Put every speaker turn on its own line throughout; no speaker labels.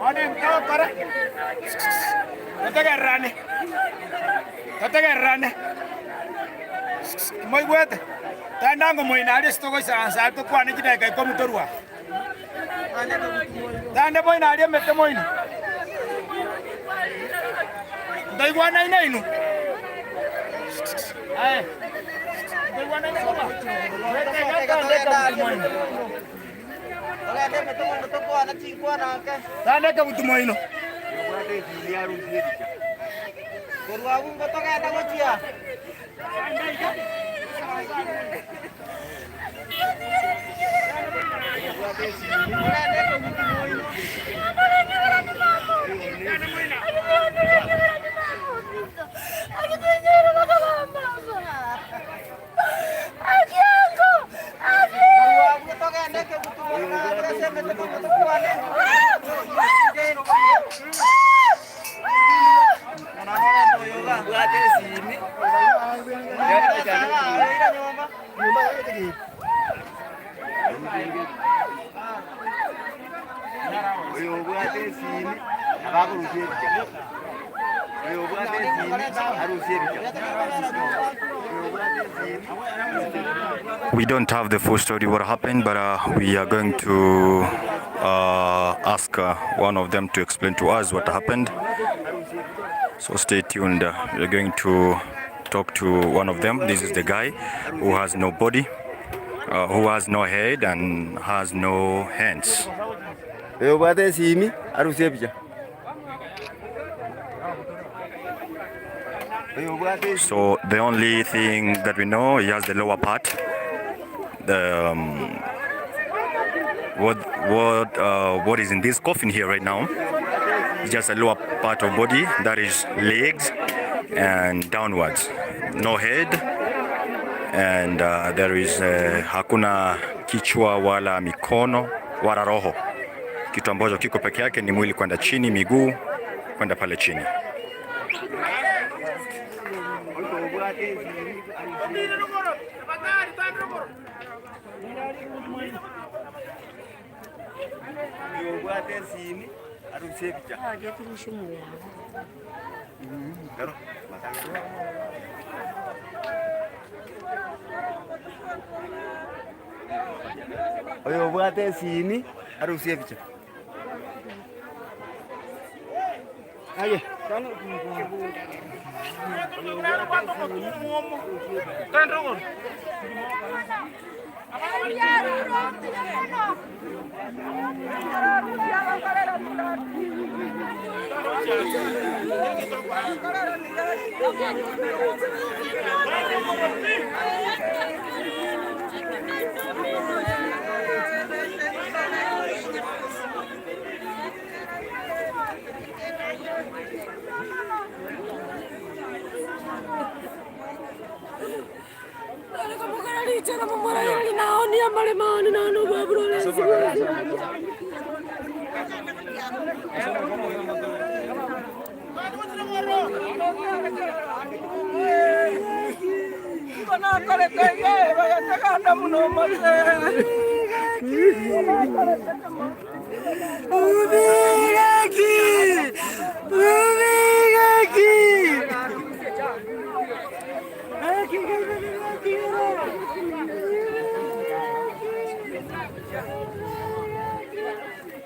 Bono intokore, totegererane, totegererane, timoigwete? Togende ango moino aria ase togoisaransa aria tokwane chidakika ikomi torue aa. Togende moino aria emete moino. Ntoigwanaine inwe? Aye, ntoigwanaine korwa? Togende moino. Togende ekebutu moino.
We don't have the full story what happened, but uh, we are going to uh, ask uh, one of them to explain to us what happened. So stay tuned. We are going to talk to one of them. This is the guy who has no body, uh, who has no head and has no hands.
Oyobwate esimi arusie ebicha. Oyobwate esimi.
So the only thing that we know, he has the lower part. The um, what what uh, what is in this coffin here right now is just a lower part of body, that is legs and downwards, no head and uh, there is uh, hakuna kichwa wala mikono wala roho. Kitu ambacho kiko peke yake ni mwili kwenda chini, miguu kwenda pale chini.
Oyobwate esimi arusie Oyobwate esimi arusie ebicha. Oyobwate esimi arusie ebicha.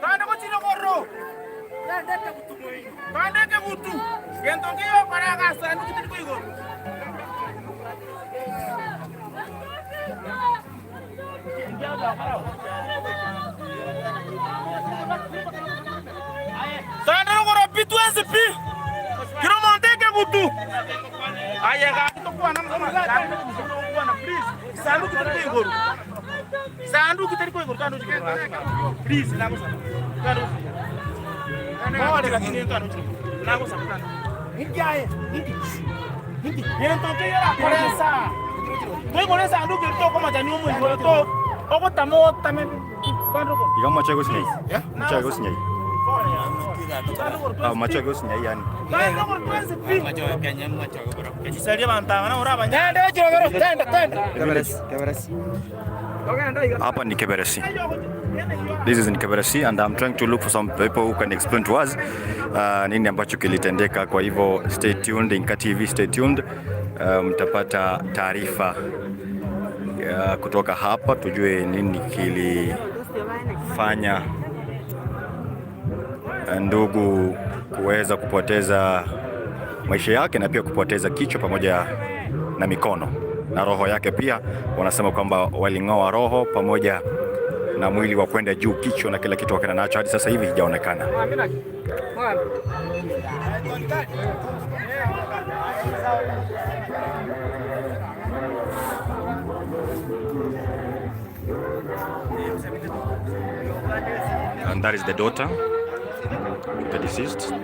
Togende gochia igoro, togende ekegutu, gento nkeiyo okore agasanduku tari koigoro. Togende rogoro pi twensi pi, kera omonto ekegutu. Aye gaki tokwana tokwana please, sanduku tari koigoro, sanduku tari koigoro togende gochia igoro please nagosaba, togende gochia igoro.
Iga mochake gosinyai. Mochake gosinyai. Ah, mochake gosinyai yani. Hapa ni Keberesi. This is in Keberesi and I'm trying to look for some people who can explain to us nini ambacho kilitendeka. Kwa hivyo stay tuned, Inka TV, stay tuned. Mtapata taarifa kutoka hapa tujue nini kilifanya ndugu kuweza kupoteza maisha yake na pia kupoteza kichwa pamoja na mikono na roho yake pia. Wanasema kwamba waling'oa roho pamoja na mwili wa kwenda juu, kichwa na kila kitu wakenda nacho, hadi sasa hivi hijaonekana. And that is the daughter of the deceased.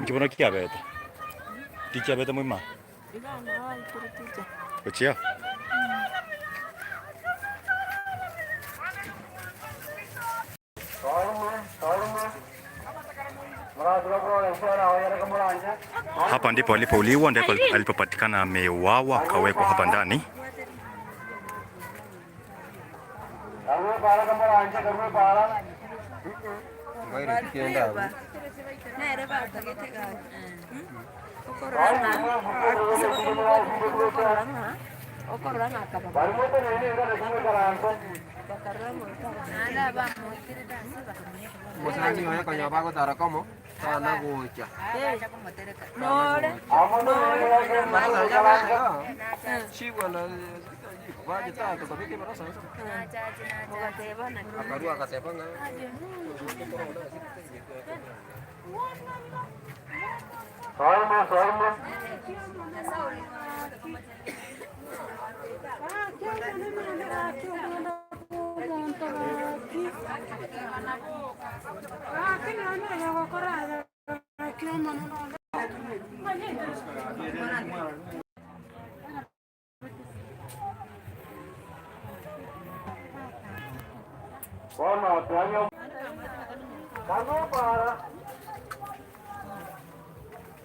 Nkibono kiabete tikiabete moima gochia Hapa ndipo alipouliwa, ndipo alipopatikana ameuawa akawekwa hapa ndani.
Mosani oye konya bagotara komo tana gocha. Chibwana bagitaka tobeke barasa akarua akateba ng'a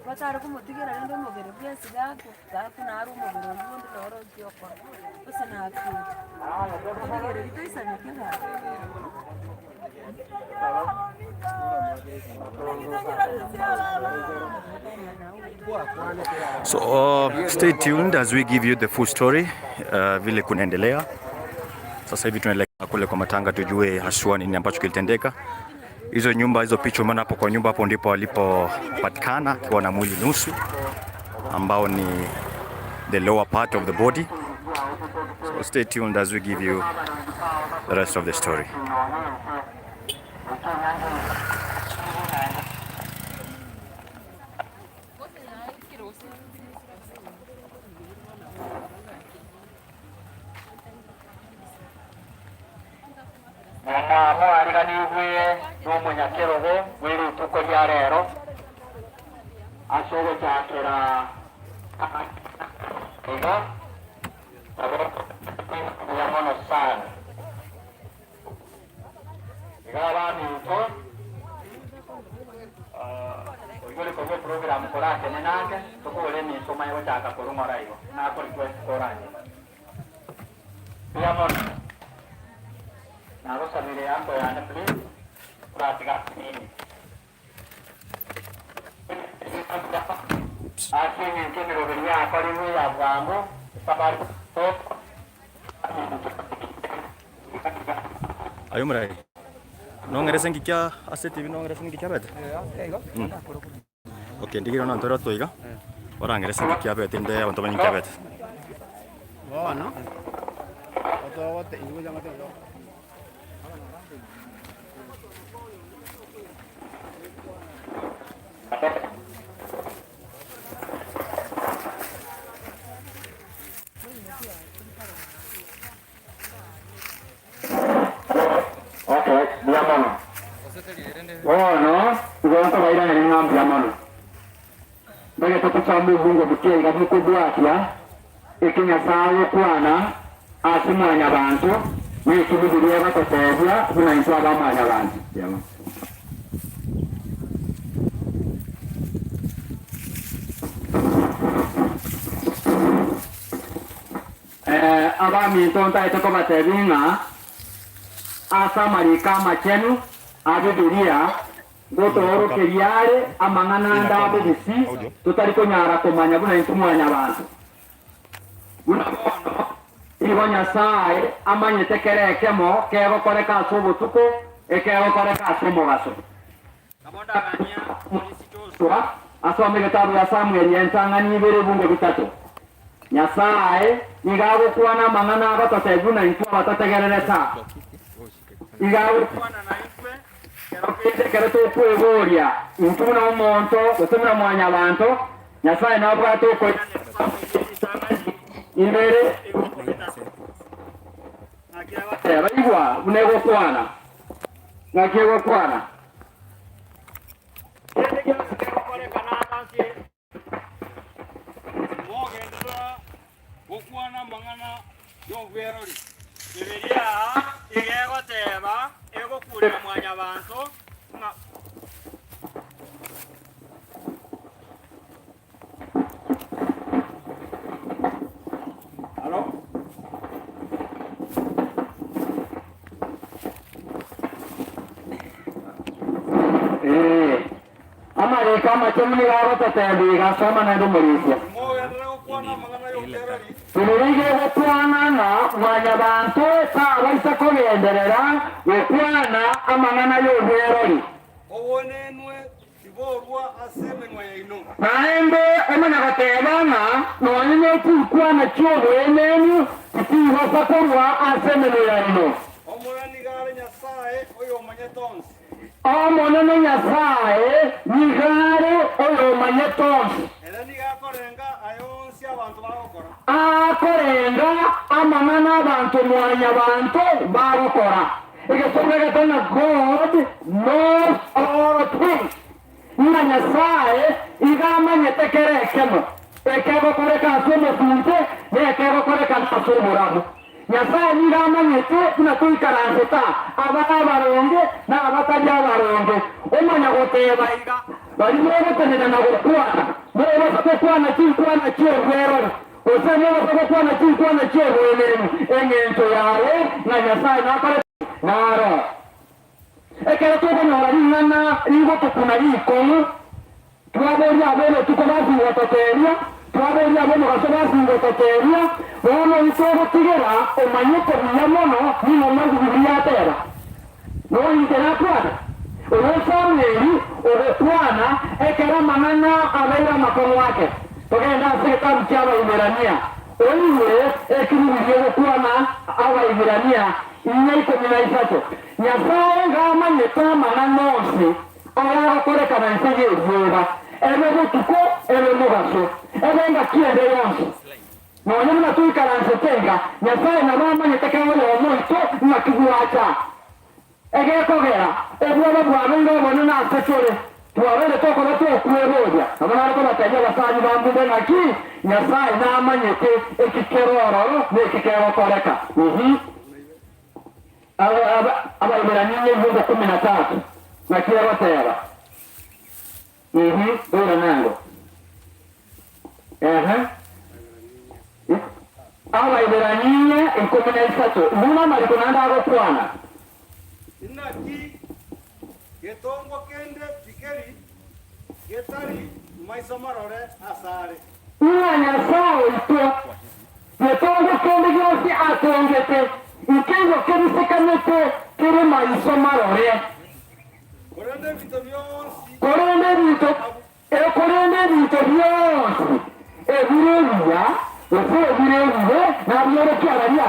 Batare komotigera rende omobere bwensi gaku gaku naro omobere oywo onde noro ochia okora gose nakure. Otigereri toisaneke gaki.
So stay tuned as we give you the full story vile kunaendelea. Sasa hivi tunaelekea kule kwa matanga tujue haswa nini ambacho kilitendeka. Hizo nyumba hizo picha umeona hapo kwa nyumba hapo ndipo alipopatikana akiwa na mwili nusu ambao ni the lower part of the body. So stay tuned as we give you the rest of the story.
Momwamo ariganigwe n'omonyakerogo bwe rituko ria rero. Ase ogochakera amang'ana iga, nabo mbuya mono sana. Iga abaminto, oyio ore korua eprogram koratenene ake, tokore emisa omanye gochaka korwa ng'ora igo, nako request koranyore. Mbuya mono. Nagosabire uncle yane please, oratiga nini. Ase engencho emeroberi yakorirwe ya bwango, esabari
Aye omorai, nong'erese nki kia ase etibi nong'erese nki kiabete? Okay, ndigire bono ntore otwo iga, orang'erese nki kiabete inde abanto bamenye nki kiabete.
Bono, otogote inwe gocha ngote.
Okay, mbuya mono. Bono igo nkobairaneria ng'a mbuya mono. Mbegete tosome obungo buke iga bokobwatia eki Nyasae agokwana ase mwanyabanto na eki Bibilia egototebia buna intwe abamwanyabanto. Abaminto ntaete kobatebia ng'a ase amariko amachenu a Bibilia Ngotoorokeria are amang'ana ande a bobisi totari konyara komanya buna intwe mwanyabanto. Buna bono nigo Nyasae amanyete kera ekemo kegokoreka ase obotuko, ekegokoreka ase omogaso. Nabo ndagania Morisi Joshua asome egetabu ya Samueli entang'ani ibere ebungo bitato. Nyasae nigo agokwana amang'ana agototebia buna intwe abatotegererete. Iga agokwana naintwe kero kende ekero tokweboria intwe buna omonto gose buna mwanyabanto, Nyasae nabwate okoiraneria Samueli ritang'ani ibere ebuku etato. Naki agoteba, Igwa buna egokwana. Naki egokwana? Kende gionsi kegokorekana ase
Mogenderera gokwana amang'ana y'obwerori. Bibilia iga egoteba egokurera mwanyabanto ng'a.
Alo? Ee. Amariko amachenu nigo agototebia iga, Soma naende omorisia. Tibirigia gokwana ng'a mwanyabanto tabaisa kogenderera gokwana amang'ana y'obwerori. Naende omanya goteba ng'a nonya ne chinkwana chi'oboenenu tichigoswa korwa ase emenwa yaino. Omonene Nyasae nigo are oyomanyete onsi. Akorenga amang'ana abanto mwanyabanto bagokora. Egesongo egetari ng'a God knows all things, ng'a Nyasae iga amanyete kera ekemo, ekegokoreka ase omosunte na ekegokorekana ase oborabu. Nyasae nigo amanyete buna toikaransete aa, abare abaronge na abatari abaronge. Omanya goteba iga, Baria mogotenena na gokwana, mobasa gokwana chinkwana chi'obwerori, gose mobasa gokwana chinkwana chi'oboenenu, engencho yaye ng'a Nyasae nakore naro. Ekero tokonyora ring'ana rigotokuna rikong'u, twaboria ab'obotuko basingototeebia, twaboria ab'omogaso basingototeebia, bono intogotigera omanyete buya mono ning'o omanyete Bibilia yateba. Noinche nakwana, oyo Samueli ogokwana ekero amang'ana abeire amakong'u ake. Togende ase egetabu ki'Abaibirania, oigwe eki Bibilia egokwana Abaibirania inya 13. Nyasae iga amanyete amang'ana onsi ayagokorekana inse y'erioba, ebe botuko, ebe mobaso, ebe engaki ende yonsi. Nonya buna toikaransete iga, Nyasae nabo amanyete kera oyomo oito ng'aki gwacha. Egekogera, obwoba bwabeire obonene ase tore. Twabeire tokoba tokweboria, nabo nare kobatebia abasani ba mbube ng'aki Nyasae namanyete eki kere ororo na eki kegokoreka. Uhum. Abaeberania ebiungo 13, naki egoteba? Uhum, oiranango. Ehe. Abaeberania 13, buna amariko naende agokwana.
Inaki getongwa kende tikeri getari maiso marore asare.
Ng'a Nyasae oito, getongwa kende gionsi atongete, nkeigo kebisekanete kere maiso marore.
Korende ebinto bionsi.
Korende ebinto, ee, korende ebinto bionsi ebire ebiya, gose ebire ebibe, nabiorokia abaria.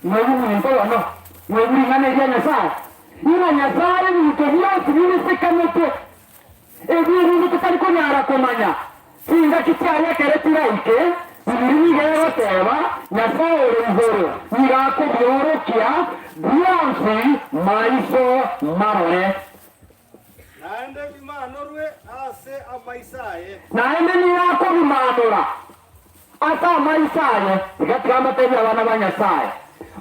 Mwebiminto bono, mwebi ring'ana eria Nyasae, ng'a Nyasae ebinto bionsi bibisekanete, ebio ebinto totari konyara komanya, chingaki chiaye ekero chiraike, Bibiri nigo egoteba, Nyasae ore igoro nigo akobiorokia bionsi maiso marore.
Naende bimanorwe ase amaiso aye.
Naende nigo akobimanora ase amaiso aye. Iga tiga mbatebie abana ba Nyasae,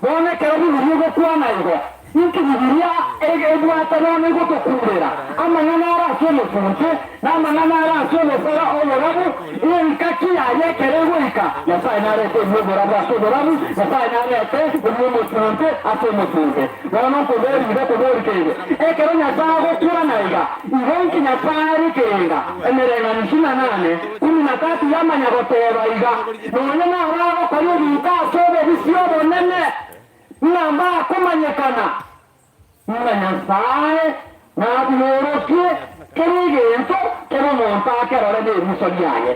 bono ekero Bibilia egokwana igo, inki Bibilia ebwate bono egotokurera? Amang'ana are ase omosunte, na amang'ana are ase obosara oborabu, engaki yaye ekero egoika, Nyasae narete ebibe oborabu ase oborabu, Nyasae narete ebibe omosunte ase omosunte. Bono nkoboria iga koboria keigo, ekero Nyasae agokwana iga, igo inki Nyasae are kerenga? Emereng'anio isini na nane, kumi na tatu yamanya goteba iga, Nonya nabagokora ebinto ase obobisi obonene, ng'a mbakomanyekana, ng'a Nyasae nabiorokie kera egento kera omonto akerore neriso riaye.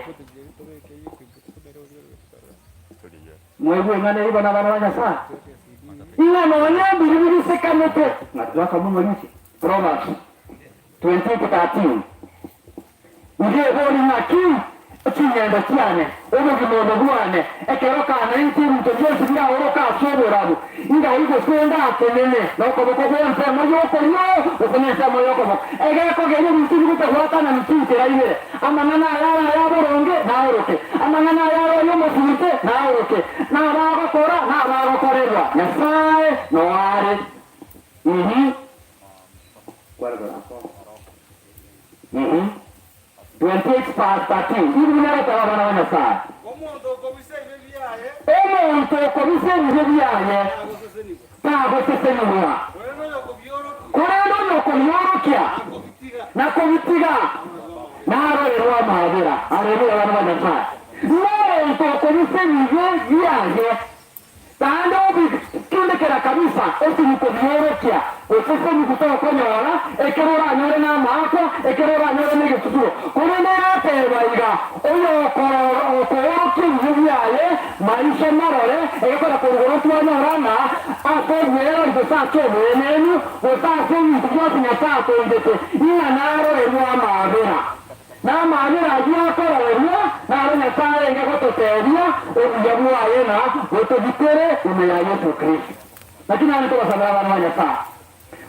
Mwaigwa eng'ana eyio bono abana ba Nyasae, ng'a nonya mbiri bibisekanete, ng'a twasoma omorisia, Proverbs 28:13, Inche ebori ng'aki ching'endo chiane, obogima obo bwane, ekero kana inche ebinto bionsi biraoroke ase oborabu, ingai gose ndatenene nokoboko gw'ensemo y'okorio gose nensemo y'okoboko, egekogeria ebinto ebi gotabwatanani chinchera ibere, Amang'ana aya are ayaboronge naoroke, amang'ana aya are ay'omosunte naoroke, na abagokora na abagokorerwa Nyasae noo are. Mhm. Mhm. 28 past 13. Igo buna egoteba abana ba Nyasae.
Omonto okobisa ebibe biaye.
Omonto okobisa ebibe biaye
Tagosesenigwa.
tagosesenigwa.
Korende oyokobiorokia.
Korende oyokobiorokia.
Na
Na kobitiga. Narorerwe amaabera. Areruya abana ba Nyasae. Nomonto okobisa ebibe biaye. Naende obitindekera kabisa esimi kobiorokia, gose esimi gotokonyora, ekero oranyore namaakwa, ekero oranyore negesusuro. Korende erateba iga, Oyokoorokia ebibe biaye maiso marore, egekora korwa igoro twanyora ng'a ase obwerori gose ase oboenenu, gose ase ebinto bionsi Nyasae atongete, ng'a narorerwe amaabera. Na amaabera ayio akororerwa naro Nyasae arenge gototebia obuya bwaye na gotogitere ime ya Yeso Kristo. Naki naende togosabera abana ba Nyasae,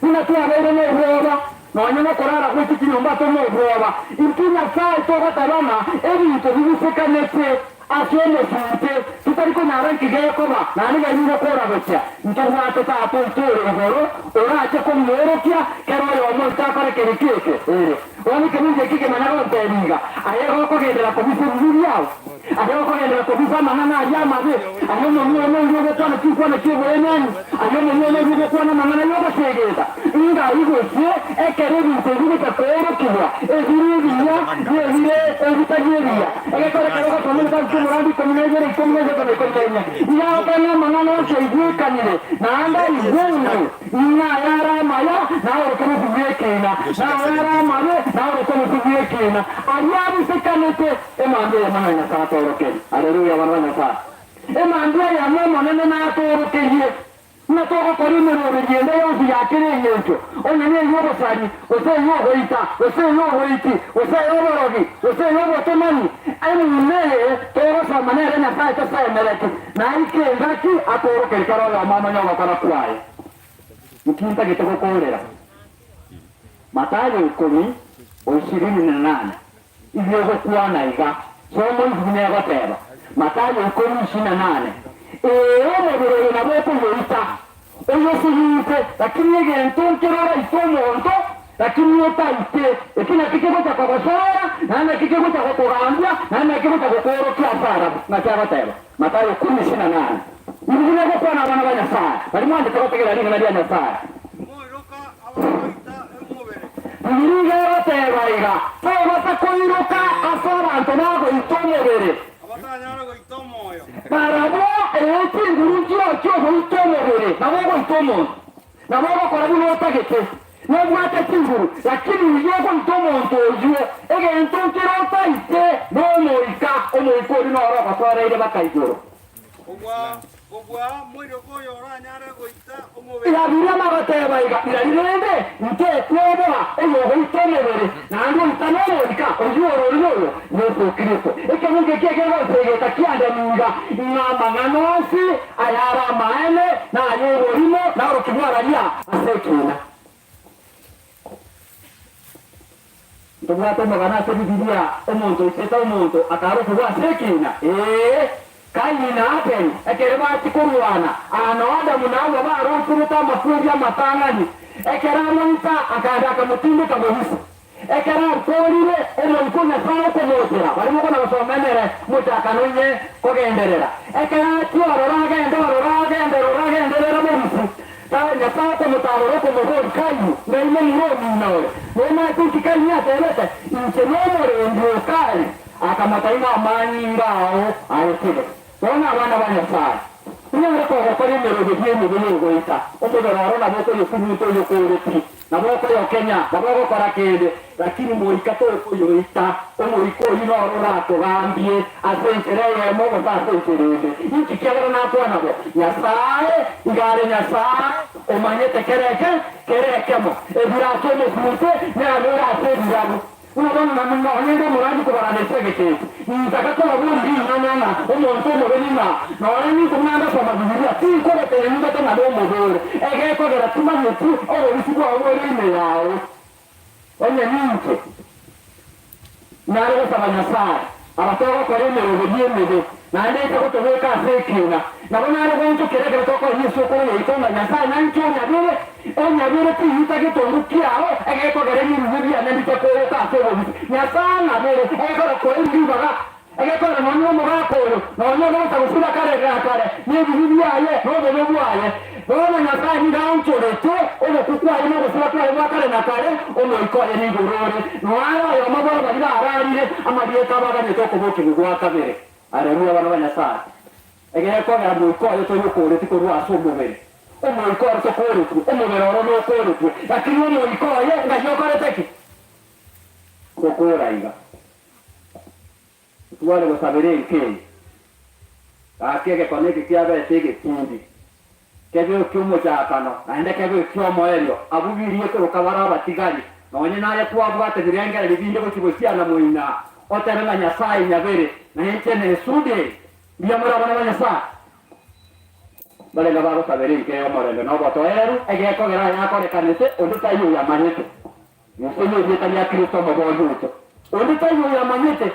buna twabeire nobwoba, nonya nokorara gwaito chinyomba tore nobwoba, intwe Nyasae togoteba ng'a ebinto bibisekanete ase omosunte, totari konyara nki gekoba, naende ng'ai nigo koragochia. Ntobwate Tata oito ore igoro, orache kobiorokia kera oyomo oito akore kereki eke ere. Bono ekemincha eke kemanya gontebia iga, Aye gokogenderera kobisa ebibe biao, aye gokogenderera kobisa amang'ana aria amabe, aye omonwa one oria ogokwana chinkwana chi'oboenenu, aye omonwa one oria ogokwana amang'ana y'ogosegeta, ng'ai gose ekero ebinto ebi bigocha koorokigwa, ebire ebiya na ebire ebitari ebiya. Egekora ekero ogosoma egetabu ki'Omorandi 12, 13 na 14, nigo agoteba ng'a amang'ana onsi aigwekanire, naende aigweirwe. Ng'a ayare amaya naoroke bosio bw'ekiina, na ayare amabe naoroke bosio bw'ekiina. Aria abisekanete, emambia eyemo na Nyasae atorokerie. Haleluya, abana ba Nyasae. Emambia eyemo Omonene natorokerie, ng'a togokora emeroberio ende yonsi ya kera engencho, onye ney'obosari, gose ey'ogoita, gose ey'oboiti, gose ey'oborogi, gose ey'obotomani. Emuuma eye togosoma nere Nyasae tosemereti, Naike engaki akoorokeria kera oyomo amanye ogokora kwaye. Nki ntagete gokoorera? Mathayo ikomi. O ishirini na nane, iga egokwana iga, Soma oigwe buna egoteba, Mathayo ikomi ishirini na nane, Ee, omobere oyo nabo okoyoita, oyosunyute, lakini egento nkere oraite omonto, lakini otaite, eki nakio kegocha kogosoera, naende nakio kegocha gokogambia, naende nakio kegocha gokoorokia ase arabwo. Naki agoteba, Mathayo ikomi ishirini na nane, Igwe buna egokwana abana ba Nyasae, baria mwanchete gotegerera ring'ana ria Nyasae.
Timoiroka abagoita omobere.
Bibilia iga egoteba iga, Tobasa koiroka ase abanto bagoita omobere.
Abatanyare goita omoyo.
Barabwo ee chinguru nchirochio ogoita omobere, nabo ogoita omonto, nabo ogokora buna otagete, nobwate chinguru, lakini oyio ogoita omonto oyio, egento nkere otaite nomoika, omoika oria noro ogotoereire baka igoro.
Kobua moiroke oyo oranyare goita omobere.
Irabiria magoteba iga, Rirorio rende ntekwoboa oyogoita omobere, naende oita nomoika, oyio ororire oyo Yeso Kristo. Ekemunto eki ekegonsegeta kiandemi iga, ng'a amang'ana onsi ayare amaene na ay'oborimo naorokigwe araria ase ekiina. Ntobwate omogano ase Bibilia, omonto oitete omonto akarokigwa ase ekiina. Ee, Kaini na Abeli ekero bachia korwana, aa nao Adamu na Hawa baroserete amakweri amatang'ani. Ekero amoita, akaenda akamotindeka bobisa. Ekero akoorire, Omoika o Nyasae okomochera, baria mokona gosoma emere, mochakano onye kogenderera. Ekero achia ororo agende ororo agende ororo agenderere bobisi. Tari Nyasae okomotaarora okomoboria Kaini, Ng'ai momura omino ore? Nomaete inki Kaini atebete? Inche nomorendi o Kaini. Akamotebia, Ng'a amanyinga ao aetire. Bono abana ba Nyasae, inyare kogokora emeroberio emibe y'ogoita, omobere oro nabo okoyokunyuta oyokooreti, nabo okoyokenya, nabo ogokora kende, lakini moika tokoyoita, omoika oyio noro oratogambie ase enchera eyemo gose ase enchera ende. Inki kiagera nakwana bo? Nyasae iga are Nyasae omanyete kera eke kere ekemo. Ebirasi omosunte nabere ase ebirabu. Buna bono nonya inde omorandi kobaranda ase egeka eke, nintaka kobaboria ring'ana ng'a omonto omobe ning'a, nonya ninko buna ndasoma Bibilia, tinkogoteebia ningate ng'a nomobe ore, egekogera timanyeti obobisi bwao bore ime yao. Onye ninche nare gosaba Nyasae, aba togokora emeroberio emebe, naende aise gotobeka ase ekiina, nabo nare goonchokera ekero tokoria esokoro yaito ng'a Nyasae nainche onyabere, onyabere tiyita getongu kiao egekogera ebirubi biane mbiche kogoka ase obobisi. Nyasae ang'abere, egekora koe ribaga Egekora nonya omogaka oyo, nonya ogocha gosira kare na kare, nebibe biaye, na obobe bwaye. Bono Nyasae nigo aonchorete ogokwa kwaye na ogosira kwaye gwa kare na kare, omoika oye nigo ore noare oyomo bwabo baria bararire amarieta abo aganyete okobokigwa gwa kabere. Areruya abana ba Nyasae, egekogera moika oye toyokooreti korwa ase omobere. Omoika oro tokooretwe, omobere oro nokooretwe, lakini omoika oye ng'ai okorete ki? Gokoora iga. Ntware gosabera enka eye. Gaki egekone eke kiabete egetindi, kebe eki'omochakano, naende kebe eki'omoerio, abwo birie koroka bare abatigari, nonye naye kwabwate birengererio binde gochia gosiana moina, otebe ng'a Nyasae nyabere, na inche nesude eye. Mbuya more abana ba Nyasae? Barenge bagosabera enka eye omorembe na obotoereru, egekogera aya akorekanete, onde taiyo oyamanyete. Inse y'erieta ria Kristo Omoboori oito. Onde taiyo oyamanyete.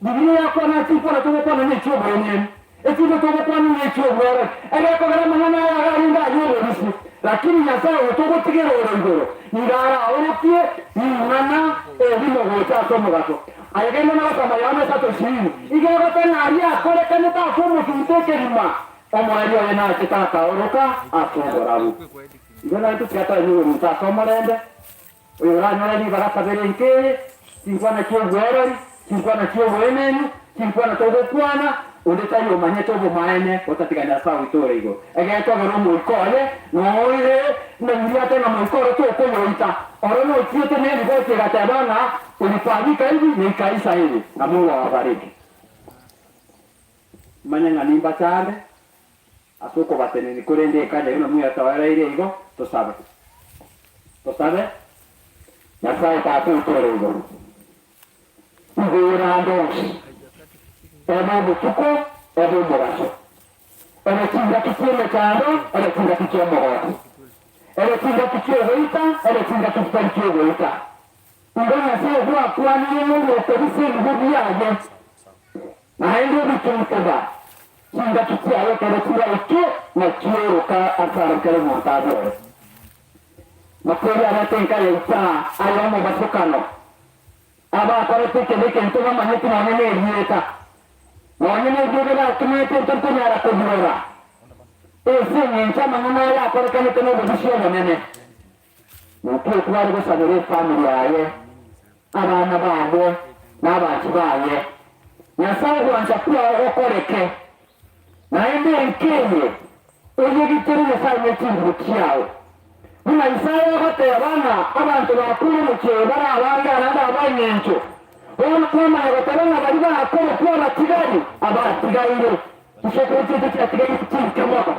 Bibilia yakwana ase chinkwana togokwana nechi'oboenenu, echinde togokwana nechi'obwororo, egekogera amang'ana aya agarenge ay'obobisi. Lakini Nyasae oyo togotigera ore igoro, nigo araorokie ring'ana erimo gocha ase omogaso. Aye genda na gosoma Yohana isato ishirini, iga egoteba aria akorekanete ase omosunte ekerima, omoerio oye nachete akaoroka ase oborabu. Igo naintwe tiga toenywe omonto ase omorembe, oyoranyore ribaga asabere enka eye, chinkwana chi'obwerori, chinkwana chi'oboenenu, chinkwana togokwana, onde tari omanyete obomaene otatiga Nyasae oito ore igoro. Egetogera omoika oye noire buna Bibilia eteba ng'a moika oro tokoyoita, oro nochiete neriboti egateba ng'a ulifanyika hivi na ikaisha hivi, na Mungu awabariki. Manye ng'a nimbachande. Ase okobatenenia, korende ekanya buna mwetoereire igo, tosabe. Tosabe. Nyasae Tata oito ore igoro, igoro ande onsi, ebe obotuko, ebe omobaso, ebe chingaki chi'emechando, ebe chingaki chi'omogoko, ebe chingaki chi'ogoita, ebe chingaki chitari chi'ogoita, igo Nyasae bw'omoyo. gwakwanire nogokobisa ebibe biaye, naende obituntuba chingaki chiaye ekero chiraike na chioroka asare kera omonto abore. Makweri arete enka yaito aa aye omobasokano, abakorete ekebe egento bamanyeti nonya nerieta, nonya neriogi batumete ntori konyara kobirora, ase engencho amang'ana aya akorekanete nobobisi obonene. Naki tware gosabera efamiri yaye, abana baye, na abanchi baye. Nyasae ogwancha kwao gokoreke, naende enka eye oyegitere Nyasae ne chinguru chiao. Buna Isaya agoteba ng'a abanto bakure omochie oyo bare abange naende ab'engencho, bono kwamanya goteba ng'a baria bakorokwa abatigari abatigaire, chisokoro chiaito chiatigaire chinke mono.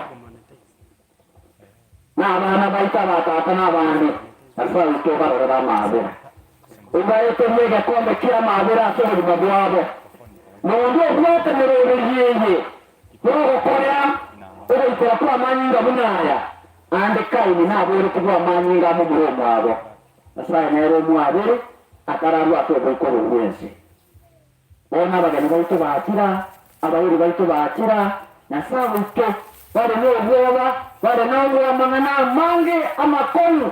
Na abana baito abatata na abande, Nyasae oito obarorere amaabera. Obaeterie egekombe ki'amaabera ase obogima bwabo. Na onde obwate emeroberio eye y'ogokorea ogoikora kw'amanyinga buna aya, aande Kaini naboretigwe amanyinga amomura omwabo. Nyasae nere omwabere, atararua ase oboikoro bw'ense. Bono abageni baito baakira, abairi baito baakira, Nyasae oito, bare nobwoba, bare nobw'amang'ana amange amakong'u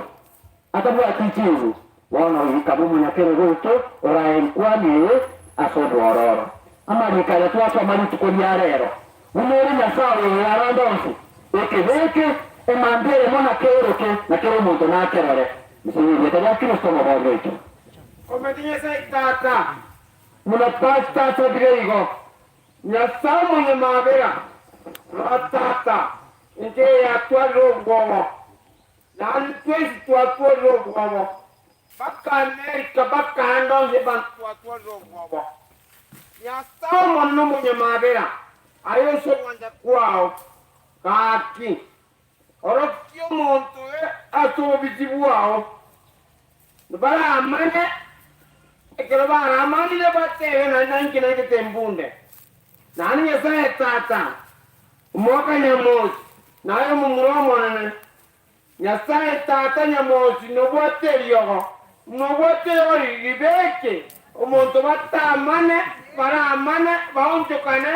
atabwati chinguru. Bono goika bw'omonyakerogo oito orae enkwani eye ase obwororo. Amariko aya twasoma rituko ria rero, buna ore Nyasae oyo oyarande onsi, ekebeke, emambia eyemo na keoroke, na kera omonto nakerore, inse y'erieta ria Kristo Omobori oito.
Kometi Nyasae Tata, buna Pastor asabire igo, Nyasae omonyamabera, rora Tata, enchera eye yatwarire obwomo, naende twensi twatwarire obwomo, baka America baka ande onsi abanto twatwarire obwomo. Nyasae Omonene omonyamabera, aye ase ogwancha kwao, gaki, Orokia omonto oyo ase obobisi bwao, baramanye, ekero baramanire batebe naende nainche naitete embunde. Naende Nyasae Tata, omoaka Nyamosi, naye omomura omonene, Nyasae Tata Nyamosi, nobwate eriogo, nobwate eriogo ribeke omonto batamane, baramane, baonchokane,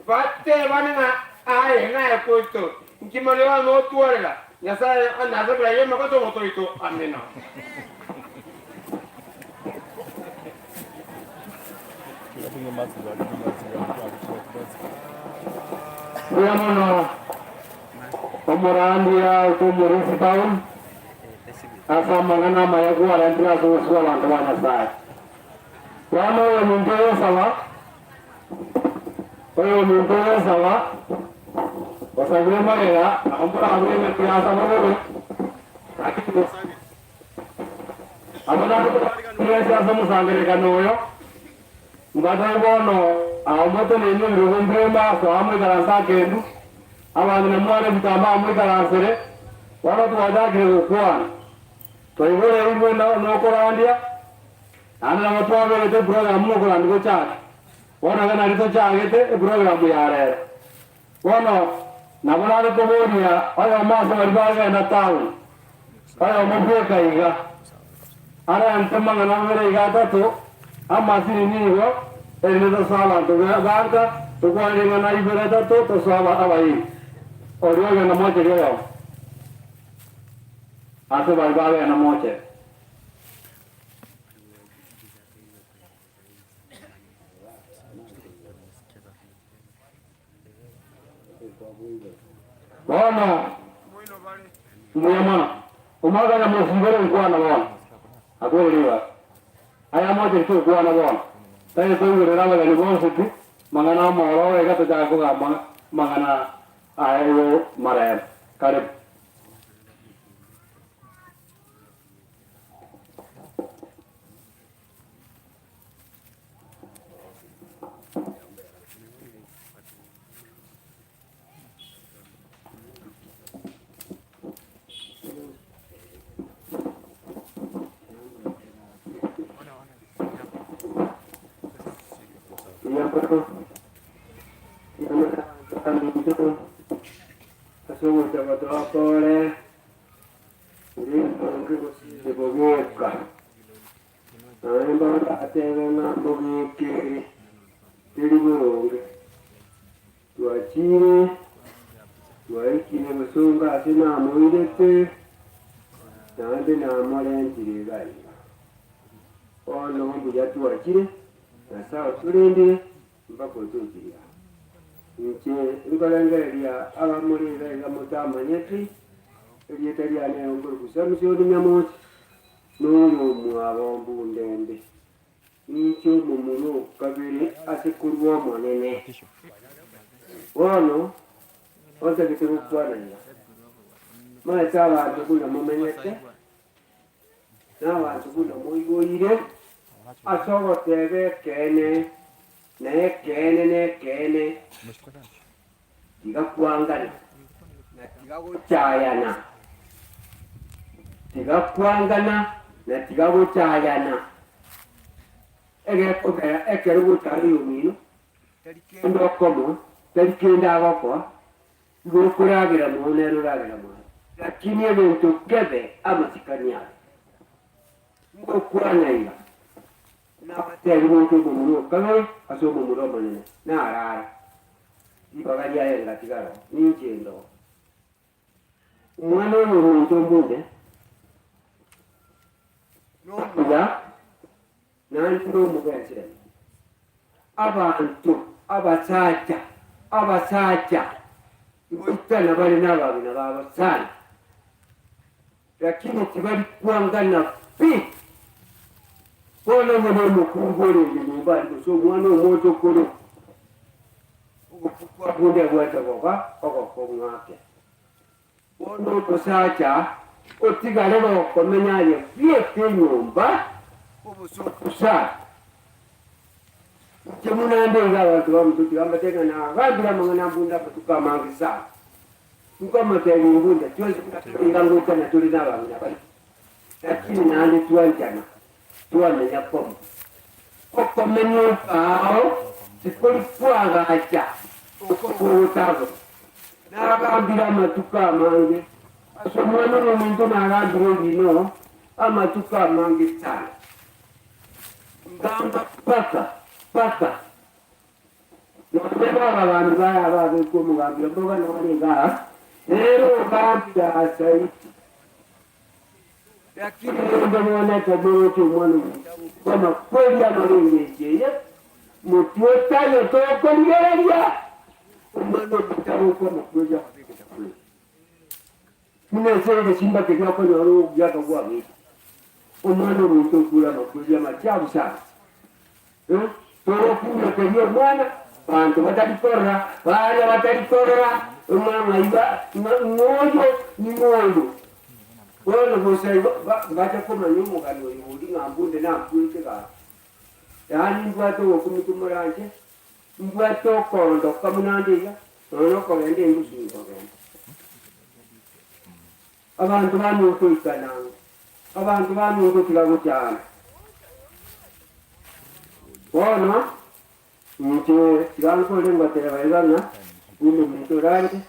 Batebane ng'a aye naye Kristo, inki Maria notworera? Nyasae anasabera ayio ase omoto oito. Amina.
Mbuya mono omorandia okomorisia Paulo ase amang'ana amaya kwarentire ase obosio bw'abanto ba Nyasae. Bono oyominto ogosaba Oyominto ogosaba, osabire magega, nabo morabue ng'a tiyasaba bobe, lakini mosabire. Abwo nabo tokobarigania ase omosangererekano oyo, mbatari bono ao moteneine ebirogo mbiremba soa moikaranse akendu, abang'ina mware ebitambaa moikaransere, bono twachakire gokwana. Twaigoreirwe nokorandia, naende nabo twaberete eprogramu nokorandia gochake. Bono iga nario tochagete eprogramu ya rero. Bono nabo nare koboria oyomo ase baria bagenda town, oyomo bweka iga, arente amang'ana abere iga atato, amasiri nigo, erinde tosoe abanto banka, tokwane ring'ana ibere etato, tosoe abairi. Oria ogenda mocheria oyomo ase baria bagenda mocheri. Bono mbuya mono, omwaka nyamosibore nkwana bono, akore ribaga. Aya moche tokwana bono, tari toigorera abageni bonsi pi, mang'ana amororo iga tochake kogamba amang'ana aya igo marere. Karibu. Ase ogocha gotoa pore,
Naende mbaratebe ng'a mbogekere, teri boronge. Twachire, twaikire bosongo ase namoirete, naende namorentire iga iga. Bono mbuya twachire, Nyasae otorendire mpaka otochirie aa. Inche nkorengereria abamore iga iga motamanyeti, erieta riane nkorokwa Samson Nyamosi, Noyomwabo mbundende, ninche omomura o kabere ase korwa Omonene. Bono ontagete gokwana iga, Maete abanto buna momenyete, na abanto buna moiboire, ase ogoteba ekeene, na ekeene nekeene, Tiga kwangana, na tiga gochayana, tiga kwangana, na tiga gochayana. Egekogera ekero gochaya oyomino, tari kende okomoa, tari kende agokoa, igo okoragera mono nere oragera mono. Lakini egento kebe amasikani aye. Ngokwana iga, Nabateebie goika omomura o kabere ase omomura omonene, narare, ribaga riaye rigatigara oo, ninche inde oo. Omwana oyo omonto omonde nomuya, naende nomogenzeremi. Abanto abasacha, abasacha, ngoitana bare nabang'ina babo sana. Lakini tibari kwangana pi. Bono onye nomokungu orenge nyomba aria gose omwana omochokoro, ogokwa bonde abwate goba ogokong'u ake. Bono omosacha otigare gokomenya aye bweka enyomba obosoku sana. Inche buna nde iga abanto baminto tiga mbatebie ng'a nagambire amang'ana ambunde amatuko amange sana. Nkomoteebia Mbunda, twensi buna tore iga ngochana tore nabang'ina baito, lakini naende twanchana, twamenya komo. Okomenya okao tikori koagacha oko kogotagora. Nagambire amatuko amange ase omwana omominto nagambire ebino amatuko amange sana. Ngamba mpaka mpaka. Nonya nabagaambi baye ababekwa omogambi omboga nore igaa, nere ogambire asaiti. Lakini rende bono ekero moroche Omwana omonto agokwana kweri amare engencho eye, motwe otayo tokorigereria, Omwana omonto agokwana kweri amabekete kweri. Buna ase egesimba keria okonyora ogogiaka gw'ageita, Omwana omonto okure amakweri amachafu sana. Togokuumekeria omwana, banto batari korora, baria batari korora, ng'a ng'ai ba, ng'a ng'oyo ning'o oyo. Bono bosa igo ba mbacha komanya omogano oyo bori ng'a mbunde nakwete gaki. Yaani mbwate ogokumia moranche, mbwate okoondoka buna nde iga, nonya na okogenda engusu nkogenda. Abanto baminto ikananga, abanto baminto tiga gochanda. Bono inche tiga nkore ngoteba iga ng'a buna omonto orarire,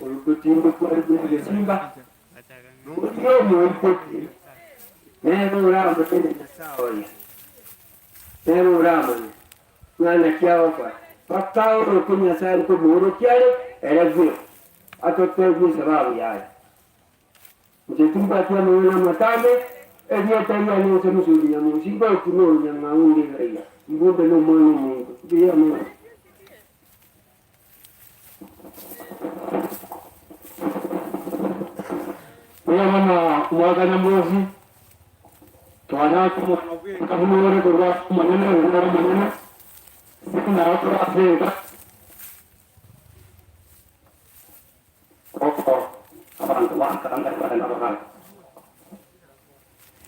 oyo totindekwa are buna egesimba, noria omoiteti, nere oramonyene Nyasae oye, nere oramanye ng'a naki agokora. Bakaorokia Nyasae nkomoorokia are ere bweka. Atotebie esababu yaye. Inche timbwati amang'ana amatambe, erieta riane inse Musuri Nyamosi, ngochi nonyang'au nde iga iga, mbunde nomwana omonto. Mbuya mono.
Mbuya mono omwaka Nyamosi, twanyora omwana bwenka buna ore korwa ase Omonene, oyio nere Omonene, ase naro tore ase enka. Oko abanto bakanga bare nabagaaka.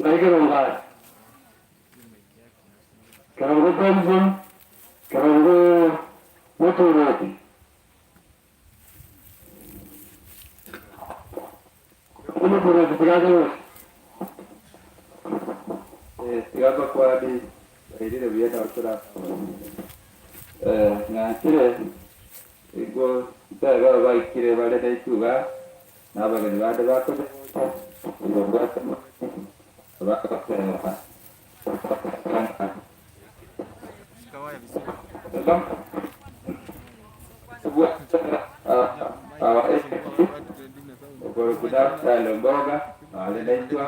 Ngai kerongo are, kerongo Benson, kerongo motureti. Kerongo motureti tiga ache gocha.
Tiga mbakwani bairire buya nabo torakore. Ng'anchire Igo ntabe abaikire bare netuga, na abageni bande bakonya gocha, igoro bwate omogeni, abagoteba. Okorokwa Daktari Omboga, nare naintwe,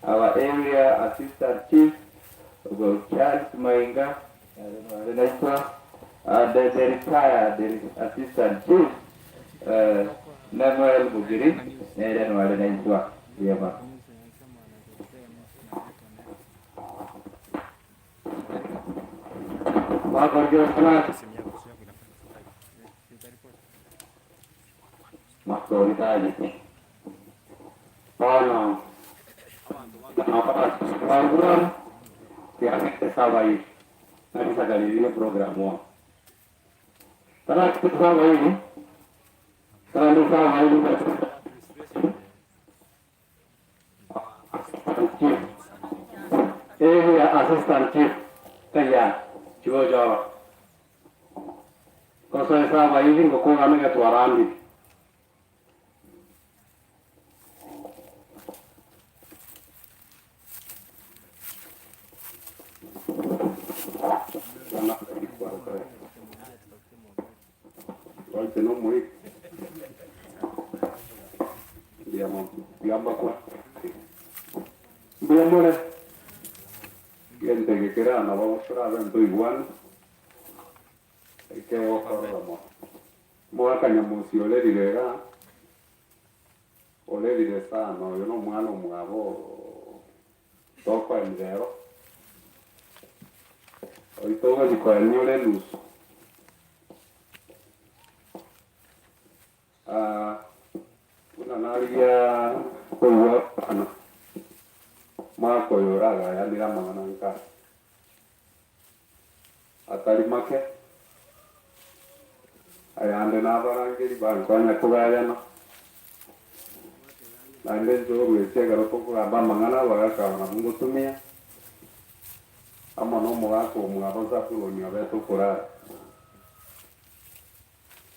our area assistant chief, okorokwa Charles Mainga, nare nare naintwe, and the retired assistant chief, Nemuel Mugiri, nere nare naintwe. Mbuya mono.
Mastori tayete. Bono Baigurana tiagete saba iri narisaka riri program wa. Tara saba iri tara saba iri chief. Area assistant chief kaya chiwo jaba. Koso saba iri ngokora megatwarandi.
Oite no moi. Mbuya mbuya kwa. Mbuya more. Gente que kera na vamos a ver ntoigwana. Eke okorora mo. Mwaka nyamusi orerire iga orerire sana oyo no omwana omwabo tokoenia rero oito ogochi koenia ore enusu buna narigia koigwa ana mwaka oyo oragayanire amang'ana nka atari make ayande nabarangeri bankonya kogayana naende inche orwesie ekero tokogamba amang'ana bagakaba nabo ngotumia amo na omogaka omwabo Zabuloni obete okorara.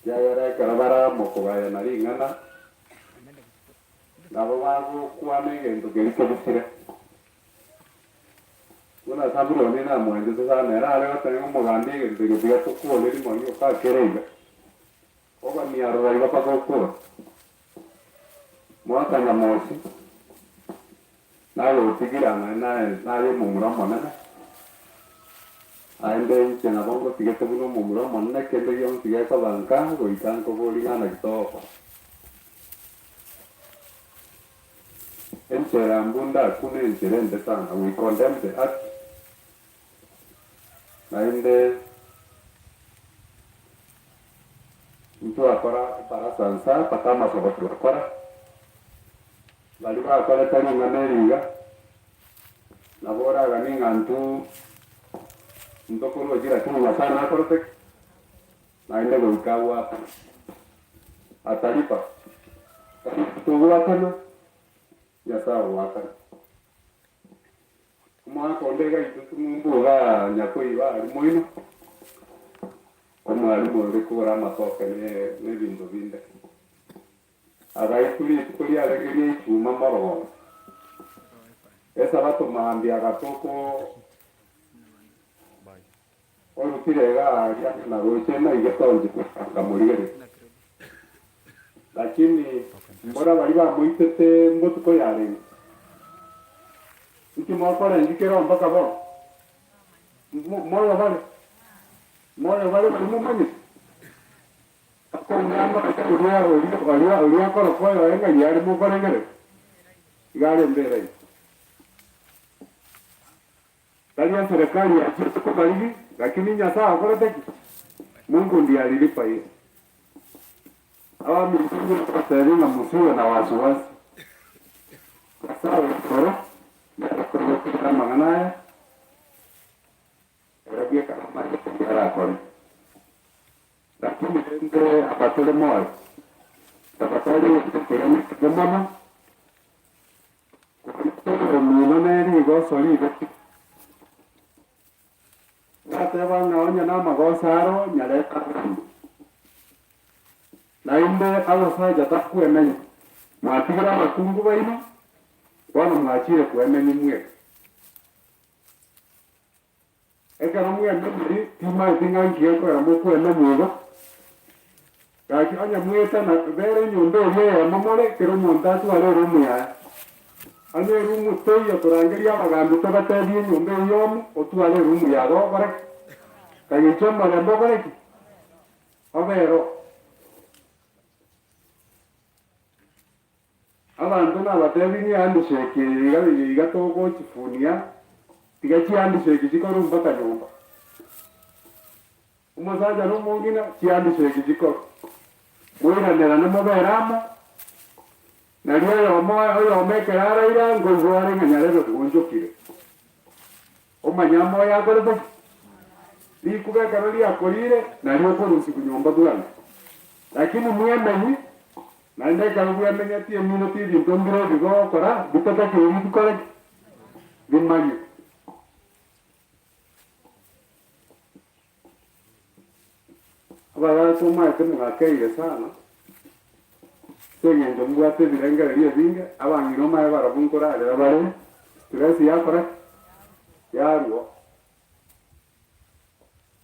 Ekiagera ekero bare amo kogayana ring'ana, nabo bagokwana egento keria kebisire. Buna Zabuloni namwanchete sana, ere are goteba ng'a omogambi egento eke tiga tokore rimo rioka kere iga. Ogoniarora igo mpaka okure. Mwaka nyamosi nagotigira ng'a naye naye omomura omonene, naende inche nabo ngotigete buna omomura omonene, kende gionsi gekoba nka goika nkoborie ng'a naki togokora. Enchera mbunda akuna enchera embe sana, we condemn the act, naende ntwakora ebarasa nsa mpaka amasabo twakora, baria bakorete ring'ana eri iga, nabo oraganie ng'a intwe ntokorwa lakini Nyasaye nakorete ki? Naende goika agwo akwe. Ataripa, togwakana, Nyasaye ogoakana. Omwaka onde iga intwe tumumbu iga nyakoiba aria moino, omwalimu ore kogora amatoke ne ebinto binde. Agaitwa rituko riarenge ria ichuma morogoba, Esabato mambia agatoka orutire iga aria na roche na igetonje akamorigereria. Lakini mbora baria bamoitete mbotuko yarenge. Inki mwakora inki kero mpaka bono? Moyo bare, moyo bare baria momanyete? Akong'amba ase oria oria oria oria akorokwa oyoye ng'ai are mokorengereria? Iga are embera ime. Tari eserekari yachiete kobarigi, lakini Nyasae akorete ki? Mungu ndiye alilipa hiyo. Abaminto mbabatebie ng'a mosiwe na wasiwasi. Nyasae ore igoro nere okoigwera amang'ana aya, ere bweka namanyete erio arakore. Lakini rende abatore moyo, tabatari egento keria nekebe mono, korende omino nere rigoso ribe pi. Nateba ng'a onye namagoso aro nyarete agambe. Naende abasacha takwemenya, mwatigire abakungu baino, bono mwachire kwemenya mweka.
Ekero mwemenyiri, timaeti ng'a nki gekogera mokwemenya igo. Gaki onye mwetana, bera enyomba eria eyemo more, kera omonto atware erumu yaye. Onye erumu teiyo torangerie abagambi tobatebie enyomba eyio omo, otware erumu yago okore ki? Kagicha omorembe okore ki? Obe ero. Abanto nabatebi ng'a ehandshake eye iga eye iga togochifunia, tiga chihandshake chikorwe mpaka nyomba. Omosacha na omong'ina chihandshake chikorwe. Moiranerane mobere amo, nario oyomo oyomo ekero araire ango igo are ng'a nyarebe bwonchokire. Omanye amoyo akorete ki? Rikuba ekero riakorire nario okorusigwa nyomba bwango. Lakini mwemenyi Naende ekero bwemenyetie eminto ebinto mbire ebigokora bitatakeirie bikore ki? Bimanywe. Abagaaka omanyete mwakeire sana, ase eng'encho mbwate ebirengererio ebinge, abang'ina omanye barabwo nkorarera bare stress yakora ki? Yarwa.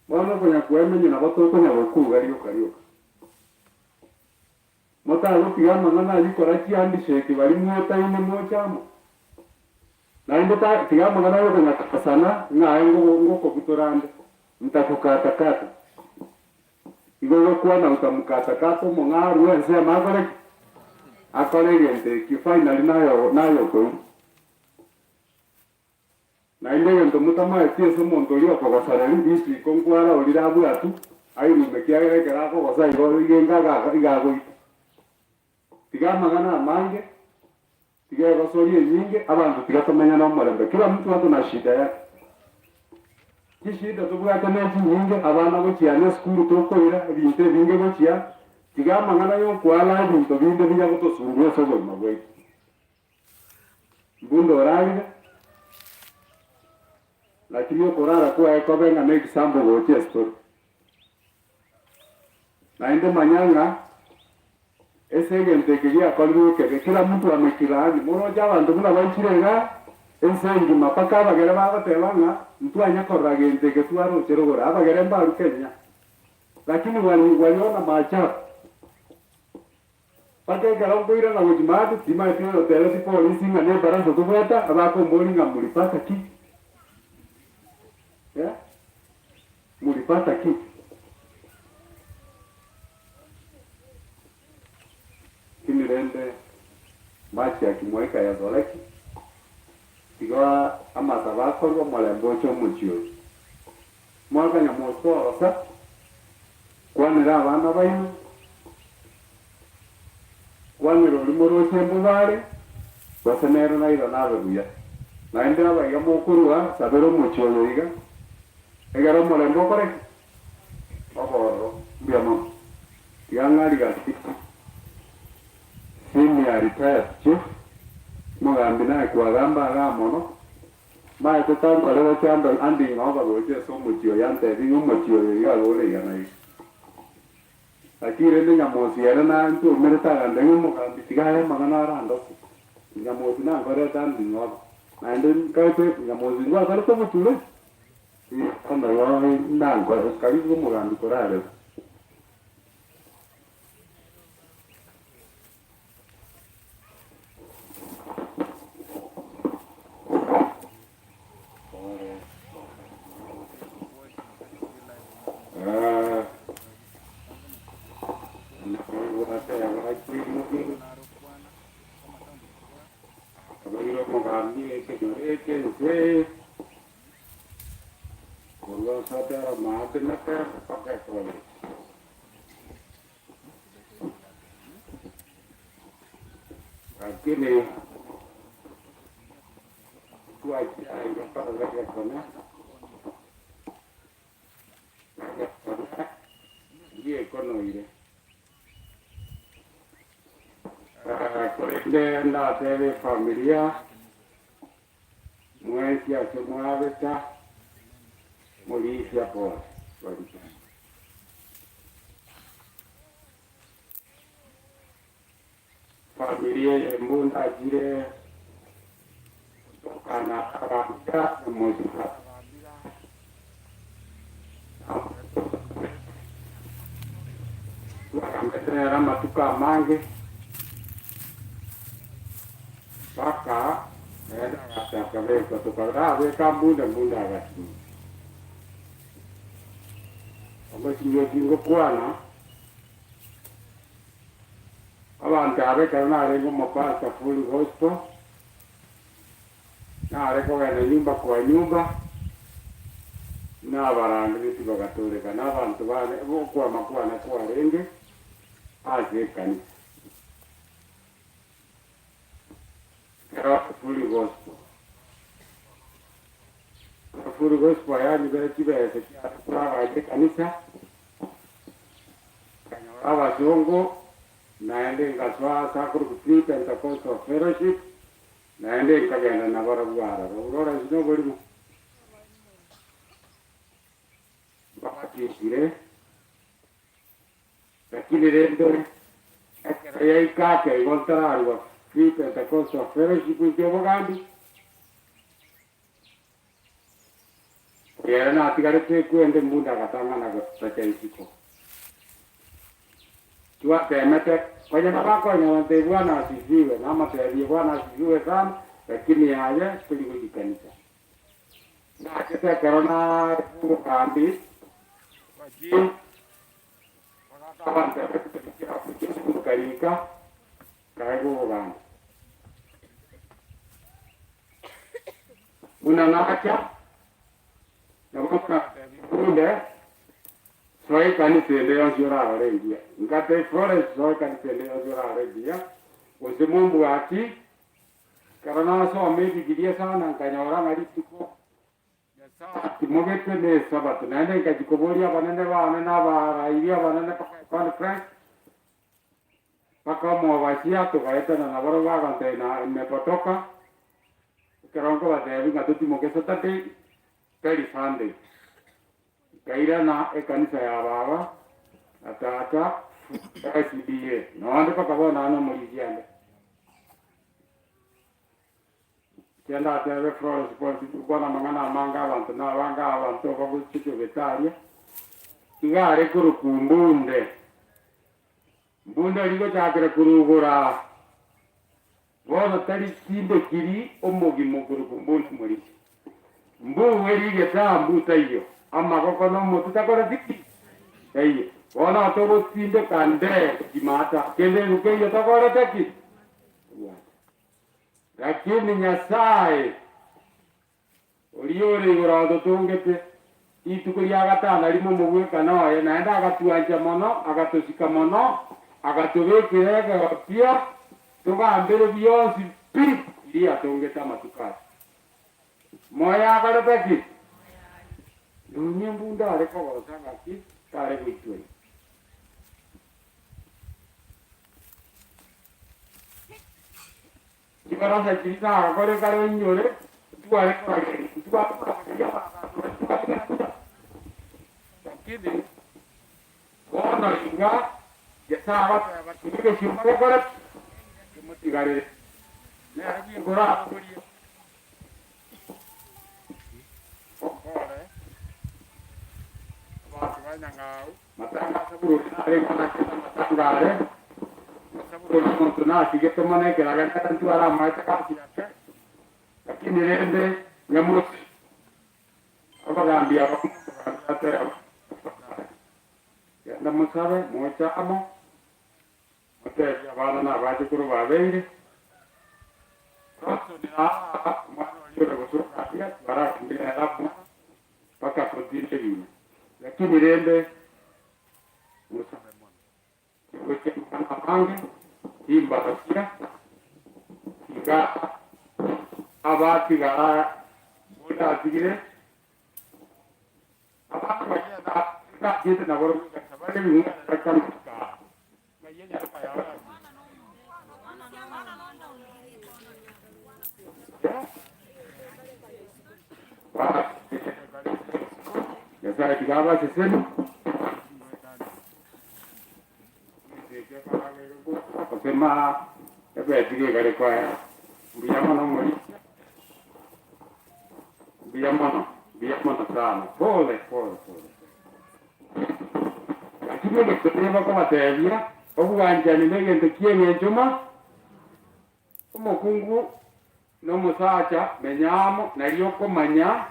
Bono konya kwemenya nabo tokonya gokuga rioka rioka. Motagotiga amang'ana ayio kora chiandisheki baria mwetaine moche amo. Naende tiga amang'ana ay'okonyakasana ng'a aye ngokobutora ande, ntakokatakata. Igo gokwana utamukatakata omong'ao arue ensemo akore ki? Akore egento ekio finally naye okoirwa. Naende egento motamaeti ase omonto oria okogosareria risiiko nkwara orire abwatwe, airume, ekiagera ekero akogosa igo iga iga agoita. Tiga amang'ana amange, tiga egosoria enyinge, abanto tiga tomenye nomorembe. Kila mtu ako na shida yake. Chishida tobwate nechinyinge, abana gochiana esukuru tokoira, ebinto ebinge gochia, tiga amang'ana yokoala ebinto binde binya gotosumbua ase obogima bwaito. Mbunde orarire, lakini okorara kwaye kobe ng'a negisambo gochia ase tore. Naende manya ng'a ase egento eke giakorirwe ekebe, kera mtu amekiraani. Moroche abanto buna baichire igaa, ense engima, mpaka abagere bagoteba ng'a ntwanya korora gento eke twaroche rogoro. Abagere mbarue Kenya, lakini waliona maajabu. Mpaka ekero nkoirana gochia maate, timaeti oyotebetie polisi ng'a nebarasa tobwate, abakomboria ng'a mulipata ki? Eh? Mulipata ki? Lakini rende machi ya kimoika yazoreki, tiga amasabo akorwe omorembe oche omochie oyo. Mwaka nyamosi orosa, kwanera abana baino, kwanera oria moroche mbobare, gose nere nairane abe buya. Naende abaiga mokorua, sabera omochie oyo iga, egere omorembe okore ki? Obe ororo. Mbuya mono. Tiga ng'a rigati Senior retired chief, omogambi naye kwagamba igaa mono, Maete tankorereti ando ande ing'o bagocha ase omochie oyo antebi ng'a omochie oyo iga agore iga na iga. Lakini rende Nyamosi ere nantomerete agantebia ng'a omogambi tiga aye amang'ana arandose. Nyamosi nankorerete ande ing'o aba. Naende nkaete Nyamosi ngwakorete oboture? Bono igo nankore karibu omogambi korarebe. Lakini twachia iga korora egekone, na egekone ngiekonoire. Korende ndatebe efamilia, mwensi ase mwabeta, morisia pole barito. Familia eye mbundachire gotokana abambia na mosubati. nere amatuko amange, mpaka naende agacha akabekwa, tokarabeka mbunda mbunda agasinywa. Omosingi oyo tingokwana, abanto aba ekero narenge omopastor full gospel, Nare kogenda nyumba kwa nyumba, nabarangeretie bagatoreka, na abanto bane okwama kwane kwarenge ase ekanisa. Ekero Full Gospel, ekero Full Gospel yanyibere chibesa chiane koagacha ekanisa, nkanyora abasongo, naende nkasoa ase akorokwa Free Pentecostal Fellowship, Naende nkagenda nabarabwo aroro. Florence noborimo mbabatisire, lakini rende ekero yaika ake igo ntararua Free Pentecostal Fellowship inche obogambi, oyo ere natigarete ekwende mbunde agatang'ana gotacha isiko. Twateemete, konya nabakonya bantebie Bwana asifiwe, namotebie Bwana asifiwe sana, lakini aye tori gochia kanisa. Nachete ekero naare obogambi bachie bagaka bantebia tochia gochia esukuru karika, nkaegwa obogambi. Buna nacha, nabo nkoratebie bunde. Soa ekanisa ende yonsi orarore engiya. Ngate Florence soa ekanisa ende yonsi orarore engiya, gose mombwati, ekero nasoma ebibilia sana nkanyora ng'a rituko Nyasae atimogete ne esabato, naende nkachia koboria abanene bane na abarairi abanene mpaka econference, mpaka omobasia togaetana nabarobwo bagontebia na imepotoka, ekero nkobatebia ng'a totimoke Saturday, tari Sunday. Nkairana ekanisa ya baba na tata SDA, nonde mpaka bono aa nomorisia ande. Ekio ndatebe Florence Paul tindikwana amang'ana amange abanto nabange abanto bagochechogete aria, iga are korokwa Mbunde. Mbunde rigochakera korwa aa, bono tari kinde kiri omogima okorokwa Mbunde morisia. Mbuue rigesa mbu taiyo, amagoko na omotwe takoreti ki? Taiyo. Bono togotindeka nde kimata, kende nkeiyo tokorete ki? Tobwate. Lakini Nyasae oria ore igoro ototongete, rituko ria gatano rimo omogwekano oye, naende agatwancha mono, agatosika mono, agatobekera egeopia, togambere bionsi pi biria atongete amatuko aya. Moyo akorete ki? Nonya embunda are kogosa ng'aki tare goitwa ime. Chibarasa chiria nagakore kare oinyore, ntware koragereria, ntware koragereria abanto baria tibari buya. Lakini bono iga Nyasae agoteba, Tiga egesiomba gekore ki? Kemotigarere. Nere bweka orabogorie okore abanto ba Nyang'au. Matanga ase borori narenge nakende amatanga are, ase borori omonto nasigete mono ekeraga nere ntware amaete gasi yake, lakini rende nyamosi abagambi aba buna omogambi ateba, Genda mosabe, moche amo, motebie abana na abachokoro babeire, Samson aa omwana oria ore gosoka aria, twarakire nere amo mpaka totinde ebina. Lakini rende mosabe mono, tingochia amang'ana amange, timbarosia, tiga abatigara bonde atigire. Abande baria nachiete nabarobwo ekanisa bare ebing'wanso bakamanyeka ng'ai enyaruma yao yaruete. Nyasae tiga abasesenie. Gose ebetiri egare koera. Mbuya mono omorisia. Mbuya mono, mbuya mono sana. Pole, pole, pole. Lakini egento nigo bakobatebia. Obwanchani negento ki'engencho ma, omokungu na omosacha menya amo, nario okomanya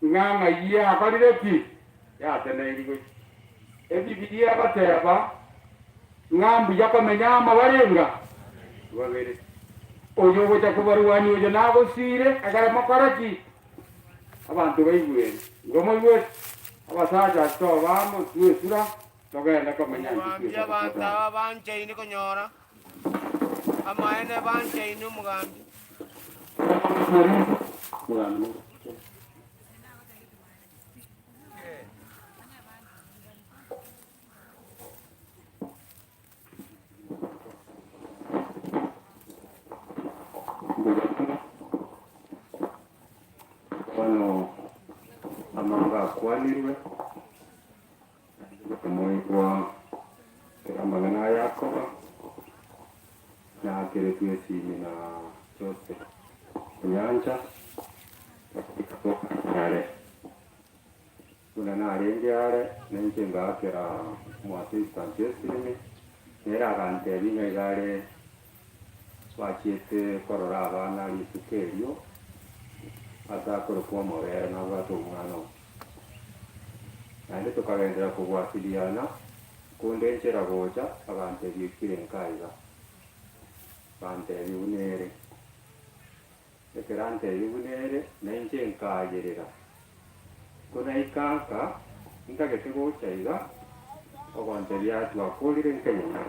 ng'a ng'ai yakorire ki? Yateneirwe. Ebibilia egoteba ng'a mbuya komenya amo barenga babere. Oyo ogocha kobarwania oyo nagosiire, ekero mokore ki? Abanto baigwere. Igo moigwete? Abasacha ase tobe amo, twesura, togende komenya intwe
Omogambi
twesura
abanto
totebe.
aba banchaine konyora amaene banchaine omogambi.
Bono amanga akwanirwe, omoigwa kera amang'ana aya akoba, naakeretwe esimi na Joseph Onyancha, are. Buna narenge are, nainche ngaakera omoassistant esimi, nere agantebia ng'a iga are bachiete korora abana rituko erio, ase akorokwa omorere nabwate omwana oye. Naende tokagenderera kobwatiliana, konde nchera gocha, agantebia oikire nka iga, agantebia buna ere. Ekero antebia buna ere, nainche nkaayerera. Konaika nka, ntagete gocha iga, ogontebia twakorire nkenyene.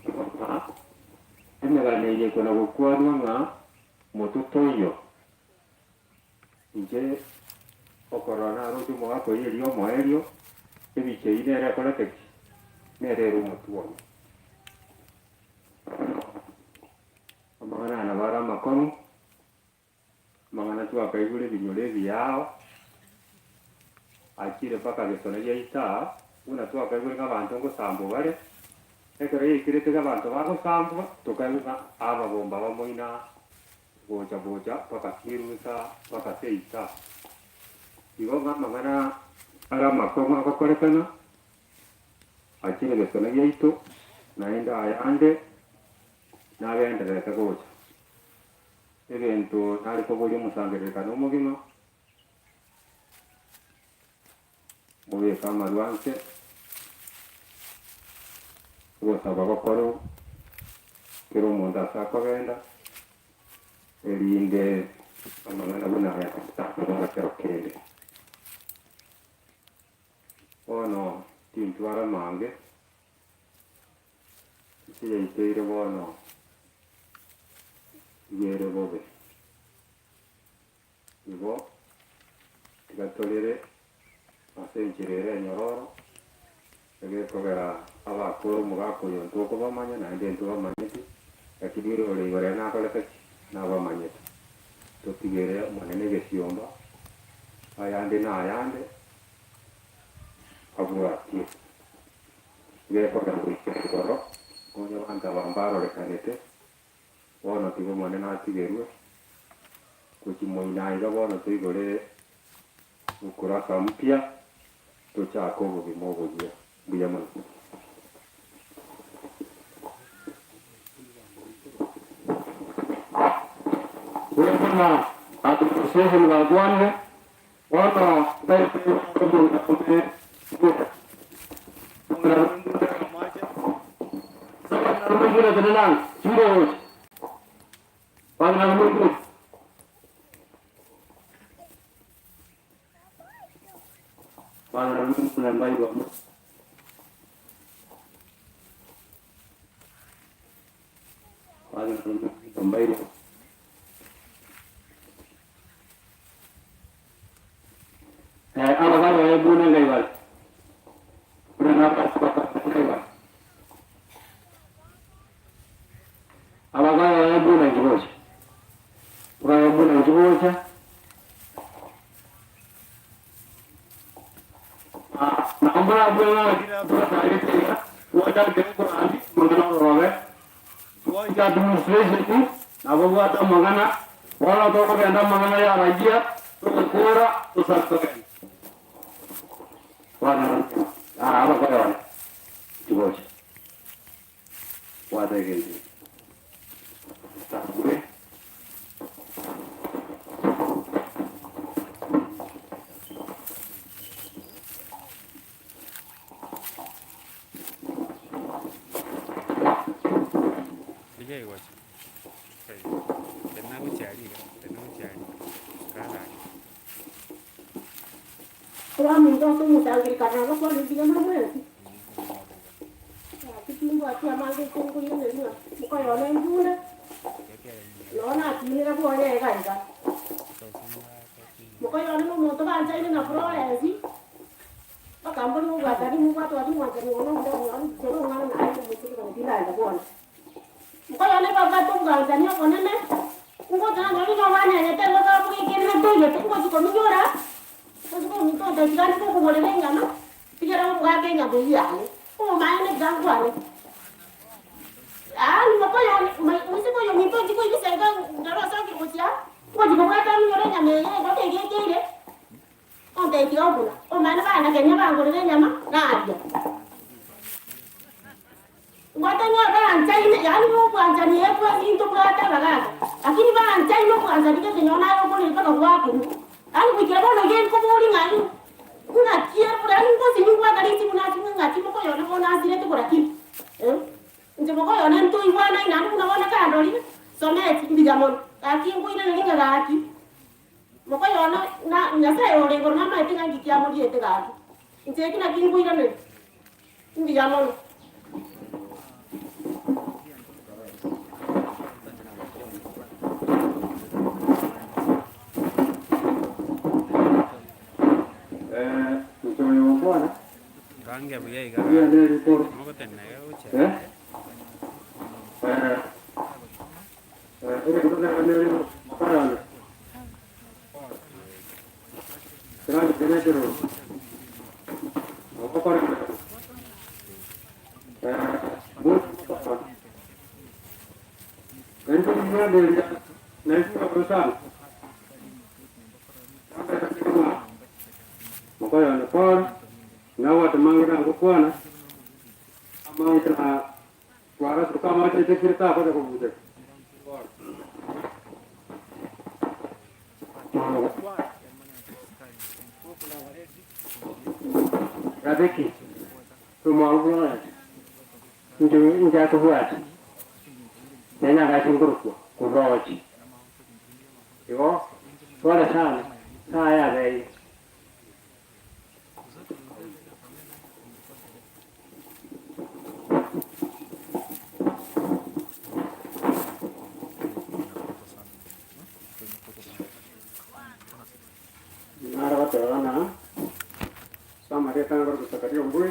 Ng'a emegano eye ekona gokwanwa ng'a motwe toiyo. Inche okorora naroche omogaka oyio erio omoerio, ebicha eyio nere ekorete ki? Nere ere omotwe one. Amang'ana aya nabo are amakong'u, amang'ana twakaigure ebinyoro ebiao, achire mpaka gesona giaito aa, buna twakaigure ng'a abanto ngosambwa bare, ekero yaikerete ng'a abanto bagosambwa, tokaigwa ng'a ababomba bamoina gocha gocha mpaka kirusa mpaka seito aa. Igo ng'a amang'ana are amakong'u agokorekana, achire gesona giaito, naende ayande. Nagendererete gocha. Egento nare koboria omosangererekano omogima, mobeke amarwa nse, ogosaba gokorwe, kera omonto ase akogenda, erinde amang'ana buna aya takoba ekero kende. Bono tintwara amange. Ense yaito ere bono iga ere bobe. Igo tiga torere ase enchera ere enyororo, egekogera abakoro omogaka oyo ntokobamanya naende ntobamanyeti, lakini ore ore igoro ere nakorete ki? Nabamanyete. Totigere Omonene egesiomba, ayande na ayande abwatie. Gekogera goika igoro, onye abanto aba mbarorekanete, bono tiga Omonene atigerwe, gochia moino aiga bono toigore ukurasa mpya, tochake obogima oboyia. Mbuya mono.
Buna administration bakwanire, bono ntaete omong'ina onde bweka.
Aa abakoyona chigocha bwata egento eke. Takure.
Abaminto ase omosangererekano abakwana mbuya more mwensi, gaki timbwati amange ase nkoiraneria ng'a mokoyona embura, nonya nakinire bwoye iga iga. Mokoyona na omonto banchaine na Florence, bakamboria obwatani mobwate gaki omwanchani one omuya omuya inche na omwana naye omoiseke gaki tindagenda bono. Mokoyona babwate obwanchani obonene, ngocha nanyora nigo banyenyete igo babogekerire toigete, ngochi kominyora, ngochi kominto onde tiga nchie kokogorera enyama, tigera omogaka enyama eywo yane, omomaene tiga nkwane. Yaani mokoyone moiseke oyo ominto inchi koibisa iga ekero osokire gochia aa, ngochi kobwata minyore enyama eye igo tegekeire, ontebie tiga ogora, omomaene bana kenya bangorere enyama, naria. Ngotonyora baanchaine, yaani nobwanchani ekwe ntobwate abagaaka, lakini baanchaine obwanchani gete nonye naye okorire mpaka gwakorwa. Yaani goikera bono iga nkoboria ng'a ng'aki ere yaani ngosinyi ngoaka risimu nasimwe ng'aki mokoyone bono asirete kora ki? Eh, inche mokoyone ntoigwanaine naende buna bono kandorire, someti mbuya mono, gaki nkoiraneria ng'a gaki, mokoyone na Nyasaye ore igoro namaete ng'a nki kiamoriete gaki. Inche eki naki nkoiraneria. Mbuya mono.
Eh, inche oyo gokwana,
Ngange buya iga
riria
gaki.
nerikoro.
Mogotenena iga gochia
Eh?
are.
Eh, eh, erikoro nero nere mokorana. Kera nekero, ogokora eh, mokoyone pore, nabwate mange nagokwana, amange na twara tukamache kire takoja kobucheka.
Rabeki, rumorubwati, inche inchakobwati, nenya agachingurukwa kurochi. Igo, pole sana, saa yabeire.
Nara batebana, samareta ngoro gusakaria ombui,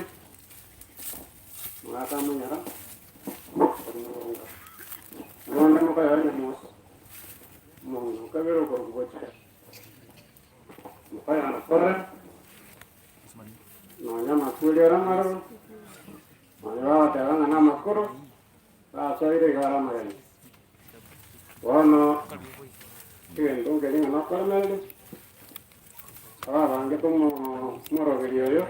mwaka manyara, orunga. Ronda mukayore nyamosi, mungu kabere okoro kugocha. Mukayana korre, nonya makuri aramaro, nonya babatebana n'amakuru, basoire iga aramageni. Bono, egento nkeri ng'a nokoremereri, ababange tomoroberi oyo,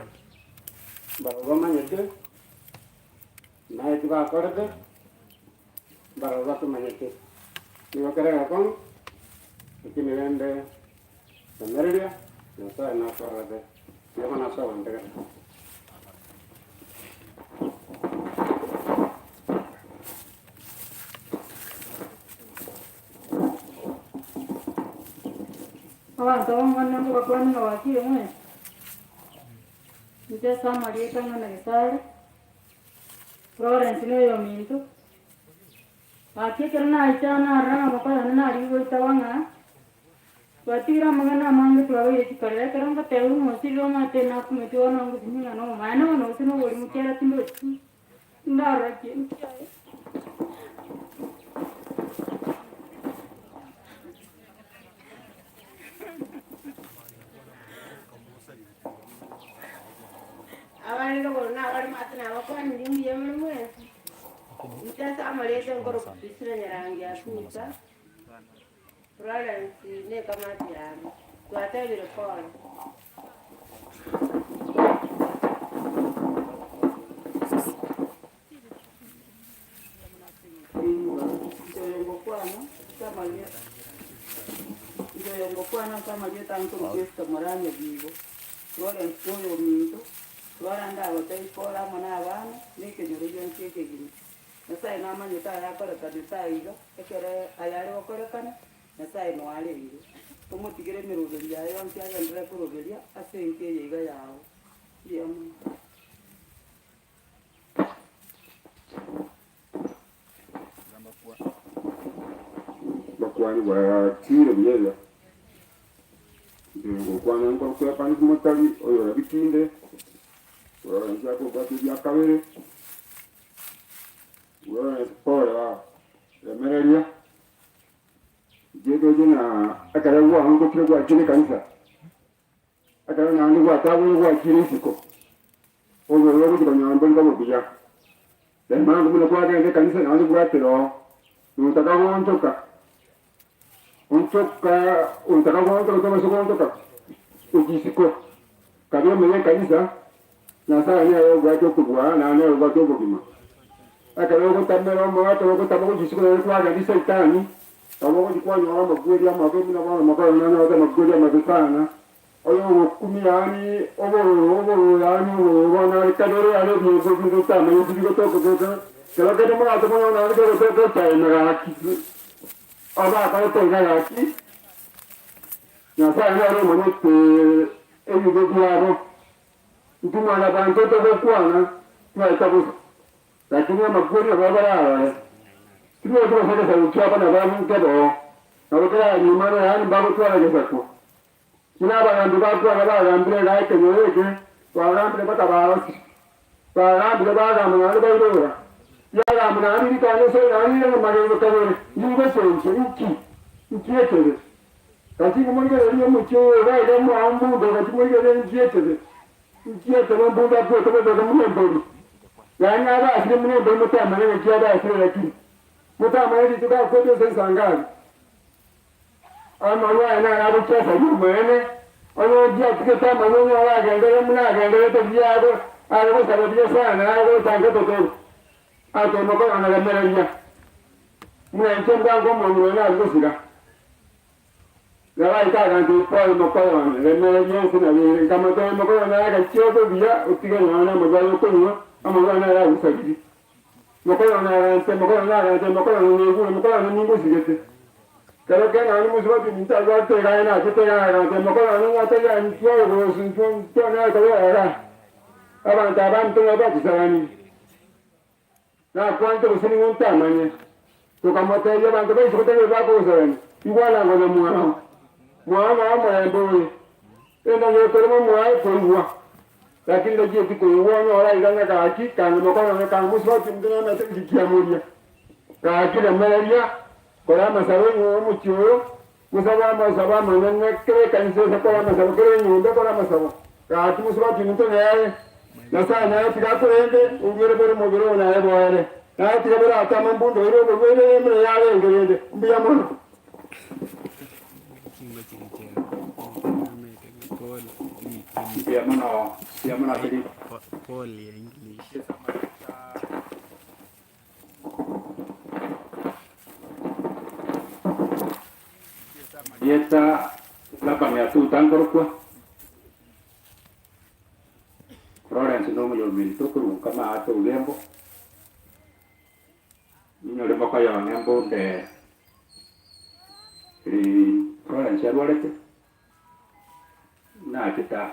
barabwo bamanyete, naye tibakorete, barabwo batomanyete. Nigo kere egekong'u, lakini rende semereria, Nyasaye nakorete, nigo nase ogontegera.
Abanto b'omwana ngobakwane ng'a bakire mwensi, inche ase amarieta ng'a Gesare, Florence na oyominto, gaki ekero naicha narora ng'a mokoyone narigia goitaba ng'a, twatigire amang'ana amange twabeire chikorera ekero ngoteba ng'a osirire omanyete nakumeti bono ngosinyi ng'a nomomaene bono gose na oborimo kiara tindochi, ndarora kende kiaye.
Abande rogoro na abare maate nabakwanire mbuya more mwensi. Inche ase amarieta nkoro Priscilla Nyarangi Asusa, Florence na ekamati yane, twatebire pole.
Inche ngokwana ase amarieta a Nkoro Kristo moranye bigo, Florence oyominto, twara ndagotebie pore amo na abana, na ekenyoro gionsi ekegima. Nyasae namanyete ayakorekanete aiga, ekero ayare gokorekana, Nyasae noe arenge. Tomotigere emeroberi yaye yonsi agenderere koroberia ase enka eye iga yao. Mbuya mono.
Bakwani bwachire buya iga. Inche ngokwana nkorokwa Evans Motari, oyore Bikinde, Florence akobwate ebia kabere, Florence pole baba, remereria, inche ndoche ng'a ekero gwaangokire gwachire ekanisa, Ekero naende gwataboire gwachire isiko, obororo ogochia konyora mbori koba buya. Rema buna kwagenda ekanisa naende bwatera oo, notaka goonchoka, onchoka otaka goonchoka tobasa goonchoka gochia isiko. Kabe ime y'ekanisa, Nyasaye nere obwate okobua naende nere obwate obogima. Ekero ogotamera omoyo, ekero ogotama gochia isiko naende kwagenda Saitani, nabo ogochia kwanyora amakweri amabe buna bono mokorora nonyorete amakweri amabe sana. Oyo ogokumia yaani obororo, obororo yaani obororo bono are kabere are ebinto binde otamanyeti bigotoka goka, kero kende morache monyore naende kegotoka echaime gaki, abakorete iga gaki, Nyasaye nere omanyete ebibe biabo. Intwe mwanyabanto togokwana twaeta bosa, lakini amakweri nabo bararore. Tibweti gose egesaku kiabo nababwo nkeboo, nabo keranyumane yaani mbagotwara egesaku. Buna abagambi bakwana bagambire iga ekenyoro eke, bagambire mpaka barosire. Bagambire bagamba naende bairora. Riagambwa naende ritanyeso naende rire magego kabere, rigochenchia inki? Inki ekebe? Gaki nimorigererie omochie oyo iga iga mwao mbunde gaki morigererie inki ekebe? Inki ekebe mbunde akwete gotaka buna embori? Yaani abasire buna embori motamanye naki abasire lakini motamanye rituko akwete gose nsangabi. Amarwa aya naro agochia asaria omoene, onye ondiatigete amarwa onyore agenderere buna agendererete buya ago are gosaba buya sana are gotanga ototoru atema korana remereria buna inche mbwango omong'ina oyo nare gosira. Nabo agancha Paul mokoyo one, remereria ense nabo ere. Nkamotebia mokoyo one agachia obe buya otige nonya namarwa aya okonywa, amarwa aya naro agosaririe. Mokoyo one agancha, mokoyo one agancha, mokoyo one naigure, mokoyo one ningosigete. Kero kende nonya mosubati ominto abwate egari nachete iga agancha, mokoyo one ng'atebia ntware gose ntwe ntonyare koba iga. Abanto aba intwe nabo batusaranirie. Nakwanete gose ning'o ntamanye. Tokamotebia abanto ba isiko tari bakogosarania, igwana ngonya mwao. Mwao nao omorembe ore. Endagera ekorema mwaye koigwa. Lakini tachieti koigwa onyore aiga ng'a gaki kanga mokono one kanga mosubati ominto namanyete nki kiamoria. Gaki remereria, kora amasabo ing'o omochie oyo, mosabe amasabo amanene kera ekanisa ase kora amasabo kera enyomba ekore amasabo. Gaki mosubati ominto nere, Nyasae naye tiga akorende, oburuere bore omobere oo naye boere. Naye tiga boratame mbunde oire oborwaire emere yarenge rende. Mbuya mono.
Mbuya mono, mbuya mono ase ri. Rieta Labani atuta nkorokwa Florence nomoyominto korwa Nkama ase Ogembo. Ninyore mokoyone mbunde Florence arwarete, nachete aa,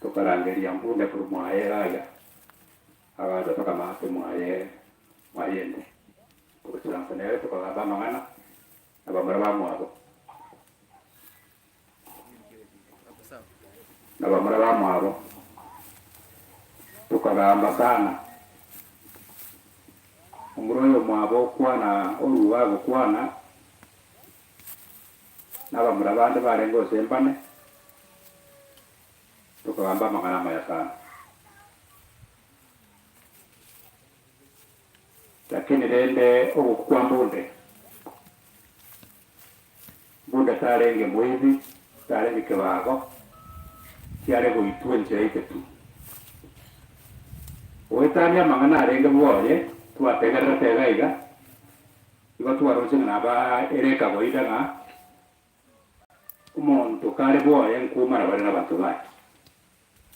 tokarangeria mbunde korwa mwaye iga iga, agacha tokamanya ase mwaye mwaye ende. Togacharansa nere tokagamba amang'ana na bamura bamwabo. Na bamura bamwabo, tokagamba sana. Omura oyomwabo okwana oruga agokwana, na abamura bande barenge gose mbane, tokagamba amang'ana amaya sana. Lakini rende ogokwa kwa mbunde, mbunde tarenge moibi, tarenge kebago, Chiare goitwa enchera itetu. Goetania amang'ana arenge bwoye, twategererete iga iga, igo twaroche ng'a naba ere ekawaida ng'a omonto kare bwoye nkoumana bare nabanto baye.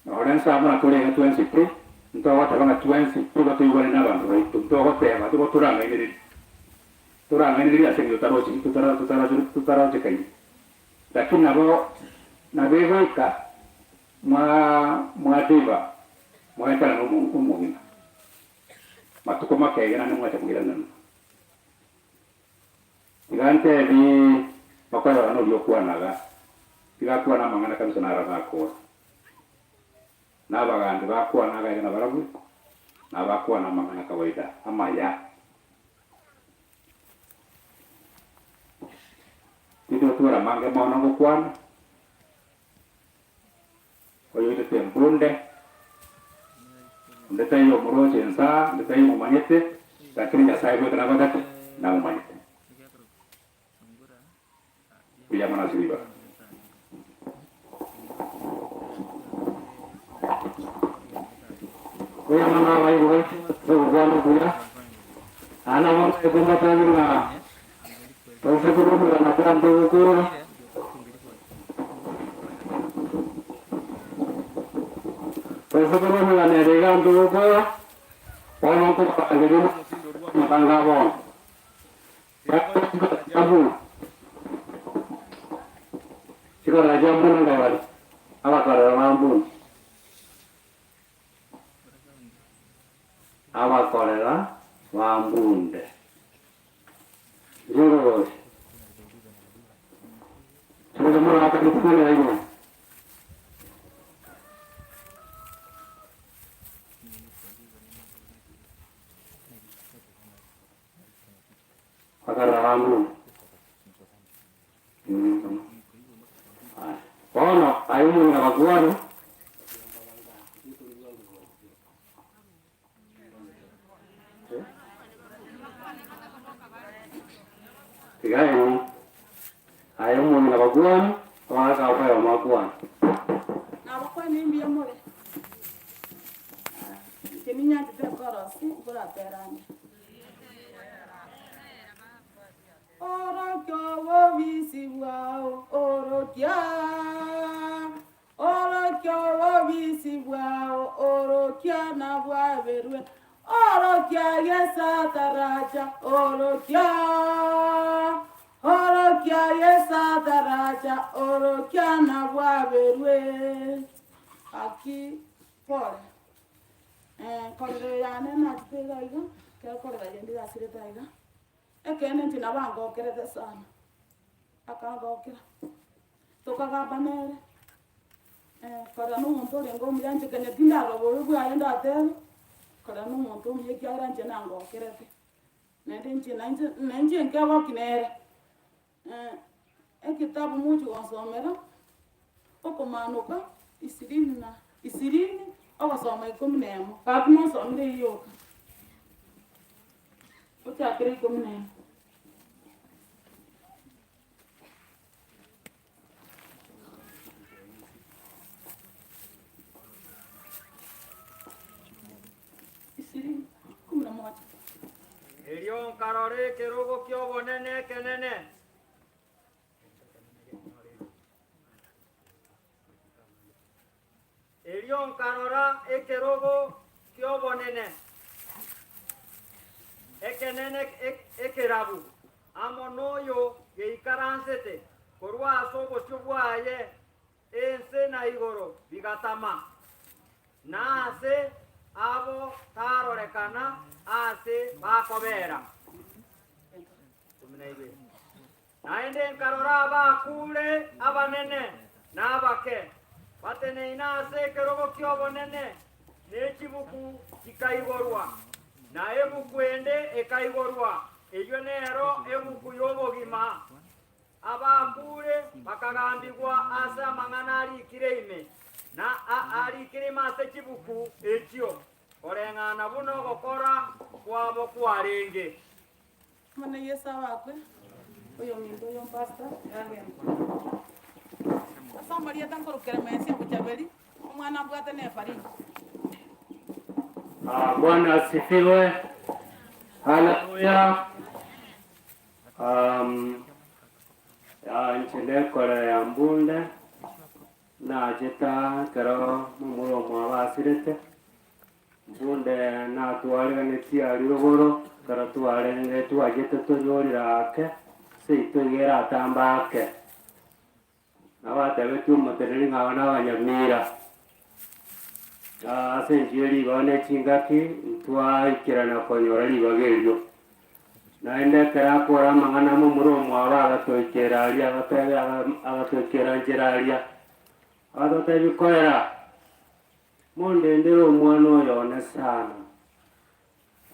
Nore nse amo na tore iga twensi pi, ntogoteba ng'a twensi pi igo toigwane nabanto baito, ntogoteba igo torang'ainererie, torang'ainererie ase eng'encho totarochi totara totara totarochekaini. Lakini nabo nabo egoika mwa mwadiva mwaetana na omo omogima matuko makege naende mwacha koiranana. Tiga ntebi okoyora noria okwanaga, tiga akwane amang'ana kabisa naro agakora. Na abagambi bakwana iga iga nabarabwo, nabakwana amang'ana kawaida amaya. Titotwara amange mono gokwana, oyoitete embunde, onde taiyo omoroche insaa, onde taiyo omomanyete, lakini Nyasaye bweka nabagati namomanyete. Mbuya mono ase ribaga.
Mbuya mono abaibori baito ase ogokwana okuya. Aa nabo naete mbatebi ng'a toise korumerana kera togokora. Toise korumerana ere iga ntogokora, bono nkobarangeria nomotindo bw'amatanga a bono. Chikorera chia mbuna ngai bare, abakorera ba mbuna. Abakorera ba mbunde. Inche ngogocha. Chibesa morakane timonera igoro. Bakarora bambuna. Bono aye omong'ina bakwane. Tiga eni, aye omong'ina bakwane, abagaka oyomo akwane.
Nabakwanie mbuya more? Inche ninyanchete ekorosi nkoratera ande. Orokia obobisi bwao, orokia, orokia obobisi bwao, orokia nabwaberwe, orokia Yeso ataracha, orokia, orokia Yeso ataracha, orokia nabwaberwe. Gaki pore. Korera eye yane nachete iga iga, ekero korera yende yasirete aiga, ekeene inche nabo angokerete sana, akangokera, tokagamba nere, korera na omonto orenge omuya inche kenya tindarora bobe bwaye ndatebe, korera na omonto omuya ekiagera inche nangokerete, naende inche nainche nainche nkegokia nere. Ekitabu mochie gonsomera, okomanoka isirini na isirini, ogosoma ikomi na emo, gaki monsomere eyio yoka, ochakere ikomi na emo. Isirini, kumi na moja.
Erio nkarora ekerogo ki'obonene ekenene. Erio nkarora ekerogo ki'obonene ekenene ekerabu, amo noyo geikaransete, korwa ase obosio bwaye ense na igoro bigatama, na aase abo tarorekana aase bakobera. Naende nkarora abakure abanene na abake, bateneine ase ekerogo ki'obonene, ne chibuku chikaigorwa. Na ebuku ende ekaigorwa, eyio nero ebuku y'obogima. Abakure bakagambigwa ase amang'ana arikire ime, na arikire ime ase chibuku echio, koreng'ana buna ogokora kwabo kwarenge.
Omonene Yeso abakwe, oyominto oyo pastor, yagenda. Ase amarieta nkorokera Mesia Bochaberi. Omwana mbwate n'Efariti.
Bwana asifiwe. Haleluya. Um, inche nekore ya mbunde nachete aa ekero momura omwabo asirete, mbunde natwariganetie aria rogoro, ekero twarenge twachete tonyorire ake, seito iga eratambe ake. Nabatebetie omoteneneri ng'a aba nabanyamira, ase enchera ye ribaga ne chingaki ntwaikerana konyora ribaga erio. Naende ekero akora amang'ana momura omwabo agatoikera aria, agatebia agatoikera nchera aria, agatotebia koera, mondendere omwana oyo one sana.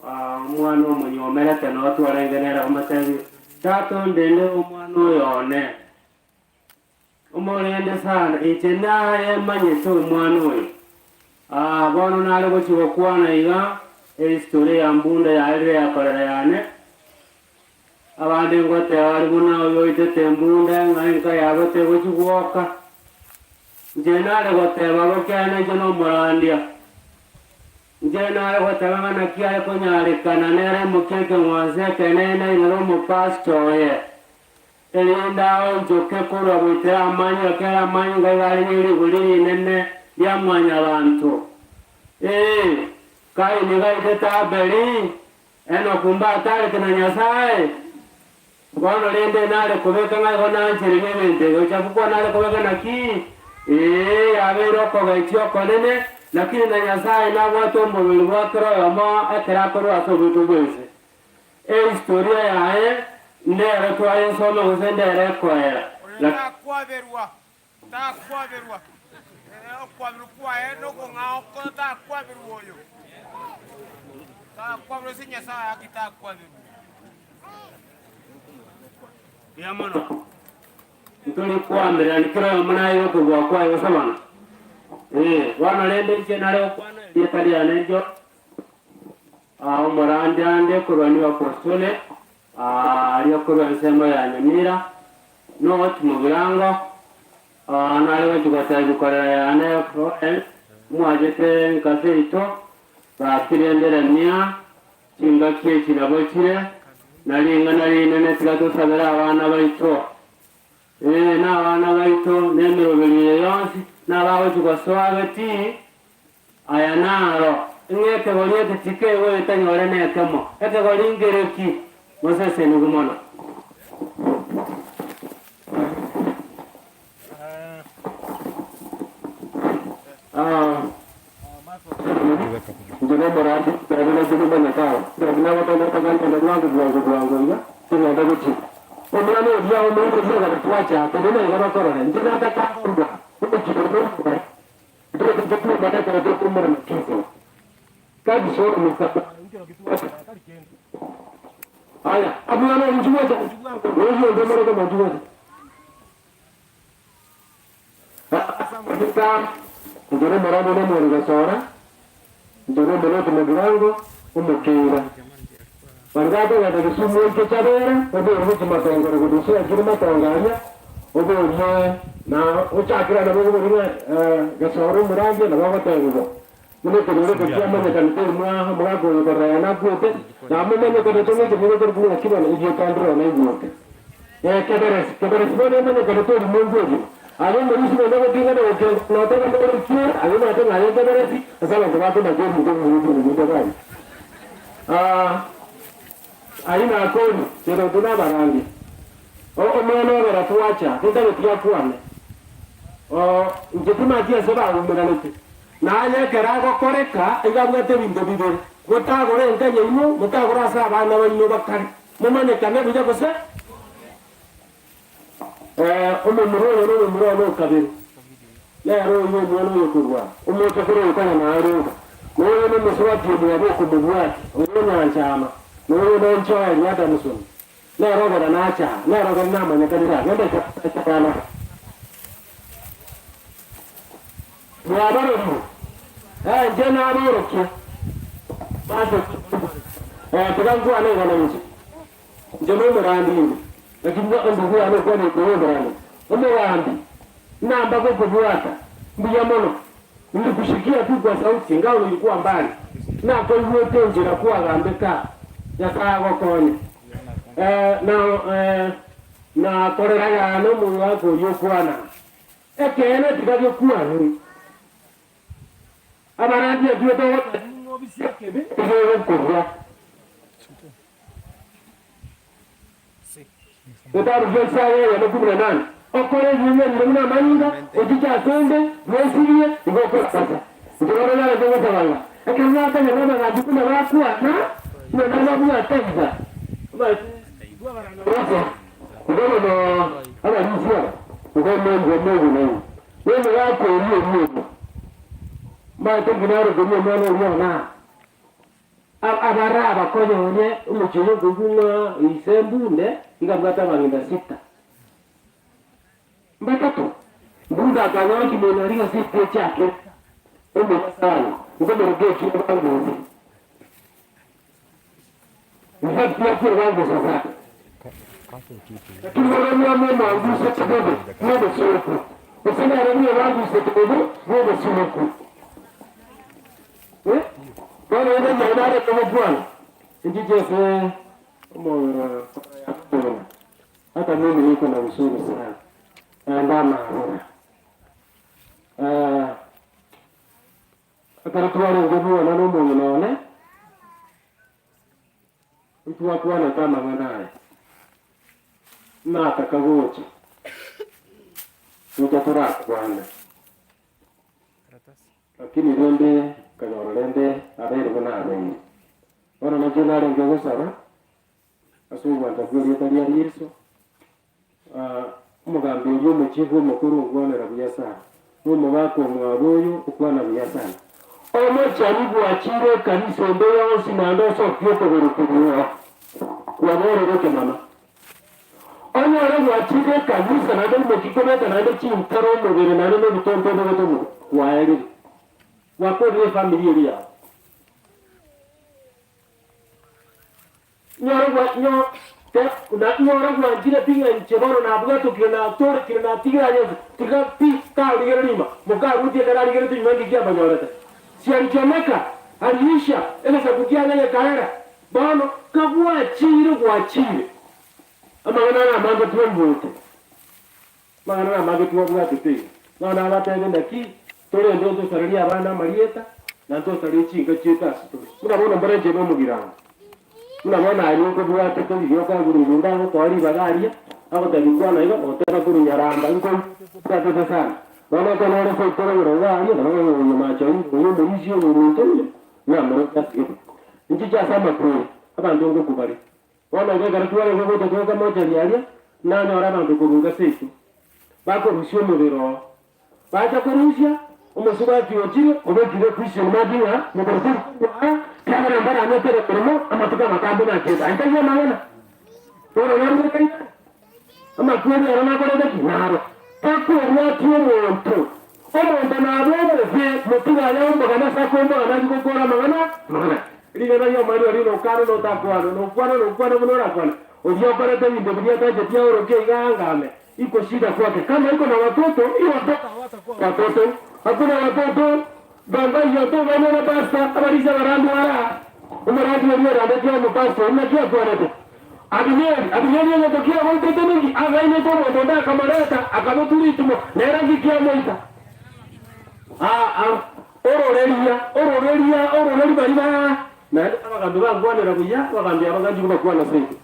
Omwana omonyomerete noo twarenge nere akamotebia, Tata ondendere omwana oyo one. Omorende sana, inche naye manyete omwana oyo. Aa, bono nare gochia gokwana iga, ehistory ya mbunda yaerire ya korera yane. Abande ngoteba bare buna oyo oitete embunda ng'a enka yabo tegochia gwoka. Inche nare goteba bo kiagera inche nomorandia. Inche nare goteba ng'a naki are konyarekana nere omokia ekeng'wanso ekenene nere omopastor oye. Erinde aonchoke korwa goitera amanyinga, kera amanyinga iga are ne rigori rinene ria mwanyabanto. Ee, Kaini gaitete Abeli, Enoku mbatarete na Nyasae. Bono rende nare kobeka ng'a igo nanchereria ebinto ebi, gochia gokwa nare kobeka naki? Ee, yabeire okogechia okonene, lakini na Nyasae nabwate omobere bwa kera oyomo ekero akorwa ase oboiko bw'ense. Ehistoria yaye ndero twayesoma gose ndero ekoera.
Oyo takwaberwa, takwaberwa, okwaberwa kwaye nokong'ao ko takwaberwa oyo, takwaberwa ase Nyasae gaki takwaberwa.
Mbuya mono. Ntori koamererania kera oyomo naye okobua kwaye gose bono. Ee, bono rende inche nare gokwana erieta riane inche. Omorandia ande korwa New Apostolic, aria korwa ensemo ya Nyamira, North Mugirango, nare gochia gotebia korera yane Florence, mwachete nka seito, gaki rende remia, chingaki echi nabo chire, na ring'ana rinene tiga tosabere abana baito. Ee, nabana baito, na emeroberio eye yonsi, nabagochia gosoa getii, Aya naro, ng'a ekegori eke tikegoeta nyore nekemo, ekegori nkereki, mosesenigwe mono.
Inche nomorandi, naende nainche nimanyete aya. Naki nagotenda togenda bwango bwango bwango iga, togende gochia. Omwana oria omoiroria agatwacha, tenena iga bakorore, inche natakakorwa omochie oyo nomobere. Na gochakera nabo okoboria ng'a gesora omorandia nabo agotebigwa, buna ekenyoro eke kiamanyekanete omwa omogaka oyo korora yane akwete, na momanyekanete ng'a ekenyoro ekero buna ng'aki bono erieta ndire naigwete. Keberesi, keberesi bono emanyekanete orimwengu ogima. Aye omorisia bono ogoting'ana gokenga notebe ng'a ore kiore, aye omanyete ng'a aye keberesi, ase abanto bakonacha ebinto ebibe buna ebinto bari. Ayio nakori, kero intwe nabarandia. Omwana obera twacha, tintageti akwane. Inche timanyeti ase baumeranete. Naye ekero agokoreka, iga abwate ebinto bibere, motagore enka yaino, motagore ase abana baino bakare, momanyekane buya gose omomura oyo nomomura one o kabere, nere oyio omwana oyo korwa omochokoro oyo konya narenga, na oyo nomosubati omwabo okomobwatia, oyo onyanchama, na oyo nonchoeri Adamson. Nere ogera nacha aa, nere ogera namanyekanire aa, genda ikaransa aa. Mwabarorire, eh, inche naborokia. Eh, tiga nkwane iga nainche. Inche nomogambi inde, naki buna endugu yane ekwana igoro y'obogambi. Omogambi, namba gokobwata, mbuya mono. Nilikushikia tu kwa sauti ingawa nilikuwa mbali. Nakoigwete enchera kwagambete aa. Nyasae agokonye. Eh, na eh, na korera yane omogaka oyio okwana. Ekeene tiga gekwanwe. Abarandia intwe togoteba ning'o obisia ekebe tigegokorwa. Getabu gia Isaya eyemo kumi na nane, Okore ebibe bire buna amanyinga, ochiche ase 'nde, bwesibie, igo okorakasa. Inche bono narenge gosaba ng'a ekero natanyora abagambi buna bakwana, ng'a nababwate iga, omanyete Rosa, igo bono abarisia aba, igo omonto omogunani, na omogaka oria oria oria, omanyete nki narokeria omwana oria one aa? Abare abakonyoria omochie oyo nkoigwa ng'a ise mbunde nigo abwate abang'ina sita. Mbatato. Mbunde akanyora kimoni aria gose etie chiake omuya sana, nkomoroka ekio bangusi. In fact tiakire bangusa sana. Lakini bono omwami omwanguse kidogo bw'obosoku, gose nere nigo bangusete bobe bw'obosoku. Eh, bono ere omonene areke gokwana, inchiche ase omong'ina omong'ina, hata mimi niko na huzuni sana, naende amaabera. Eh, ekero twarenge bwona na omong'ina one, ntwakwanete amang'ana aya, nataka gocha, gocha torakwane. Lakini rende nkanyora rende abeire buna abeire. Bono nakio narenge gosaba ase ogwancha kw'erieta ria Yeso, omogambi oria omochifu omokoro onkwanera buya sana, na omogaka omwabo oyo okwana buya sana. Omochani bwachire ekanisa ende yonsi naende osokie okogoro korwa kwaborire ekemama. Onyore gwachire ekanisa naende oimoki kobeka naende chinkero omobere naende nebitonto obegete omobere, kwaerire. Gwakorire efamiri eria yao. Nyore gwa nyo te na nyore gwanchire pi ng'a inche bono nabwatokire natorekire natigire aye onsi, tiga pi tarigere rima, mokarutie ekero arigerete nyuma nki kiamonyorete. Sialichomeka, aliisha, egesaku kiane gekaera. Bono kagwachire gwachire, amang'ana aya amange twaigote, amang'ana aya amange twabwatete iga. Bono abatebie naki torende ntosarerie abana amarieta, na ntosarie chinka chiaito ase tore. Buna bono mbore inche nomogirango, buna bono aye ninkobwatete riria okagure ebinto agokoa ribaga aria, agotebia kwana iga, oteba korwa nyaramba, inkobwatete sana. Bono okonyora ase okorogera iga aria, nabo oyo macho oyo omorisia oyo ominto oyo, Namoroche ase gete. Inchiche ase amakweri, abanto ngokwa bare. Bono iga ekero twarenge gocha tokamocheria aria, nanyora abanto korwa seito, bakorusia omobere oo. Bacha korusia, omosubati ochire, obekire equestion mark ng'a mobere tori korwa aa, kiagera mbaranyetere emeremo amatuko amatambe nachiete. Aye taiyo amang'ana. Bono narure kaina. Amakweri aro nakorete ki? Naro. Takorwati omonto. Omonto nabe omobe, motige aye omogane ase akomogana aria gokora amang'ana amang'ana. Ring'ana ri'omoerio riria nokane na otakwane, nokwane nokwane buna orakwane. Oria okorete ebinto biria atacheti aoroke iga angame, iko shida kwake. Kama iko na watoto, hiyo watoto hawatakuwa watoto. Hakuna watoto, gamba hiyo toganywe na pastor, abarisia abarambi bare aa. Omorandi oria orandetie omopastor, naki akwanete? Abineri, Abineri egento kiagoitete ninki? Againete omonto onde akamoreta, akamotura ritimo, nere nki kiamoita? Aa, ororeria, ororeria, ororeri baria ba naende abagambi bankwanera buya, abagambi aba nganchi kobakwana seito.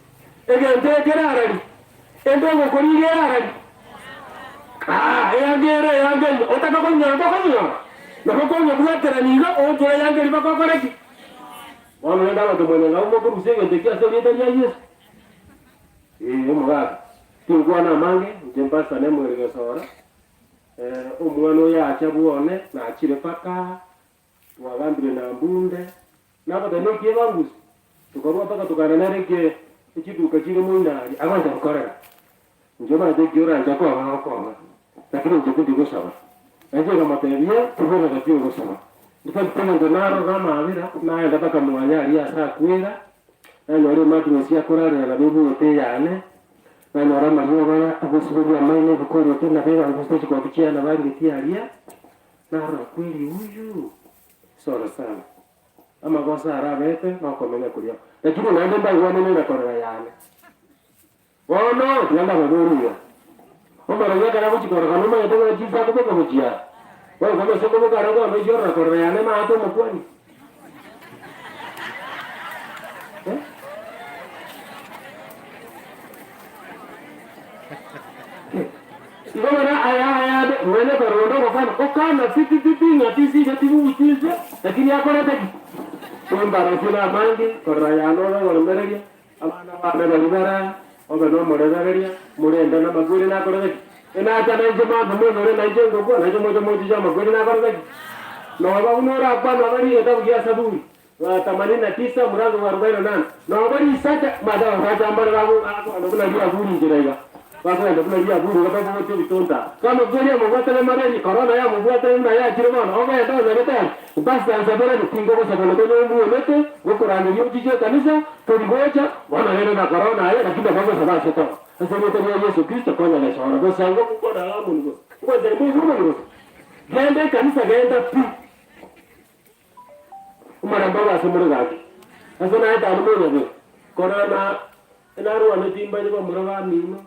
Egento eke narari, ende ogokorigia erarari. Aa, eanga ere eanga eyio, otaka konyora tokonyora, nabo okonyebwaterania iga, oonchore eanga eria bakokora ki? Bono rende abanto mwanyaga mokorusia egento ekio ase erieta ria Yeso. Ee, omogaka, tinkwana amange, inche mpastor Nemuel Gesora, eh, omwana oyo acha bwone, nachire mpaka twagambire na mbunde, nagoteba neki ebangusi, tokarua mpaka tokaenda nere eke echiduka chire moino aria, agancha gokorera. Inche omanyete eki oranche koba gokoba, lakini inche tindi gosaba. Nainche nkamotebia, Tibwenereti ogosaba. Infact egento narora amaabera, naenda mpaka mwanya aria ase akwera, nanyora emattress akorarera nabo ebuete eyane, nanyora amariogo aya agosiberia amaino ebikoroto nabo ebangusete chikobi chiane barigetie aria. Narora kweli huyu sore sana. Amagoso aro abete nokomenya koria. Lakini naende mbaigwanene na korora yane. Bono tiga ndababorie iga, Omorogi ekero agochia korora nomanyete buna chinsa akobeka gochia aa? Boigo gose nkoboka are bono ochia orora korora yane maate omokuani? Eh? Igo bono aya ayande mwene korora onde ogokana, okana titititi ng'a tisiga tibuguchi inse, lakini akorete ki? Embarosia namange, korora yane obe ogoremereria, Abana bane baria bare obe nomorebereria, morende namakweri nakorete ki? Enacha nainche mambia monyore nainche ngokwa, nainche moche mochiche amakweri nakorete ki? Noba buna orakwane noba rigetabu gia Saburi themanini na tisa omorango bwa arobaini na nane, noba risacha, omanyete abasacha mbare bagokwana buna riaburi inchera iga, bakogenda buna riaburi iga babogotie ebitonto aa. Amakweri amobwatane mareri, korona yamobwatane buna yachire bono, ogende onyagete Pastor nsabere tingogosaba na konya omwomete ngokorangeria ochiche ekanisa tori gocha bono rende na corona aye lakini nabo ngosaba ase toro ase erieta ria Yeso Kristo konya gesora bosa igo gokwana amoni gose ngwanchani moigwe omoni gose genda ekanisa genda pi omorembe obe ase more gaki ase naye tari monyabere korana narwaneti mbanye bamura bamino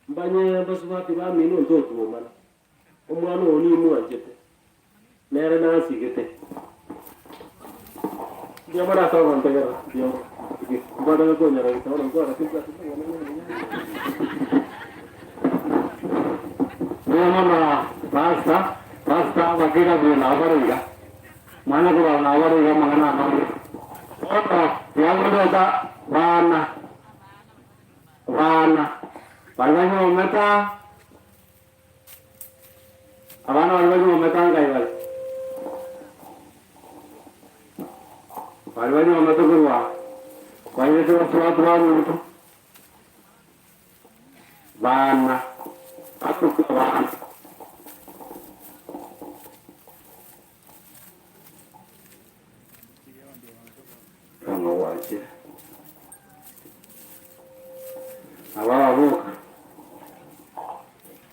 mbanye basubati bamino ntotuomana. Omwana oo nimwanchete, nere nansigete. Mbuya mono ase ogontegerera, mbuya mono. Mbwate konyora getaona nkwana timbwati mang'ana mang'ana.
Mbuya mono Pastor, Pastor abakira buya nabo bare iga. Manya korwa nabo bare iga amang'ana amange. Bono tiga bana, bana, baria banyomete. Abana baria banyuomete ngai bare? Baria banyuomete korwa bairete basubati ba monto, bana, batuka abana. Bono gwachire. Nabo ababoka.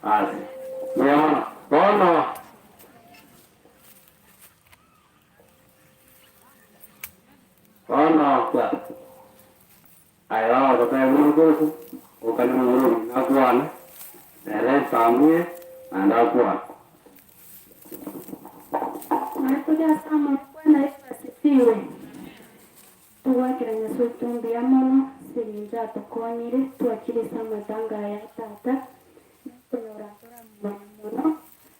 Ase. Mbuya mono. Bono. Bono kwa. Aye bagotebia omokungu, okane momura omino akwane, nere nsambuye, naende akwane.
Naye ase amaboko na Yeso asifiwe. Togwakera Nyasae oito mbuya mono ase eng'encho atokonyire twachire ase amatanga aya a tata, nokonyora ntoramomanya mono,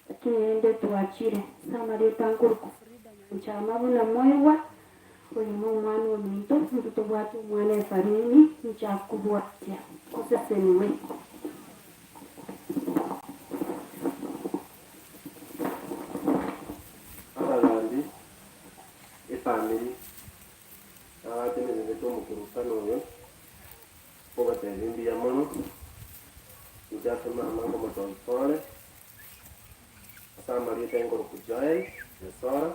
lakini rende twachire. Ase amarieta nkorokwa Frida Nyanchama buna mwaigwa, Oyo nomwana ominto, intwe tobwate omwana Efraimu, inche akobwatia, oseseniwe.
Abagambi, efamiri, na abatenenerete omokorokano oyo, nkobatebia mbuya mono, inche ase mama nkomotogia pole, Ase amarieta engoroku Joel, Gesora,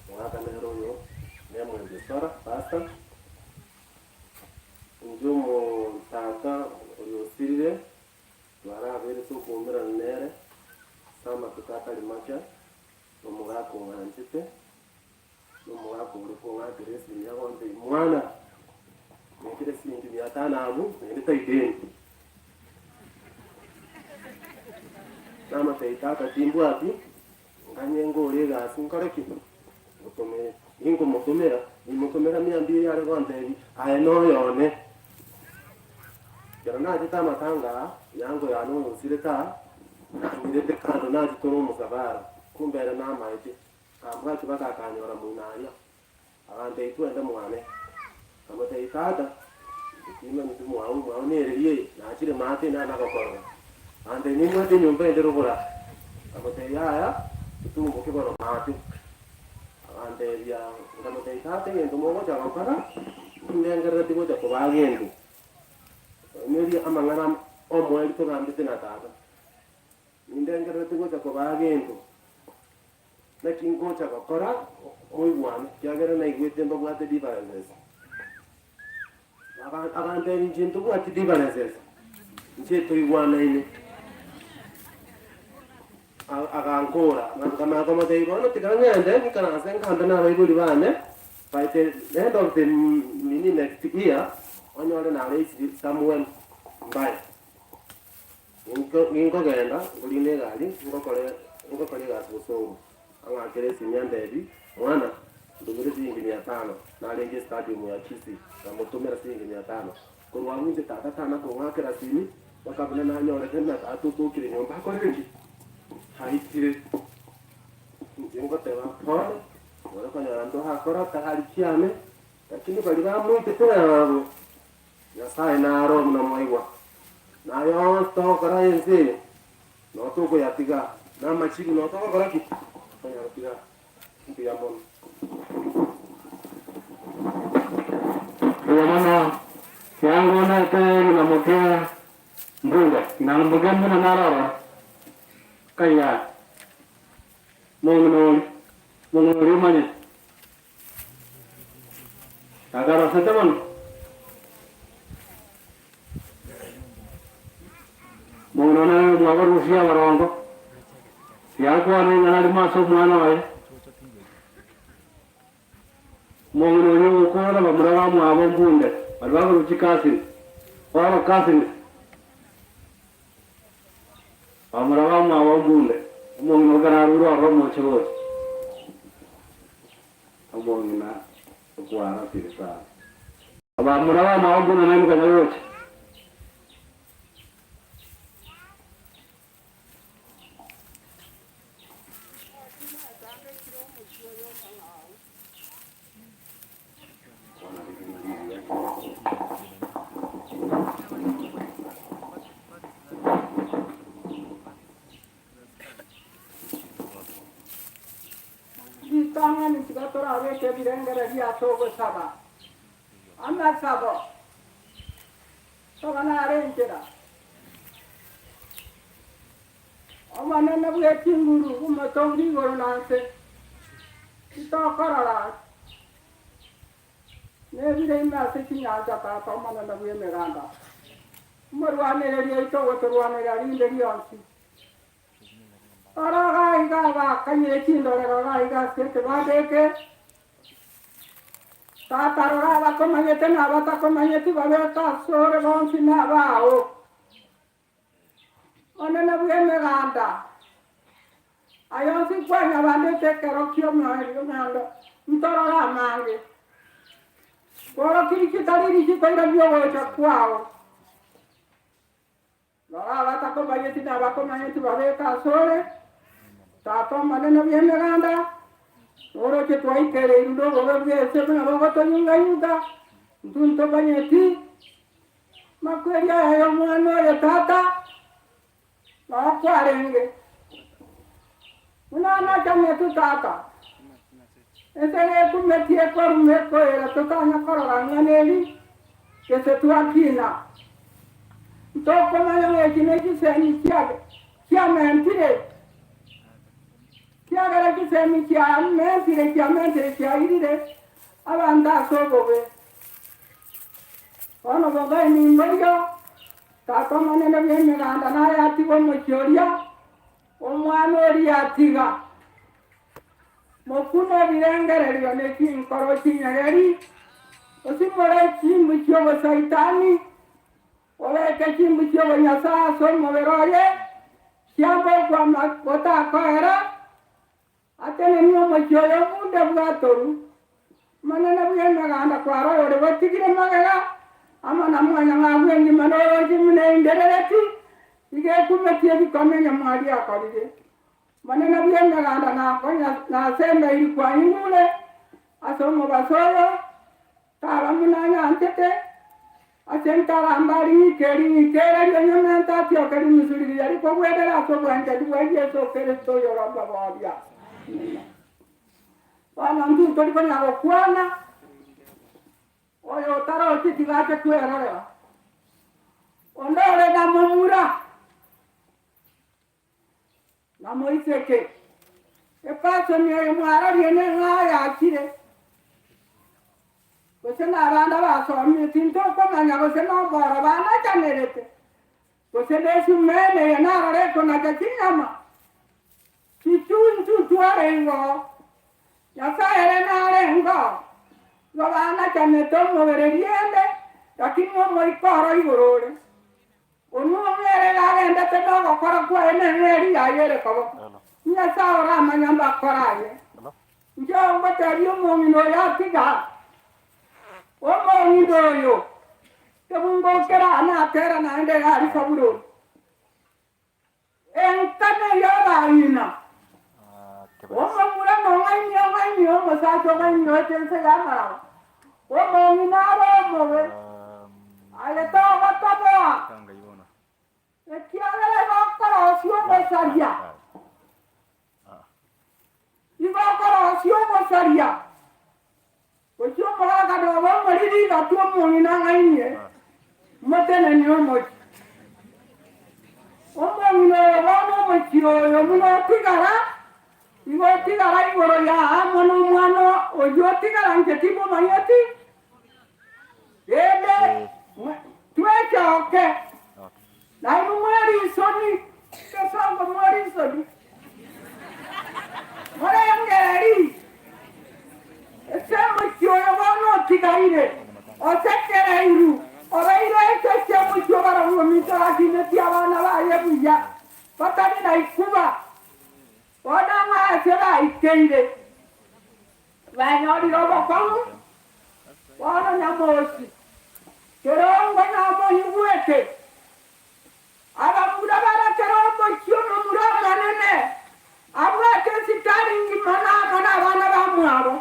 omogaka nere oyo Lemuel Gesora, pastor. Inche omotata oyo osirire, twaraberete okoumerana nere ase amatuko atari make, na omogaka ong'anchete, na omogaka ore kong'akera esimi agontebia, mwana, nekire siringi mia tano abwo, naende tai deni. Namotebia, Tata, timbwati, nganye ngore egasi nkore ki? Ngotomere. Ninkomotomera, nimotomera mia mbili are gontebia, Aye noyone. Ekero nachete amatanga aa, yango yane oyonsirete aa, nang'irete kando nachete ore omosabara, kumbe ere namaete, akambwatia mpaka akanyora moino aria. Agantebia, Twende mwane. Nkamotebia, Tata, inche timanyeti mwao, mwao nereri eye, nachire maate inane nagokorora. Agantebia, Nimbwate enyomba ende rogoro aa. Nkamotebia, Yaya, totumboke bono maate. Agantebia, nkamotebia, Tata, egento mogocha gokora, tindengerereti gocha kobaa gento. Oimerie amang'ana omoerio togambete na tata. Nindengerereti gocha kobaa gento. Naki ngocha gokora moigwane, ekiagera naigwete mbabwate differences. Agantebia inche ntobwati differences, inche toigwanaine.
Agankora, nkamanya komotebia, Bono tiga ngende nikaranse ngambe nabaibori bane, by the end of the nini next year, onyore nareisire somewhere mbaya. Ginkogenda nkorina egari, ngokore ngokora egasi bosongo, ang'akere esimi antebi, mwana, ntomere siringi mia tano, narenge estadium ya Kisii, nkamotomera siringi mia tano. Korwa abwo inche tata tana kong'akera simi, mpaka buna nanyorete ng'a tata otokire nyomba akorire ki? Aitire. Inche ngoteba pole, ore konyora ntorakora tayari chiane, lakini baria bamoitete nabo, Nyasae naro buna mwaigwa. Na aya onsi togokora ense eye, noo tokoyatiga, na amachibu noo togokora ki? Tokoyatiga. Mbuya mono.
Mbuya mono, kiango naete ng'ina moke mbunde, ng'ina moke mbuna naroro, kaiga mong'ina oria, mong'ina oria omanyete, takarosete mono. Mong'ina one mwabarusia abarongo, tiakwana ing'ana rimo ase omwana oye. Omong'ina oyio ogokora bamura bamwabo mbunde, baria bakorwa chikasini, all cousins, bamura bamwabo mbunde, omong'ina okero arure ororo omoche gocha. Omong'ina okwarasire sana. Abamura bamwabo mbunde naye mokanya gocha.
Ritang'ani tiga torabeke ebirengererio ase ogosaba amasabo, toba nare enchera. Omonene bwe chinguru omotongi igoro na nse, titokorora nebire ime ase chinyancha Tata Omonene bw'Emeganda, omorwanereri oito ogotorwanerera rinde rionsi. Rora gaiga abakanyire chindorero gaiga ase ekebanda eke, Tata rora abakomanyete na abatakomanyeti babeke asore bonsi nabao. Omonene bw'Emeganda, aye onsi kwanyabandete ekero ki'omoerio naende ntorore amange. Kworokirie chitari risiiko riria ri'ogocha kwao. Rora abatakomanyeti na abakomanyeti babeke asore, Tata Omonene bw'Emeganda, noroche twaikereirwe nobobe bw'ense buna bogotoyungayunga, intwe ntomanyeti. Makweri aya y'omwana oyo tata noo kwarenge, buna anachametwe tata, ense nekumetie ekoruma ekoera totanya korora ng'a neri gese twakina. Ntokomanya ng'a eki nechisemi chiamentire, kiagera chisemi chiamentire chiamentire chiairire abanto ase obobe. Bono bogaini mboigo, Tata Omonene bw'Emeganda naye atige omochie oria, omwana oria atiga. Mokune ebirengererio ne chinkoro chinyegeri, osimore chimbu chi'obosaitani, obeke chimbu chi'obonyasae ase omobere oye, chiambe okwama gotakoera, Atenenie omochie oyo obunde bwatoru, Omonene bw'Emeganda kwarora ore gotigire magega, amo na mwanyang'au engima na oroche buna einderereti, iga ekumetie ebikone nyamwari akorire. Omonene bw'Emeganda nakonya nasemeiri kwanyigure ase omobaso oyo, taba buna anyanchete, ase ntaramba ring'ike ring'ike erio nyamente atioke rimisu rigiya rikogwedera ase obwanchani bwa Yeso Kristo oyore omoboria. Amina. Bono intwe tori konya gokwana, oyo otarochi tiga ache kwerorera. Onde ore namomura, na moiseke, epasoni eye mwarorie neng'o ayachire, gose nabande abasomire, tintokomanya gose noboro banachanerete, gose nesumeno eye narora ekonacha chinyama. Chichunchu twarengeo, Nyasae ere narengeo, igo banachanete omobere riende, lakini omoika oro igoro ore. Onwe ere agendete nogokora kwaye neng'eria yaye ere koboko. Nyasae oramanye mbakore aye. Inche ngotebia omong'ina oyo atiga, omong'ina oyo, tebungokera natera naende iga aria Sabuloni. Enka ney'abang'ina, omomura nong'aini ong'aini omosacha ong'aini oche ense y'amaraba, omong'ina abe omobe, aye togotoboa, ekiagera igo okorosia ogosaria, igo okorosia ogosaria, gochia omogaka nobe omoriri gati omong'ina ang'ainie, motenenie omochie. Omong'ina oyo bono omochie oyo buna otigara, igo otigara igoro ya amo nomwana oyio otigara inche timomanyeti, rende twechoke. Nainwe mwerinsoni, gesongo mwerinsoni, morengererie ase omochie oyo bono otigaire, osekereirwe, obeire echeche omochie o barabwo ominto bakinetie abana baye buya, batari na ikuba, bono ng'a ase baikeire, banyorire obokong'u, bono nyamosi. Kerongo namoigwete, abamura bara kera omochie omomura omonene, abwate esitari ngima na amo nabana bamwabo.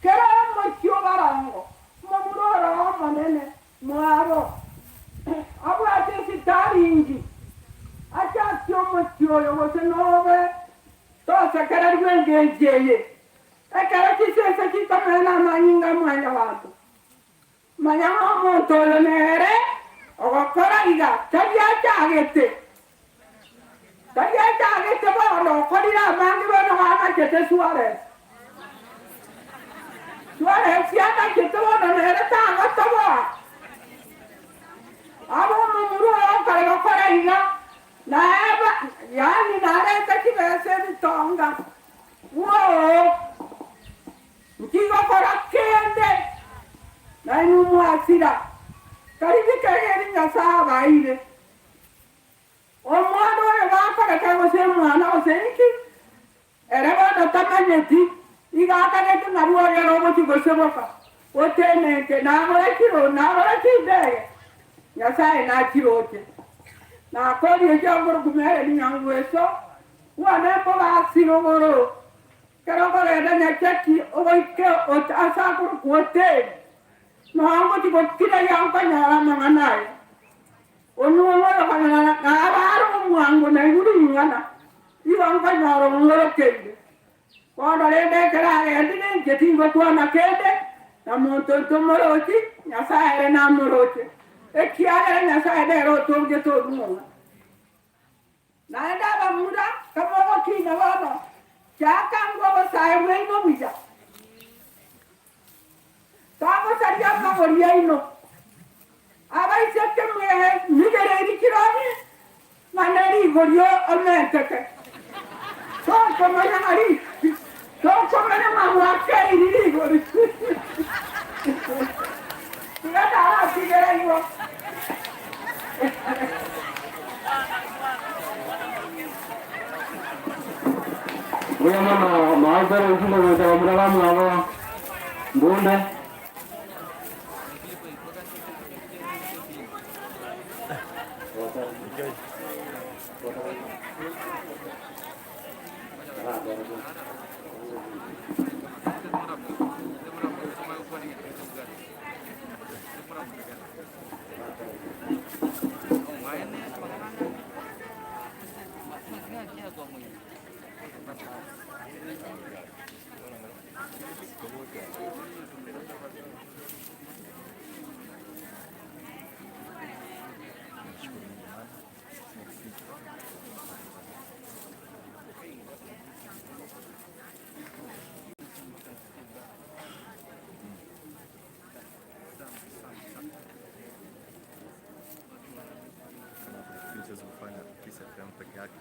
Kera omochie obarongo, omomura oro omonene mwabo, abwate esitari ngi, achakie omochie oyo gose nobe tosekererwe engencho eye. Ekero chisese chikomena amanyinga a Mwanyabaanto, manya ng'a omonto oyo nere ogokora iga, tari achagete, tari achagete bono okorire amange bono anachete Suarez. Suarez anachete bono nere tagotoboa. Abe omomura oyo okare gokora iga, naeba, yaani narente chibesa ebitonga. Woo! Ntigokora kende, nainwe mwasira, tari bikegeri Nyasae abaeire. Omwana oyo bakorete gose omwana gose inki, ere bono tamanyeti, igo akagete ng'a bwoye ere ogochia goseboka, otenenke, nagore chiro, nagore chindege, Nyasae nachiroche. Nakorie chianguru kumere rinyangweso, Bwane mbobasi rogoro, ekero okogenda Nyacheki ogoike ase akorokwa Hoteli, noa ngochia gokira iga nkonyora amang'ana aya. Onwe oyo konyora naba are omwango naigwe ring'ana, igo nkonyora ong'orokeire. Bono rende ekero agendire inche tingokwana kende, na monto ntomorochi, Nyasae ere namoroche, ekiagera Nyasae nere otongete orung'ana. Naende abamura, kamogokiina bono, chaka ngwa obosae bwaino buya, tagosaria amagori aino. Abaiseke mwemigereiri chirongi, ng'a nerigori omenteke. Tokomanya ng'a ri, tokomanya ng'a gwakeiri rigori. Tiga naratigere igo.
Mbuya mono maakere enchili gocha bamura bamwabo mbunde.
Siwezi kufanya Kiss FM peke yake.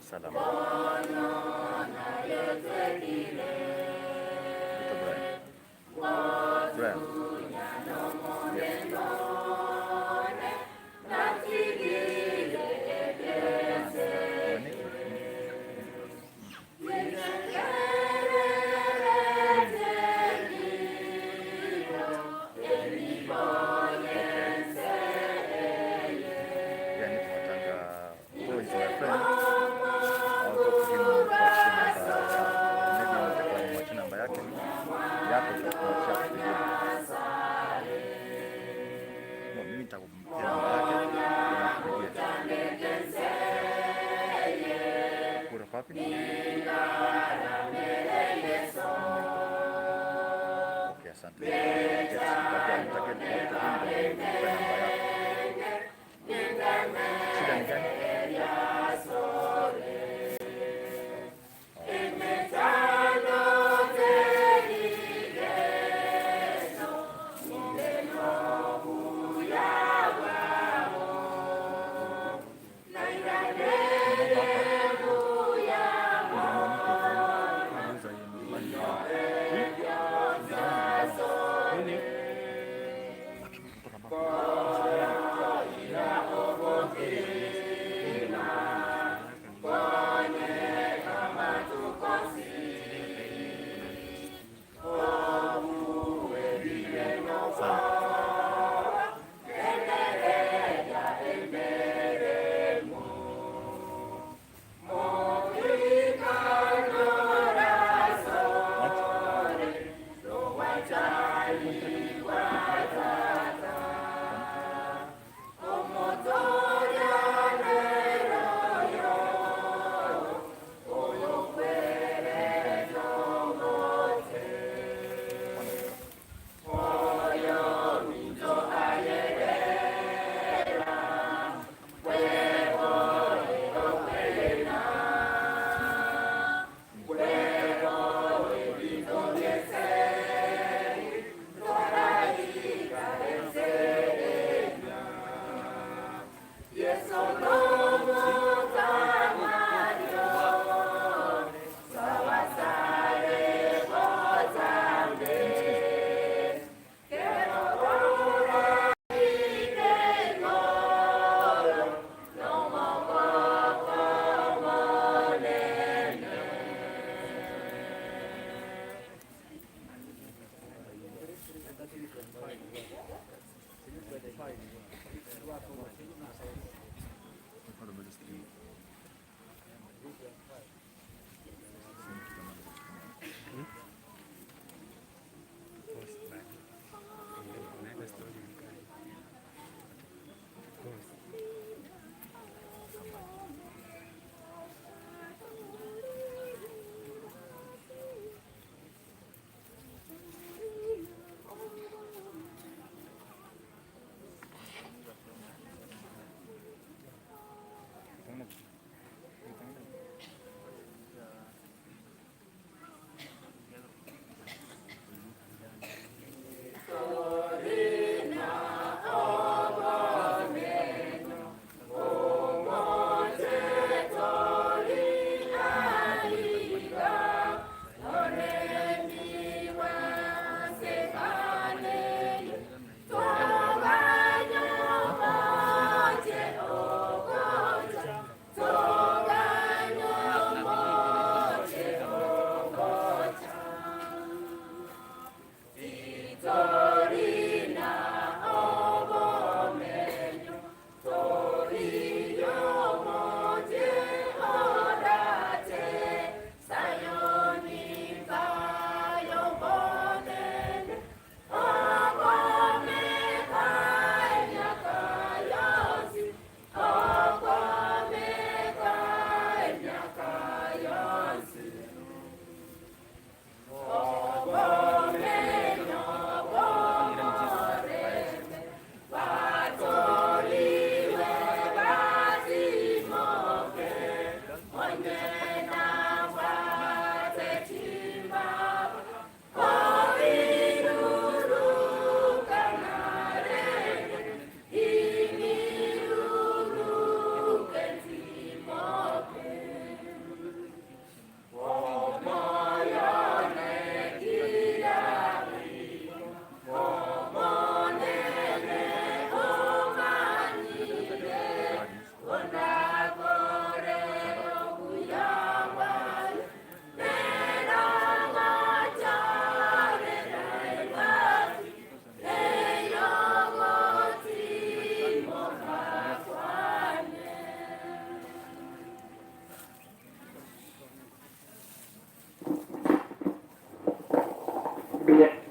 Salama. Dr. Brian. Brian. Yes. Yeah, Nick Matanga, who is my friend. I'll talk to him nikuachie namba maybe nitakuwa nimwachie namba yake yako nitakuachia kupigia. No, mimi nitakumpea namba yake nikupigie. Yeah. Kura wapi? Okay, asante. Yes, nitaget back to him ndio nimpe namba yako. Shida ni gani?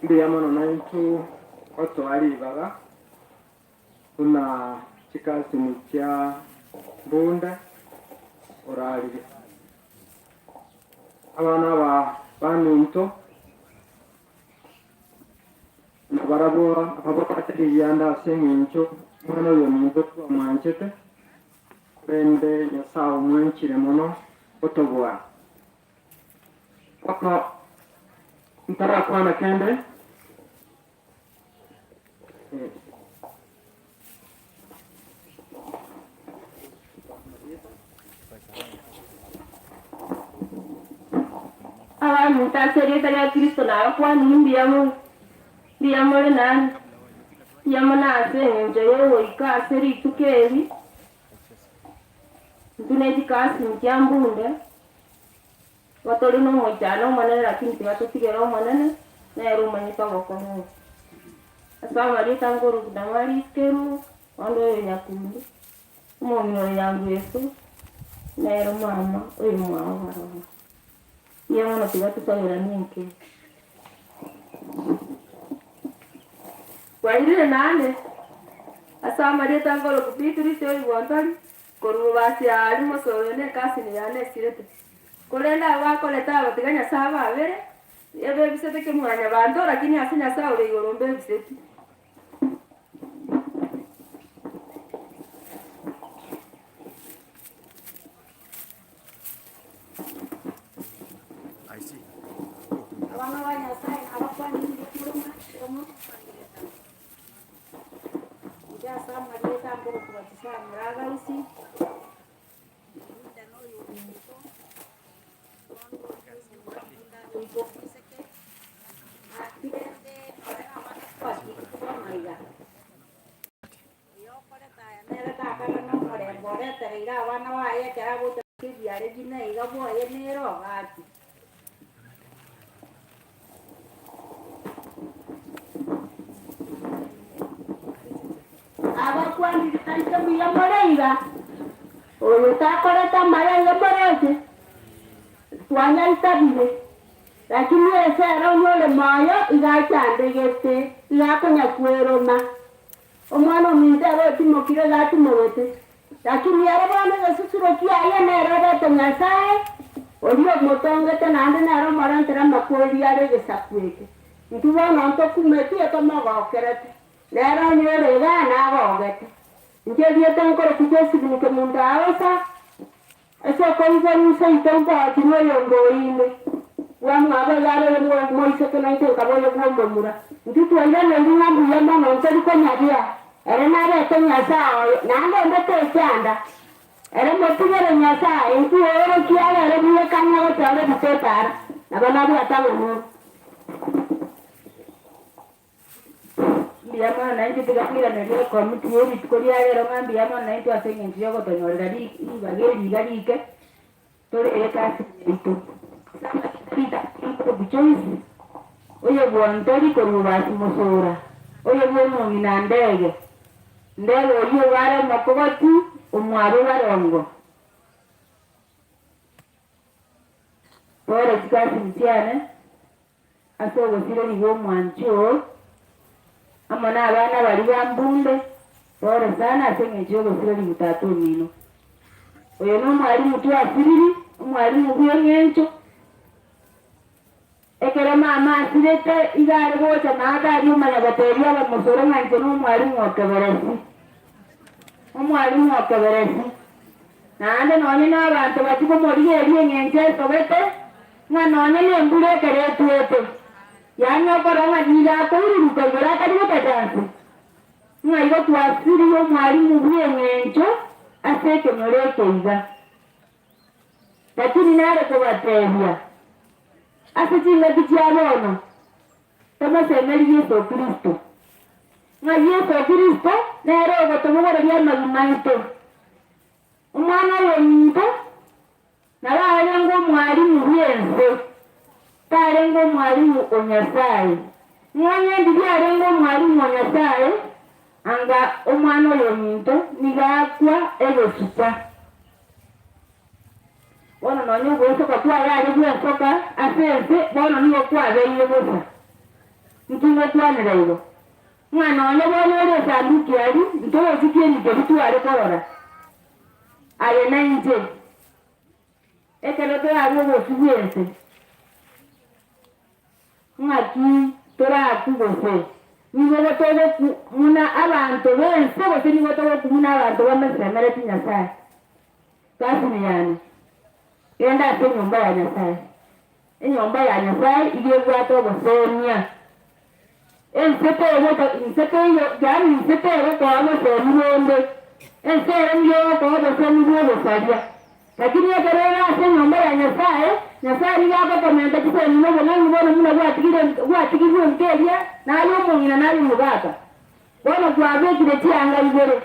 Mbuya mono naintwe gotoa ribaga buna chikasini chia Mbunde orarire. Abana aba baminto nabarabwo ababwate rigianda ase eng'encho omwana oyo ominto twamwanchete, korende Nyasae omwanchire mono gotobua. Bono ntarakwana kende,
Abaminto ase erieta ria Kristo nabakwanire mbuya mono, mbuya more nane, mbuya mono ase engencho y'ogoika ase rituko eri, intwe ne chikasini chia mbunde. Igo tore nomoichano omonene, lakini tiga totigere Omonene, nere omanyete obokong'u. Ase amarieta nkoruku Damaris Kerubo, onde oyo Nyakundi, omong'ina oyo Nyangweso, nere mama oyomwabo barobwo. Mbuya mono tiga tosaberanie enke.
Bwairire naende, ase amarieta nkoroku Beatrice oigwantori, Korwa bobasi aa rimoso oyo nekasini yane esirete. Korende abwo bakorete aba tiga Nyasae ababere, ebebisete kemwanyabanto, lakini ase Nyasae ore igoro mbebiseti.
Abana ba Nyasae nabakwanire korwa Inche ase amarieta nkobabatisa muragaisi, Yuda noyo ominto, oito omoiseke, naki rende nore nabana twachikire bono iga. Oyokoreta aya nere takabe nomorembe oretereire abana baye ekero agocha ebiare buna iga bwoye nere ogaki. Abakwanire nainche mbuya more iga, oyo takorete amaya iga moroche, twanyaitabire, lakini ase ere onye ore moyo iga achandegete, iga akonya kweroma. Omwana ominto ere otimokire iga atimogete. Lakini ere bono egesusuro kiaye nere obete Nyasae, oria omotongete naende nere omorentere amakweri are egesaku eke. Intwe bono ntokumetie tomogokerete, nere onye ore igaa nagogete. Inche erieta nkorokwa Josephine Kemunto Aosa, ase okoigwa rusa ito mbochire oyonga oine, bwamwabo iga are oyo bw'omoiseke nainche nkaba oyo bw'omomura. Intwe twairaneirie ng'a mbuya mono ntori konyabia, ere nabete Nyasae oye, naende onde techanda. Ere motigere Nyasae, intwe oorokie are ere bweka ng'a gochora ebitotara, nabo nabwate amang'ana.
Mbuya mono naintwe tiga toiranerie ekomiti ye rituko ria rero ng'a mbuya mono naintwe ase eng'encho y'ogotonyorera ribaga eri iga rike tore egasi yaito. Ase amatuko ritang'ani nkoruku Joyce, oyo bwontori korwa Obasi Mosora, oyo bw'omong'ina Ndege, Ndege oyio iga are omokogoti omwabo Barongo. Pole chikasini chiane. Ase ogosirerigwa omwanchi oo, amo nabana baria ba mbunde, pole sana ase engencho y'ogosirerigwa tata omino. Oyo nomwalimu twasiriri, omwalimu bw'eng'encho. Ekero mama asirete, iga are gocha maate aria omanya gotebia abamosoro ng'a inche nomwalimu o keberesi. Omwalimu o keberesi. Naende nonye nabanto bachia komorigereria eng'encho esogete, Ng'a nonya nembura ekero etwete, yaani okorora ng'a nigo akoiruruka igoro atari gotacha nse, ng'a igo twasiririe omwalimu bw'eng'encho ase ekenyoro eke iga. Lakini nare kobatebia, ase chingaki chia bono, tomosemerie Yeso Kristo, ng'a Yeso Kristo nere ogotobogoreria amagima aito. Omwana oyominto Nabo arenge omwalimu bw'ense, tarenge omwalimu o Nyasae. Nonya ndiria arenge omwalimu o Nyasae, anga omwana oyominto nigo akwa egesuka. Bono nonya ogoesoka kwaye are gwesoka ase ense, bono nigo kwabeire bosa. Inki ngokwanera igo? Ng'a nonya bono ore esanduki aria, ntorochi ebinto ebi tware korora, aye na inche, ekero torarue obosio bw'ense. Ng'aki torakwe gose nigo togokumuna abanto b'ense gose nigo togokumuna abanto bamosemeretie Nyasae? Kasini yane, genda ase enyomba ya Nyasae. Enyomba ya Nyasae iga ebwate obosemia. Ense tegocha, inse teiyo, yaani inse tegokoa obosemi bonde. Ense ere nigo egokoa obosemi bw'ogosaria. Lakini ekero ore ase enyomba ya Nyasae, Nyasae nigo agokomenta chisemi na obong'aini bono buna gwatigire gwatigirwe enka eria, naye omong'ina naye omogaka. Bono kwabekire chianga ibere.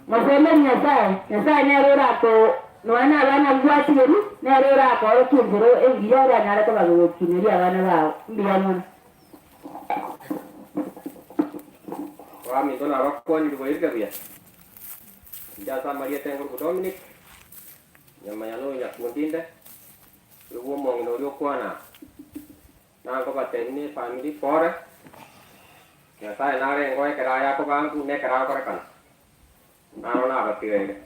Mosemeri Nyasae, Nyasae nere orako nonya na abana abwo gwatigerwe, nere orakoorokie enchera engiya oranyare koba gogokineria abana bao. Mbuya mono.
Abaminto nabakwanire boirire buya. Inche ase amarieta engoruku Dominic, nyuma yane oyo nyakundi inde, oyo bwa omong'ina oria okwana aa. Nankobatebia ne efamiri pore, Nyasae narengeo ekero aya akobankwa na ekero agokorekana, naro nabatigaire.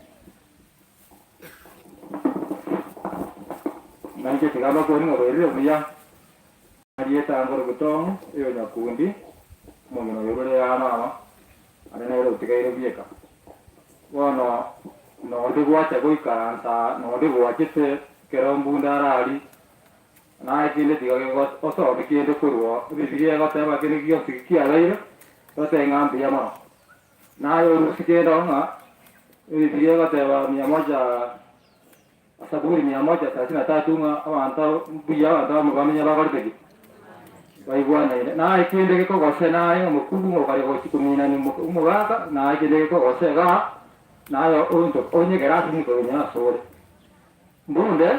Nainche tiga mbakwanie ng'a boirire buya. Marieta ngoroku Tom, oyo nyakundi, omong'ina oyo orure ya mama, are nere otigaire bweka. Bono nonde gwacha goikaransa nonde gwachete ekero mbunde arari, Naye kende tiga osome kende korwa Ebibilia egoteba kende gionsi kiabeire, totebe ng'a mbuya mono. Naye orusie kende oo ng'a Ebibilia egoteba mia moja Saburi mia moja thelathini na tatu ng'a abanto mbuya abanto abamo bamenye bakorete ki? Baigwanaine. Naye kende gekogose naye omokungu ng'a okare gochia kominani omogaka, naye kende gekogose igaa, naye onto onyegere ase riko asore. Mbunde,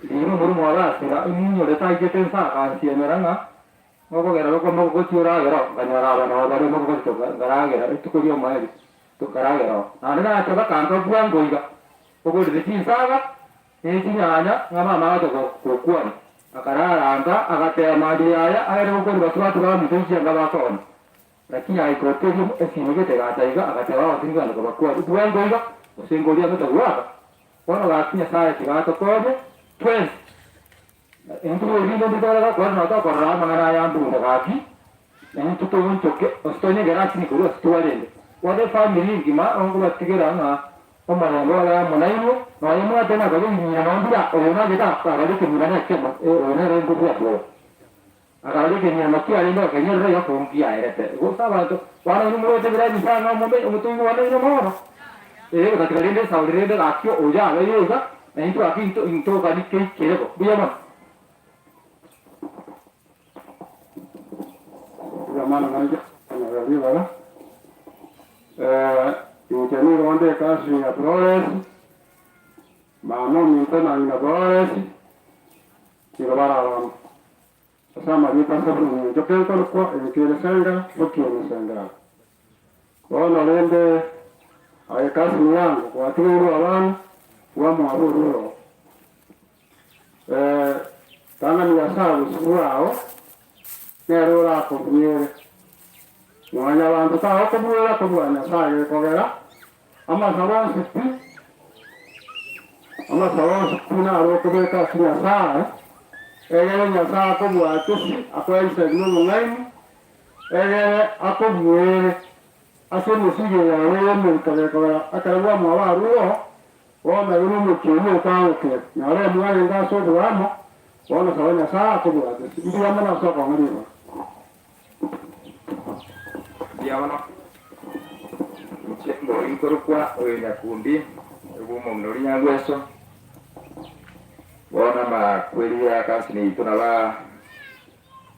riina omorimo obe asira, eminyore taigete inse akansiemera ng'a ngokogera gokwa mogogochi oragera oo, nkanyora aba nao bare mogogochi toka nkaragera rituko ri'omoerio tokaragera oo. Naende nacha bakanka bwango iga, ogorire chinsaga ne chinyanya ng'a mama agacha gokwana. Akarara nka agateba mambia yaya aere gokwania basubati baminto chianga bakoonia. Lakini agaika oteria esimi gete egacha iga agateba abasingi bande kobakwania bwango iga gose ngoria ang'ete goaka. Bono gaki Nyasae tiga atokonye twensi. Intwe erinde ntitore gokora nonya tokorora amang'ana aya mbunde gaki, na intwe toonchoke gose tonyegere ase nikorwa ase twarenge. Bono efamiri engima onkobatigera ng'a omorembe obe amo nainwe, nonya mwatema koria ebinyira nonya mbira oyo nachete akarora ekenyira nekemo, oyo nere nkobwati oyo. Akarora ekenyama kiarenge gokenyorera Yakobo nkiaerete. Gose abanto bono inwe morwete bire ebisaa ng'a omome omotoigwa one inwe mono. Ee, gotatiga rende Esau rende gaki oyo abeire iga, na intwe gaki into intogani keikere bo. Mbuya mono.
Mbuya mono nainche konyora ribaga. Inche nigo nde ekasi ya Flores, mama ominto na ng'ina Flores. Nigo bararame ase amarieta ase buna engencho kenkorokwa enka ere Sengera Bokioni Sengera. Bono rende aye cousin yango gwatigeirwe abana bwamwabo orure oo. Eh, tang'ani Nyasae obosio bwao nere orakobuere. Mwanyabanto tagokobuera kobua Nyasae gekogera Amasabo onsi pi, amasabo onsi pi naro okobeka ase Nyasae, egere Nyasae akobwate si akoe risabi na obong'aini, egere akobuere ase emesigo yaye y'omoika gekogera ekero bwamwabo arure oo, bono aye nomochie oyio otagokera. Nyora omwarenge ase oboamo, bono saba Nyasae akobwate si. Mbuya mono ase okong'a ribaga.
Mbuya mono. Inche mbori nkorokwa oyo Nyakundi, bw'omong'ina oria Nyangweso. Bono amakweri ya cousin yaito nabo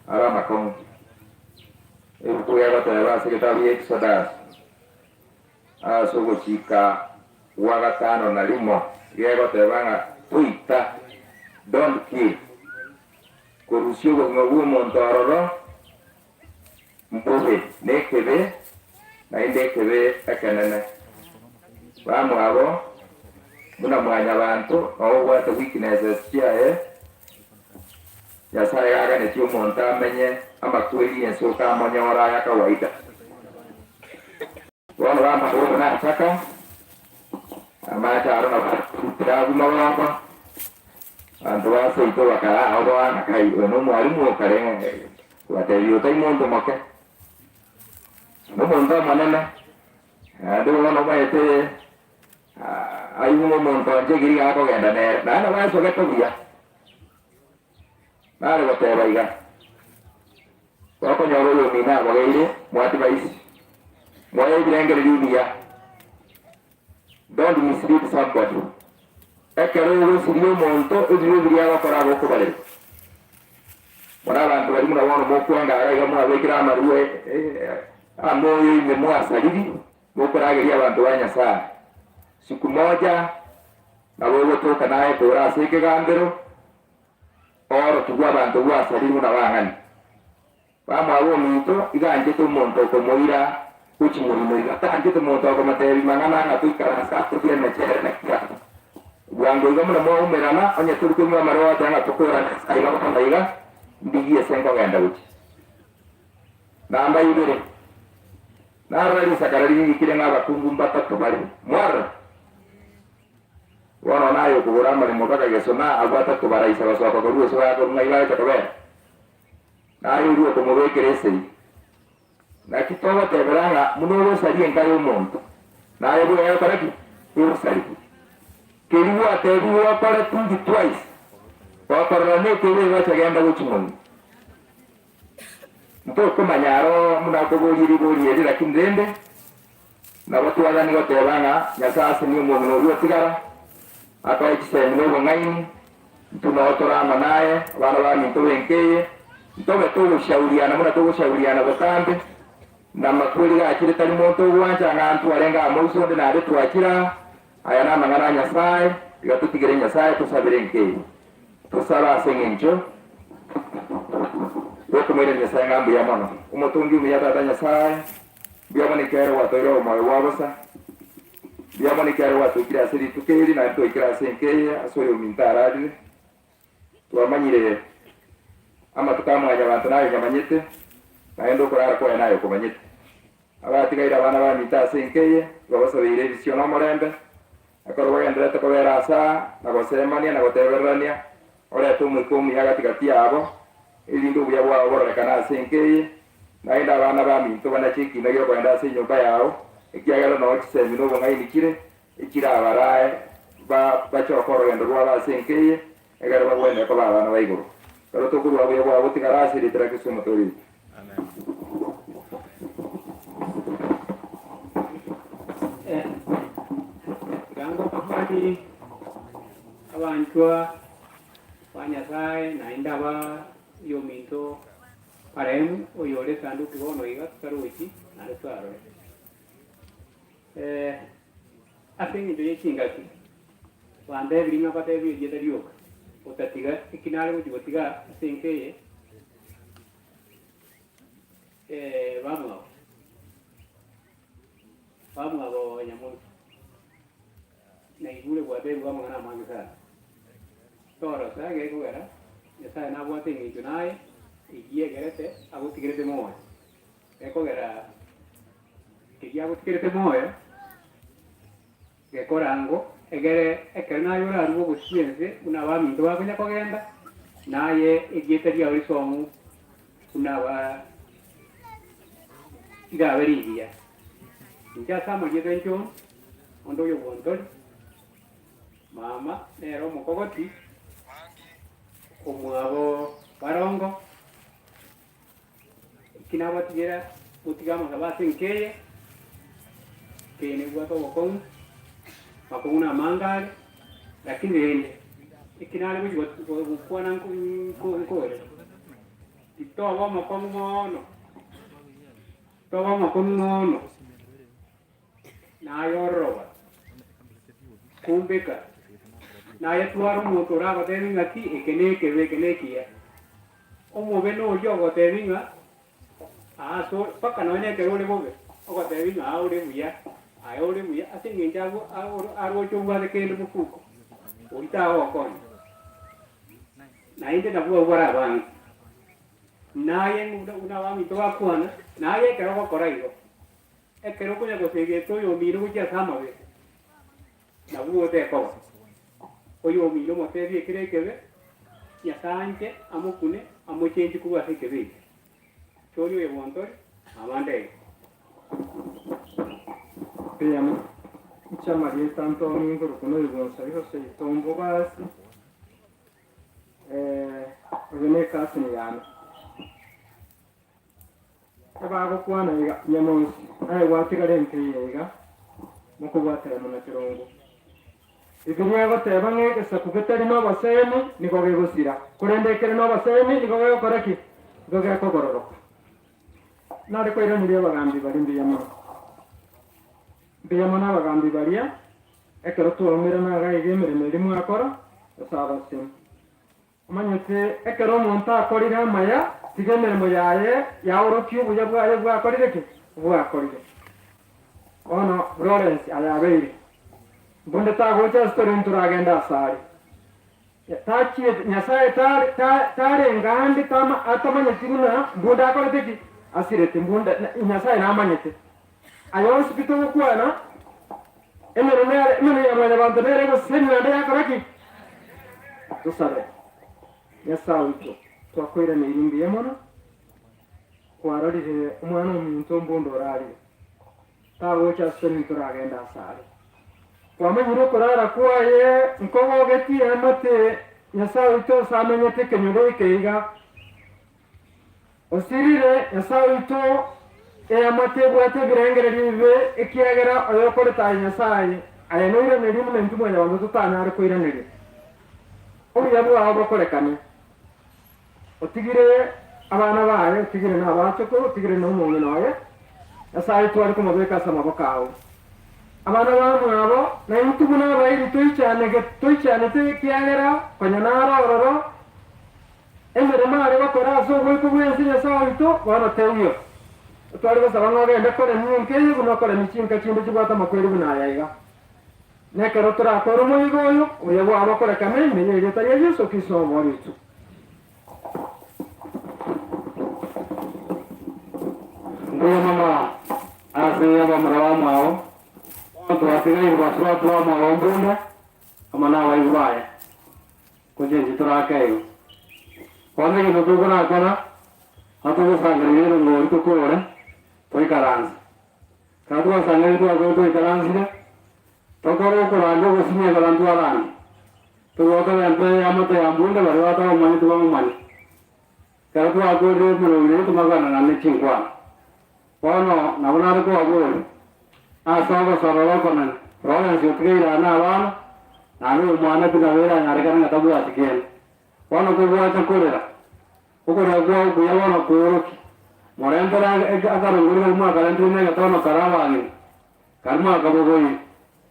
are amakong'u. Ebuku egoteba ase egetabu gia Exodus, ase ogochika gwa gatano na rimo, gegoteba ng'a toita, don't kill. Korusia obogima bw'omonto aroro mbobe nekebe, naende ekebe ekenene. Bamwabo, buna mwanyabanto, nabo obwate weaknesses chiaye, Nyasae gaganetie omonto amenye. Amakweri ense okamonyora aya kawaida. Bono bamanya oyo nachaka, amache aro nabo arutire agwo magongo, abanto ba seito bakara ao boana kai, oyo nomwalimu okare kobatebia otai monto moke, nomonto omonene, naende bono omanyete aigwe ng'a omonto onche ekeri gakogenda nere, naende nabo asogete buya. Nare goteba iga, Gokonyora oyomino abogeire, mwatibaisi, moe ebirengererio ebiya. Don't mislead somebody. Ekero ogosiria omonto ebibe biria agokora agokobarerwa. Bono abanto baria buna bono mokwenga iga iga mwabekire amarwa amoyo ime mwasariri, mokorageria abanto ba Nyasaye. Siku moja nabo ogotoka naye kore ase ekegambero, Oorokigwe abanto gwasarirwe nabang'ani. Bamwabo ominto iga anchete omonto okomoira gochia morino iga tanchete monto okomotebia mang'ana ng'a toikaranse ase torie emechere na kianda. Bwango iga buna mwaumerana onye tori konywa amarwa ogoteba ng'a tokorane ase aiga bono iga ndigie ase nkogenda gochia. Namba ibere, narora risakara ring'ikire ng'a abakungu mbatato bare. Mwarora? Bono naye okogora amaremo mpaka geso na abwo atato baraisa gosoka korwa ase bakorwa ng'ai bagocha kobera? Naye oria okomobekera esegi. Naki togotebera ng'a buna ogosaria enka y'omonto, naye bweye okore ki? Ogosaria. Keria gwatebigwe okore think twice, gokorora nekebe egocha genda gochia monu. Ntokomanya aro buna okoboria ribori eri, lakini rende nabo twagani goteba ng'a Nyasae asenie omong'ina oria otigara, akoe chisemi na obong'aini, intwe noo tore amo naye, abana baminto b'enka eye, ntobe togoshauriana buna togoshauriana botambe, na amakweri gachire tari monto ogwancha ng'a ntwarenge amo ase onde naende twachire aa, aya namang'ana a Nyasae, tiga totigere Nyasae tosabere enka eye. Tosabe ase engencho y'okomoirania Nyasae ng'a mbuya mono. Omotongi omuya Tata Nyasae, mbuya mono ekiagera gwatoire omoyo bwa bosa, mbuya mono ekiagera gwatoikire ase rituko eri naende twaikire ase enka eye ase oyominto ararire. Twamanyire amatuko a mwanyabanto naye onyamanyete, naende okorara kwaye naye okomanyete. Abatigaire abana baminto ase enka eye, twabasabeire ebisio na omorembe, Ekero bagendererete kobera ase aa, na gosemania na gotebererania, orete omoika omuya gati-gati yabo, erinde obuya bwao bororekane ase enka eye, naende abana baminto banache ekiina gi'okogenda ase enyomba yao, ekiagera noo chisemi na obong'aini chire, echirabarae bachoke orogendo rwabo ase enka eye, egere bagwenere koba abana ba igoro. Ekero tokorua obuya bwao gotigara ase erieta ria Kristo Omotoori oito.
Tiga ngobakwani abanchwa ba Nyasae naende aba oyominto marehemu oyore esanduki bono iga totarochi naende twarore. Ase engencho ye chingaki, bantebirie ng'a mbatebi erieta rioka, otatiga eki nare gochia gotiga ase enka eye, bamwabo, bamwabo Nyamosi, naigure gwatebigwa amang'ana amange sana. Torosa gekogera Nyasaye nabwate eng'encho naye, eyio egerete agotigerete moyo. Gekogera keria agotigerete moyo, gekora ango, egere ekero naye orarue obosio bw'ense buna abaminto bakonya kogenda, naye erieta riao risomu buna aba rirabe rigiya. Inche ase amarieta inche onde, onde oyo bwontori, mama nere omokogoti, omwabo barongo. Eki nabatigera motige amasabo ase enka eye, eye nebwate obokong'u, amakong'u namange are, lakini rende eki nare gochia gokwana nkore, titoba omokong'u moono, toba omokong'u moono, naye ororoba, kumbeka, naye twara omonto oragotebi ng'aki eke nekebe eke nekiya. Omobe noria ogotebi ng'a aase ore, mpaka nonya nekero ore bobe, ogotebi ng'a aa ore buya, aye ore buya, ase eng'encho abwo aroche obwate kende mofuko, oria tagogokonya. Naende nabwo abwo bare abange. Naye buna buna abaminto bakwana, naye ekero ogokora igo, ekero okonya gosegeta oyomino gochia ase amabe, nabwo otekoba. Oyomino omotebie ekere ekebe, Nyasae anche amokune amochenchie korwa ase ekebe ekio. Toria oyo bwantori, abande igo.
Eyemo, inche amarieta ntomi ngorokwa noyobonsari gose itombo basi, oyo ne ecousin yane. Ebagokwana iga, Nyamonsi, aye gwatigara enkeiyo iga, mokobwaterana na kerongo. Bibilia egoteba ng'a egesaku getari nobosemi nigo gegosira, korende ekere nobosemi nigo gegokora ki? Nigo gekogororoka. Nare koiraneria abagambi baria mbuya mono. Mbuya mono abagambi baria, ekero twaumerana iga iga emeremo eria mwakora, ase abasemi. Omanyete ekero omonto akorire amaya, tiga emeremo yaye yaorokie obuya bwaye bwakorire ki? Bwakorire. Bono Florence ayabeire, mbunde tagocha ase tore ntoragende asare. Tachiete, Nyasae tare ta tarenge ande tama atamanyeti buna mbunde akorete ki? Asirete mbunde Nyasae namanyete. Aya onsi pi togokwana, emeremo nere emeremo ya mwanyabanto nere egosesenia naende yakora ki? Tosabe. Nyasae oito, twakoiraneirie mbuya mono, kwarorire omwana ominto ombunde orarire, tagocha ase tore ntoragende asare. Kwamanyire okorara kwaye nkogogetie amate, Nyasae oito ase amenyete ekenyoro eke iga. Osirire, Nyasae oito, eamate ebwate ebirengererio ebibe, ekiagera oyokorete aye Nyasae, aye noiranerie buna intwe mwanyabanto totanyare koiraneria. Obuya bwao bokorekane. Otigire abana baye, otigire na abachokoro, otigire na omong'ina oye, Nyasae tware komobeka ase amaboko ao. Abana bamwabo, na intwe buna abairi toichanege toichanete ekiagera konya naro ororo, Emeremo are gokora ase oboiko bw'ense Nyasae oito, bono teiyo. Tware gosaba ng'a ogende koremia enka eye buna okoremia chinka chinde chibwate amakweri buna aya iga. Na ekero torakore omoigo oyo, obuya bwao bokorekane ime y'erieta ria Yeso Kristo Omobori oito.
Mbuya mono ase abamura bamwabo, bono twatigaire basubati bamwabo mbunde amo nabaibwa baye. Gochia inche torake igo. Bono egento tokorakora, ase togosangereria erongori tokore, toikaranse. Ekero twasangereire twakore twaikaransire, tokore okorandia ogosinyeka ekero ntwarandia. Tobe tobente eamate ya mbunde baria batabamanyeti bamomanye. Ekero twakorire emerongori eye tomaganana ne chinkwana. Bono nabo nare kobaboria, ase ogosorora okonene, Florence otigaire aa nabana, naende omwana pi nabo eranyarekane ng'a tabwati kende. Bono kobwacha korera, okorera kwao okuya bono koorokia, morentere akarongori karia mwakarentire na egetono kare abang'ina, karia mwakabogoire,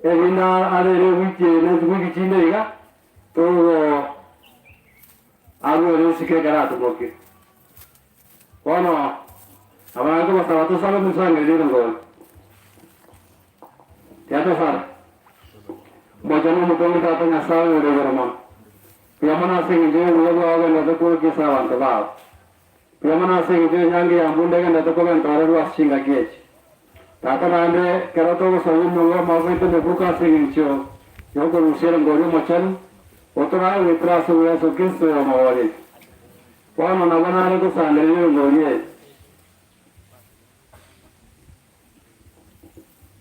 erinde arere ewiki eye ne chiwiki chinde iga, togo arwere esike ekero atomokire. Bono abanto basaba tosabe mosangererie erongori. Tiga tosabe. Omochenu omotongi Tata Nyasae oyore igoro mono, mbuya mono ase engencho y'obuya bwao ogenderete kworokia ase abanto bao. Mbuya mono ase engencho y'enyangi ya mbunde egenderete koba entoorerwa ase chingaki echi. Tata naende ekero togosaba omoyo amaboko aito mebuko ase engencho y'okorusia erongori omochenu, otorae goetera ase obuya Yeso Kristo oyomoboria oito. Bono nabo nare gosangereria erongori eye.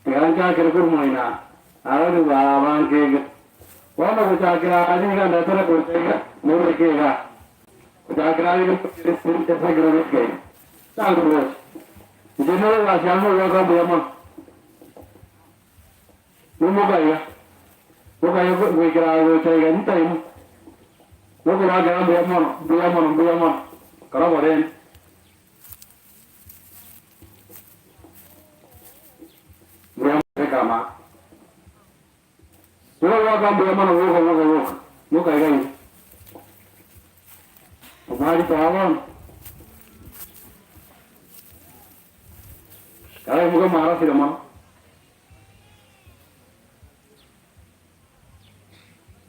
Tiga nchakere korwa moino aa, arori baabanke iga. Bono gochakera aa niga ndetere gocha iga, mobeke igaa. Gochakera aa iga ase ekerogo eke iga. Tango gocha. Inche nere egasi yane nogoaka mbuya mono. Nomoka iga, moka iga goikera aa gocha iga chitaimu, nokobaakera mbuya mono, mbuya mono, mbuya mono, kora oboremu. Mbuya mono ekama. Nigo goaka mbuya mono boka boka boka, moka iga iga. Omwari toa bono. Kare muka mwarasire mono.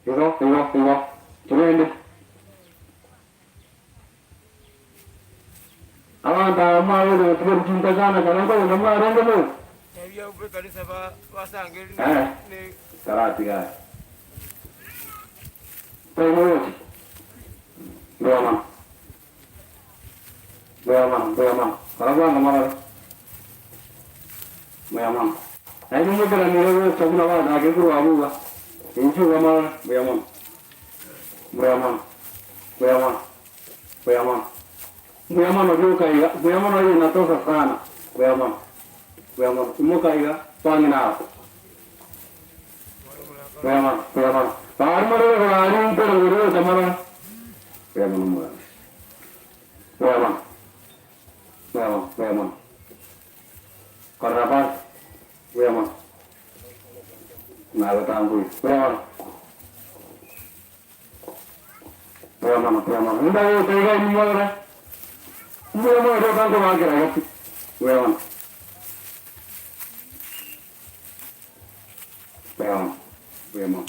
Igo igo igo togende. Abanto aba mwabeire gotiga chinka sana ekero nkogenda mwarenge moyo. Eh, taratiga aye. Tari mogochi. Mbuya mono. Mbuya mono, mbuya mono. Kora bwango morore. Mbuya mono. Nainwe moikeranire gocha buna bagachakire korwa abwo iga. Inchuo iga morore. Mbuya mono. Mbuya mono. Mbuya mono. Mbuya mono. Mbuya mono rioka iga. Mbuya mono oye inatosa sana. Mbuya mono. Mbuya mono. Imoka iga bang'ina aba. Mbuya mono. Mbuya mono. Baria morore igoro aria nkore igoro gocha morore. Mbuya mono omogaka. Mbuya mono. Mbuya mono. Mbuya mono. Korera pasi. Mbuya mono. Nagotambuire. Mbuya mono. Mbuya mono, mbuya mono. Indagocha iga inwe morore. Mbuya mono rioka nkobakera gati. Mbuya mono. Mbuya mono, mbuya mono.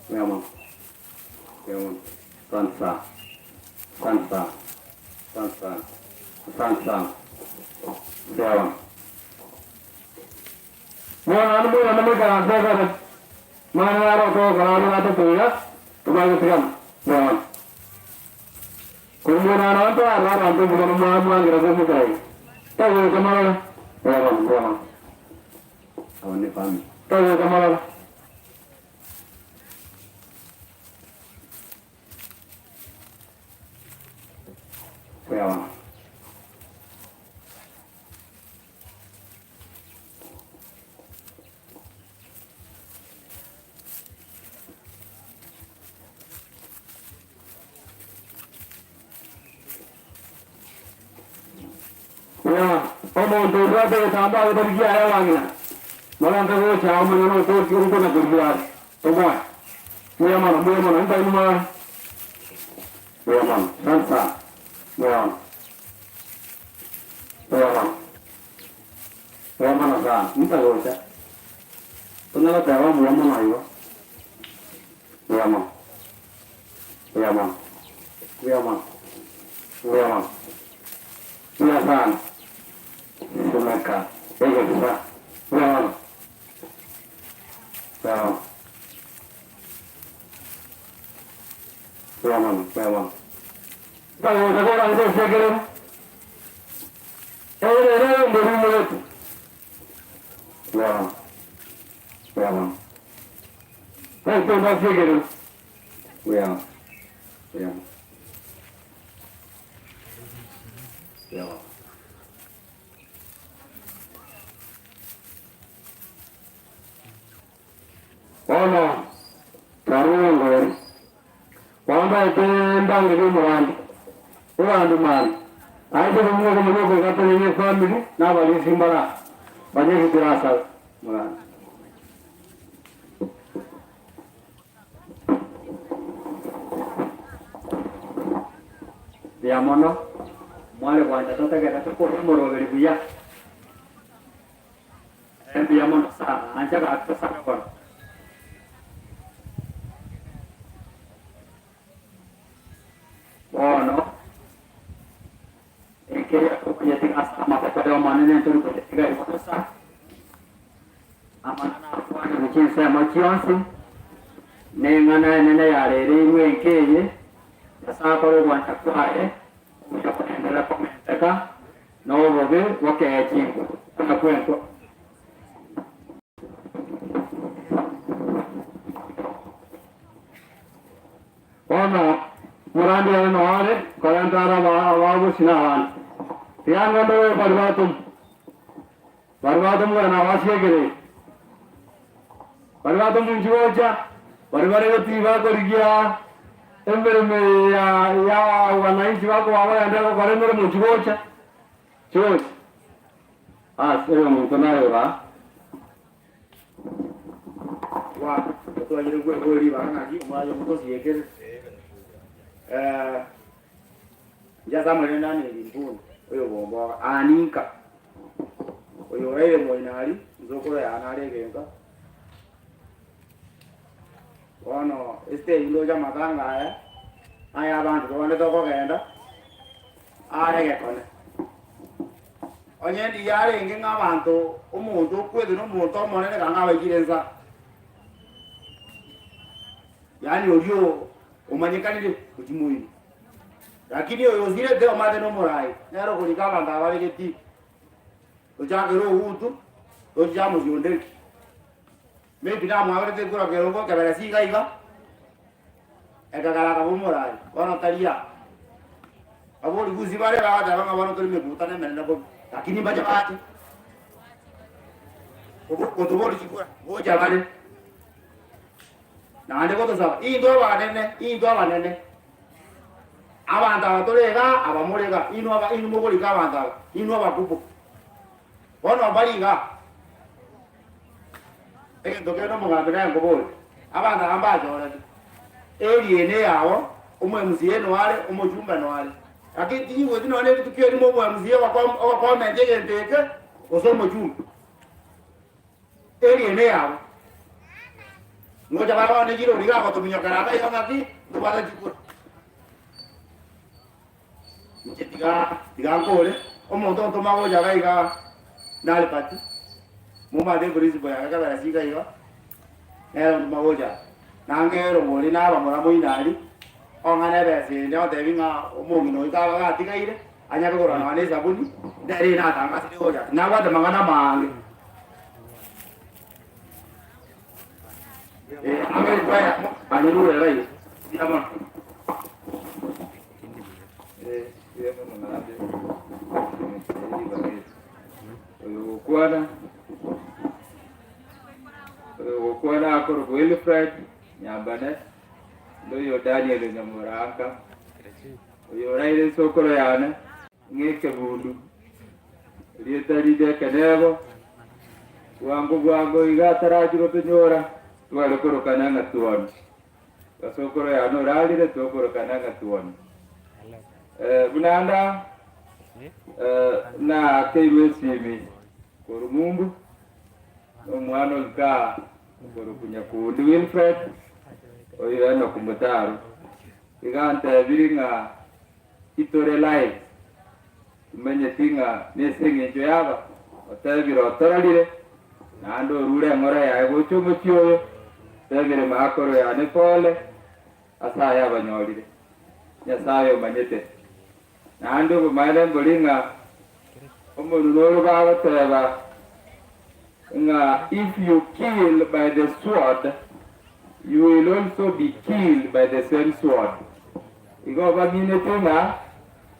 Mbuya mono. Mbuya mono. Asante sana. Asante sana. Asante sana. Asante sana. Mbuya mono. Bono naende moirane moikaranse ekero Mwana nare okogokora amo natoto iga, tomanye gotigana. Bono, korende bono abanto aba abanto mbuya mono mwangera komokera iga. Tagocha morore, mbuya mono, mbuya mono.
Aba ne family.
Tagocha morore. Mbuya mono. Ng'a omonto obwate egetambaa getari kiaye abang'ina, morente gocha amang'ana okokia gokona korigia are, tomoe. Mbuya mono, mbuya mono, intaini more? Mbuya mono, asante sana, mbuya mono, mbuya mono. Mbuya mono sana, intagocha. Tonyare goteba mbuya mono igo. Mbuya mono, mbuya mono, mbuya mono, mbuya mono, mbuya sana. Simeka egesa, mbuya mono, mbuya mono, mbuya mono, mbuya mono. Ntagocha korang'isa ase ekerero. Ere nere oyomorumorete. Mbuya mono, mbuya mono. Naitwe ase ekerero. Mbuya mono, mbuya mono. Mbuya mono. Bono twarure engori, bambaete embango y'omorwani, ebandu mani, aye komanya okomanya okogatereria efamiri na abarisia mbare aa, banyegitire asabe morani.
Mbuya mono, mware gwancha totegerete korwa omoroberi buya. Mbuya mono sana, ancha gaki tosabe bono. Bono, ekeria tokoyetiga ase amaboko y'Omonene ntori koyetiga igo bosa, amang'ana akwanirwe chinsemo chionsi, neng'ana enene yarereirwe enka eye, Nyasae akore ogwancha kwaye, obuya bogenderere komenteka, na obobe bokechingwa buna kwentwa.
Bono morandi aye noo are korenta are abagosi na abande. Tiga ngende goika baria batomwa, baria batomwa kore nabasiekire. Baria batomwa inche gocha, baria bare gotiga bakorigia emeremo eye ya ya wananchi bakoba bagende gokora emeremo inche gocha, inche gocha. Ase omonto naye ore aa.
Twagire kwegwa ribaga ng'aki omwanya omonto osiekere. Inche ase amarende ane Limpuni, oyo bomboga, aninka, oyo oraire moino aria, nsokoro yane are egenka. Bono estage ndoche amatanga aya, aya abanto tobande tokogenda, are egekone. Onye ndiya arenge ng'a abanto omonto okwete na omonto omonene kanga abaikire nsa. Yaani oria omanyekanire gochia moino. Lakini oyo osirete omanyete na omorai, nere okorika abanto aba bare getii. Tochakere ogutu, tochiche amo sionderi. Maybe namwaberete ekura kerongo ekeberesi iga iga, ekagera akaba omorai, bono tari aa. Abori gusii bare bagoteba ng'a bono tore emekutano emenene bobe, lakini mbache bache gotobori chikura, ngocha bare. Naende gotosaba, intwe abanene, intwe abanene, abanto aba tore igaa, aba more igaa, inwe aba inwe mokorika abanto aba, inwe abakubwa. Bono mbari igaa. Egento kende omogambi naye nkoborie, abanto aba mbachoreti, area eye neyabo, omo MCA noare, omochumbe noare. Lakini tinyigweti nonya rituko erimo omo MCA ogokomenta egento eke, gose omochumbe. Area eye neyabo. Ngocha bare bono ne chirori iga agotominyokera iga iga ng'aki, ntobwate chikura. Inche tiga tiga nkore, omonto ontoma gocha iga iga nare party, momanyete eprinciple yane kabera siga iga, nere ontoma gocha aa. Nange erongori nabamura moino aria, ong'ane ebesa ende ontebi ng'a omong'ina oyo kaba gatigaire, anyare kogora nonya na esabuni, nere natangasire gocha aa. Nabwate amang'ana amange.
Oyogokwana oyogokwana akorokwa Wilfred Nyambane, noyo Daniel Nyamoraka, oyo oraire ensokoro yane ng'a ekebundu. Erieta rinde ekenego, bwango bwango iga atarachia gotonyora, tware korokana ng'a tuone. Gasokoro yane orarire tokorokana ng'a tuone. Buna anda naakeirwe esimi korwa mumbu, na omwana oika okorokwa Nyakundi Wilfred, oyo Enock Mutaro, iga antebirie ng'a Itore live, timanyeti ng'a nese engencho yaba, otebire otororire, naende orure eng'ora yaye gocha omochie oyo, otebire maakoro yane pole ase aya abanyorire. Nyasae omanyete. Naende obomaene mbori ng'a omonwe noro bagoteba ng'a if you kill by the sword, you will also be killed by the same sword. Igo baminete ng'a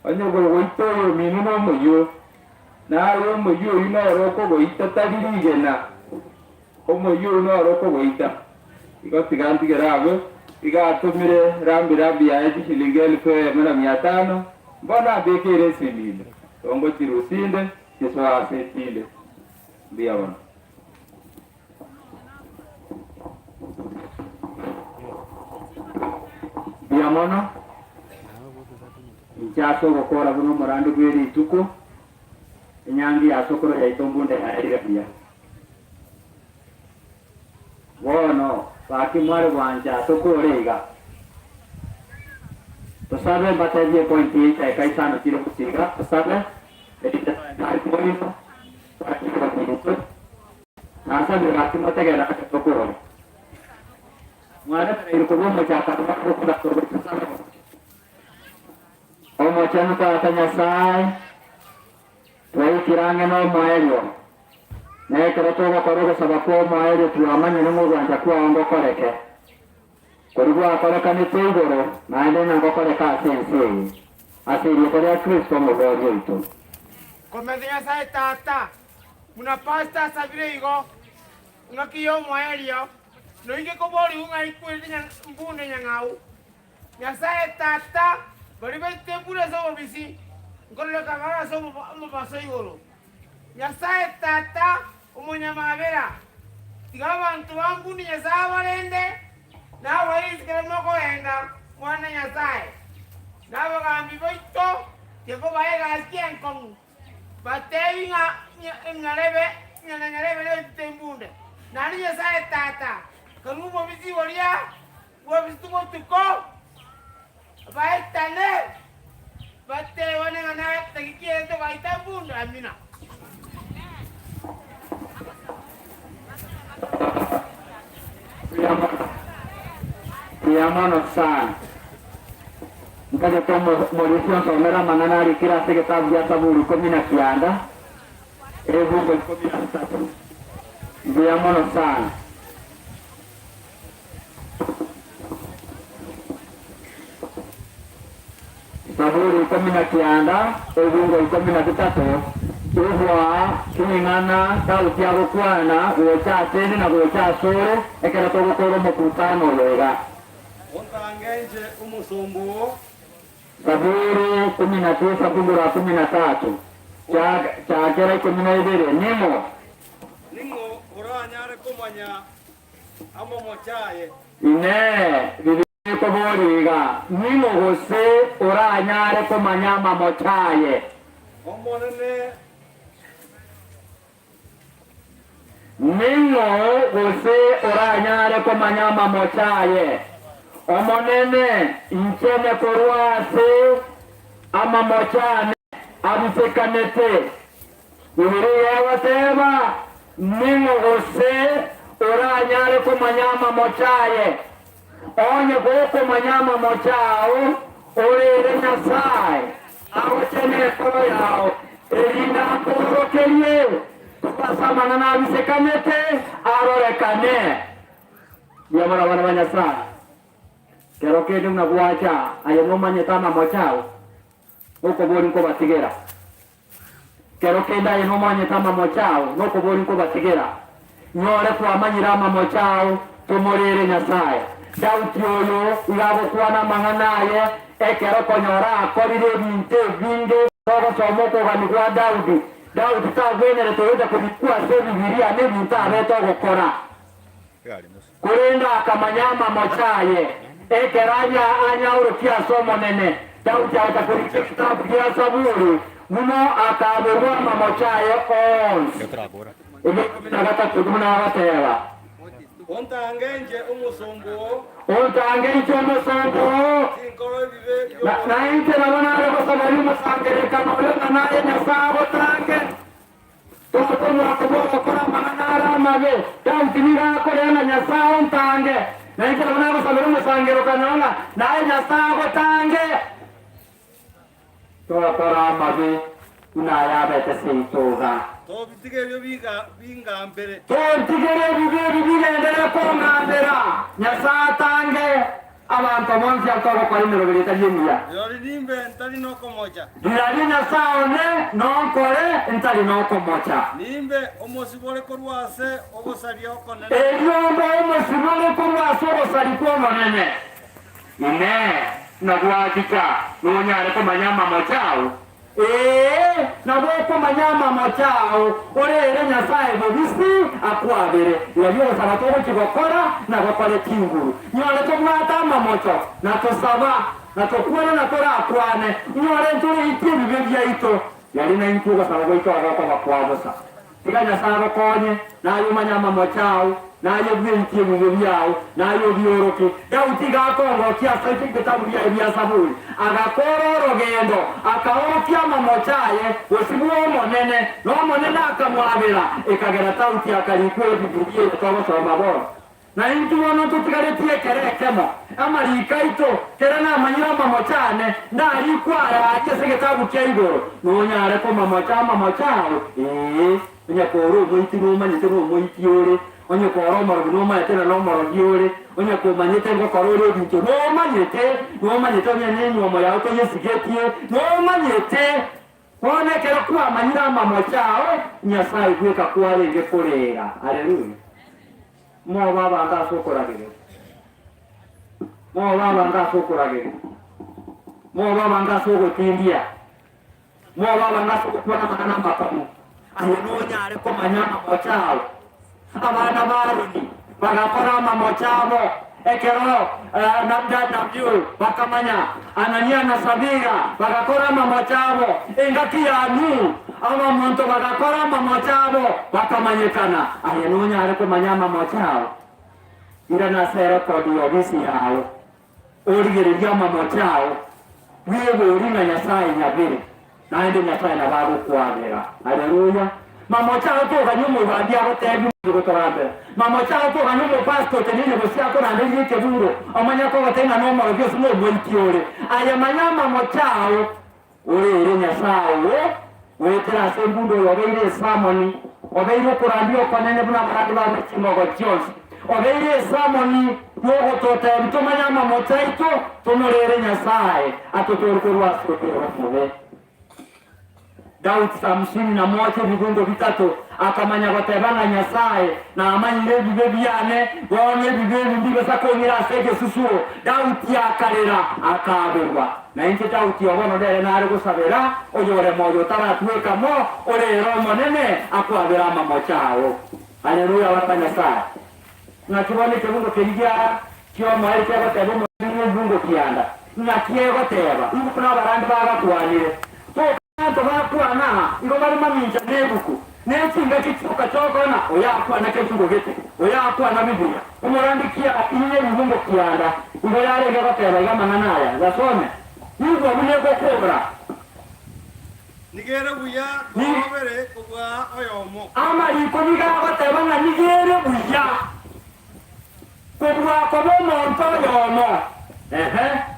onye kogoita oyomino nomoyio, na aye omoyio oyio noro okogoita tari rigena, omoyio oyio noro okogoita. Igo tiga ntigere abwo, iga atomire rambi rambi yaye chishilingi elifu eyemo na mia tano, mbono ambekeire esimi ime, tongochirusia inde, chisoe ase echinde. Mbuya mono.
Mbuya mono inche ase ogokora buna omorandi bwe rituko, enyangi ya sokoro yaito mbunde yaerire buya. Bono gaki mware gwancha tokore iga, tosabe mbatebie epointi ye chidaeka isano chire gosiga, tosabe erinde togende aria moino, togende baminto. Nasabire gaki motegerere ase tokore. Mwaremereirwe korwa omochakano bwa gokora goika sabe bono. Omochenu Tata Nyasae, twaikire ang'e nomoerio, na ekero togokora ogosaba kw'omoerio twamanyire ng'a ogwancha kwao ngokoreke. Koria gwakorekanete igoro, naende ng'a ngokoreke ase ense eye, ase erieta ria Kristo Omobooria oito.
Komenta Nyasae Tata, buna pastor asabire igo, ng'aki y'omoerio, noike koborigwe ng'a ikwerete mbunde nyang'au. Nyasae Tata, baria baitete embura ase obobisi, nkororeka bare ase omobaso igoro. Nyasae Tata omonyamabera, tiga abanto ba mbunde Nyasae abarende, na abae inse kere mokogenda mwana Nyasae, na abagambi baito tiga kobaa egasi enkong'u, batebi ng'a nyarebe ng'a na nyarebe naitete embunde. Naende Nyasae Tata, karue obobisi boria Bobisi botuko, baetane, batebane ng'a natagiki ere togaita embundu. Amina.
Mbuya mono. Mbuya mono sana. Ntagete omorisia onsomere amang'ana arikire ase egetabu gia Saburi ikomi na kianda, ebungo ikomi na isato. Mbuya mono sana. Saburi ikomi na kianda, ebungo ikomi na bitato, Igwa ring'ana Daudi agokwana gocha asende na gocha asore ekero togokora omokutano oyo iga.
Ontange inche omosomba oo.
Saburi kumi na tisa fungu la kumi na tatu, Chakera ikomi na ibere, Ning'o?
Ning'o oranyare komanya amamocho aye?
Inee! Bibilia ekoboria iga, Ning'o gose oranyare komanya amamocho aye?
Omonene.
Ning'o gose oranyare komanya amamocho aye? Omonene, inchene korwa ase amamocho ane abisekanete. Bibilia egoteba, Ning'o gose oranyare komanya amamocho aye? Onye gokomanya amamocho ao, orere Nyasae agochene ekoro yao, erinde akoorokerie korwa ase amang'ana abisekanete arorekane. Mbuya mono abana ba Nyasae, kero kende buna gwacha aye nomanyete amamocho ao, nokobori nkobatigera. Kero kende aye nomanyete amamocho ao, nokobori nkobatigera. Nyore kwamanyire amamocho ao, tomorere Nyasae. Daudi oyo iga agokwana amang'ana aye ekero konyora akorire ebinto ebinge. Togosoma okogania gwa Daudi, Daudi tagwenerete gocha korikwa ase Ebibilia nebinto abete ogokora. Korende akamanya amamocho aye, ekero anyaorokia ase Omonene. Daudi agacha korika egetabu gia Saburi, buna akaborwa amamocho aye onsi. Eria ikomi na gatato buna agoteeba.
Ontange inche omosomba oo.
Ontange inche omosomba oo.
Tinkora ebibe bi'oboronge.
Na inche nabo nare gosaba ri'omosangererekano oria ng'a naye Nyasae agotange. Tokomwaka bw'ogokora amang'ana are amabe. Daudi nigo akorera ng'a Nyasae ontange, na inche nabo nagosabera omosangerokano ng'a naye Nyasae agotange. Tokora amabe buna ayabete seito iga.
Tobitige ebio bingambere.
Tontigere ebibe ebi bigenderere kongambera. Nyasae atange. Abanto bonsi ase ogokora emeroberi etari emiya.
Rirorio nimbe ntari nokomocha.
Rirorio Nyasae one nonkore ntari nokomocha.
Nimbe omosibore korwa ase ogosaria okonene.
Erio mbe omosibore korwa ase ogosaria kw'Omonene. Inee! Nagwachicha nonyare komanya amamocho ao? Ee, nabo okomanya amamocho ao, orere Nyasae bobisi akwabere. Rirorio ogosaba togochia gokora na gokore chinguru. Nyore tobwate amamocho, na tosaba, na tokwane na torakwane, nyore ntoreitie ebibe biaito. Riaria naintwe ogosaba gwaito agokoba kwa bosa. Tiga Nyasae agokonye, naye omanye amamocho ao, naye bweitie ebibe biao, naye obiorokie. Daudi iga akongokia ase ebitabu biaye bia Zaburi, agakora orogendo, akaorokia amamocho aye bosio bw'Omonene, na Omonene akamwabera, ekagera Daudi akarikwa Ebibilia eye togosoma bono. Na intwe bono ntotigaretie ekero ekemo, amariiko aito, kera namanyire amamocho ane, ndarikwe aya aria ase egetabu kia igoro, nonyare komamocha amamocho ao? Ee, onye kore omoiti nomanyete nomoiti ore, onye kore omorogi nomanyete na nomorogi ore, onye komanyete ngokora ore ebinto nomanyete, nomanyete onye nenyuomo yao toyesigetie, nomanyete. Bono ekero kwamanyire amamocho ao, Nyasae bweka kwarenge koreera. Haleluya! Mobe abanto ase okoragereria. Mobe abanto ase okoragereria. Mobe abanto ase ogotindia. Mobe abanto ase ogokwana amang'ana amakong'u. Aye nonyare komanya amamocho ao. Abana ba Aroni bagakora amamocho abo ekero Nadab na Abihu bakamanya, Anania na Safira bagakora amamocho abo engaki ya Nuhu, abamonto bagakora amamocho abo bakamanyekana. Aye nonyare komanya amamocho ao? Irana ase erekodi y'obisi yao, origererie amamocho ao, bweborie ng'a Nyasae nyabere, naende Nyasae nabo agokwabera. Haleluya!
Mamocha agotogania omorwani agotebia omonto gotorambera. Mamocha agotogania omopastor oteneine gose akoranderia ekeburo omanye akogotebia ng'a nomorogi ose nomoiti ore. Aye manya amamocha ao ore ere Nyasae oo goetera ase embundu oyo obeire esamoni, obeire okorandia okonene buna abarandi ba chimogo chionsi, obeire esamoni y'ogototebia tomanye amamocha aito tomorere Nyasae atotoorie korwa ase okoigwa okobe. Daudi samusini na mocha ebibungo bitato, akamanya goteba ng'a Nyasae namanyire ebibe biane, bono ebibe ebi mbibasa kong'ira ase egesusuro. Daudi akarera, akaaberwa. Na inche Daudi o bono nere nare gosabera oyore moyo otaratweka mo, ore ere Omonene akwabere amamocho ao. Haleluya abana ba Nyasae. Ng'aki bono ekebungo keria gia ki'omoerio kegoteba omoriri bw'ebibungo kianda? Ng'aki egoteba? Igo buna abarandi bagakwanire. Toka abanto bakwana aa, igo bare mamincha nebuku, ne chingaki chioka chi'okona, oyo akwana kebungo gete, oyo akwana Biblia. Omorandi kia inye ebibungo kianda, igo yarenge goteba iga amang'ana aya, Yasome, igwa buna egokobra.
Nigo ere buya koba babere kobua oyomo.
Amariko nigo agoteba ng'a nigo ere buya kobua koba omonto oyomo. Ehe.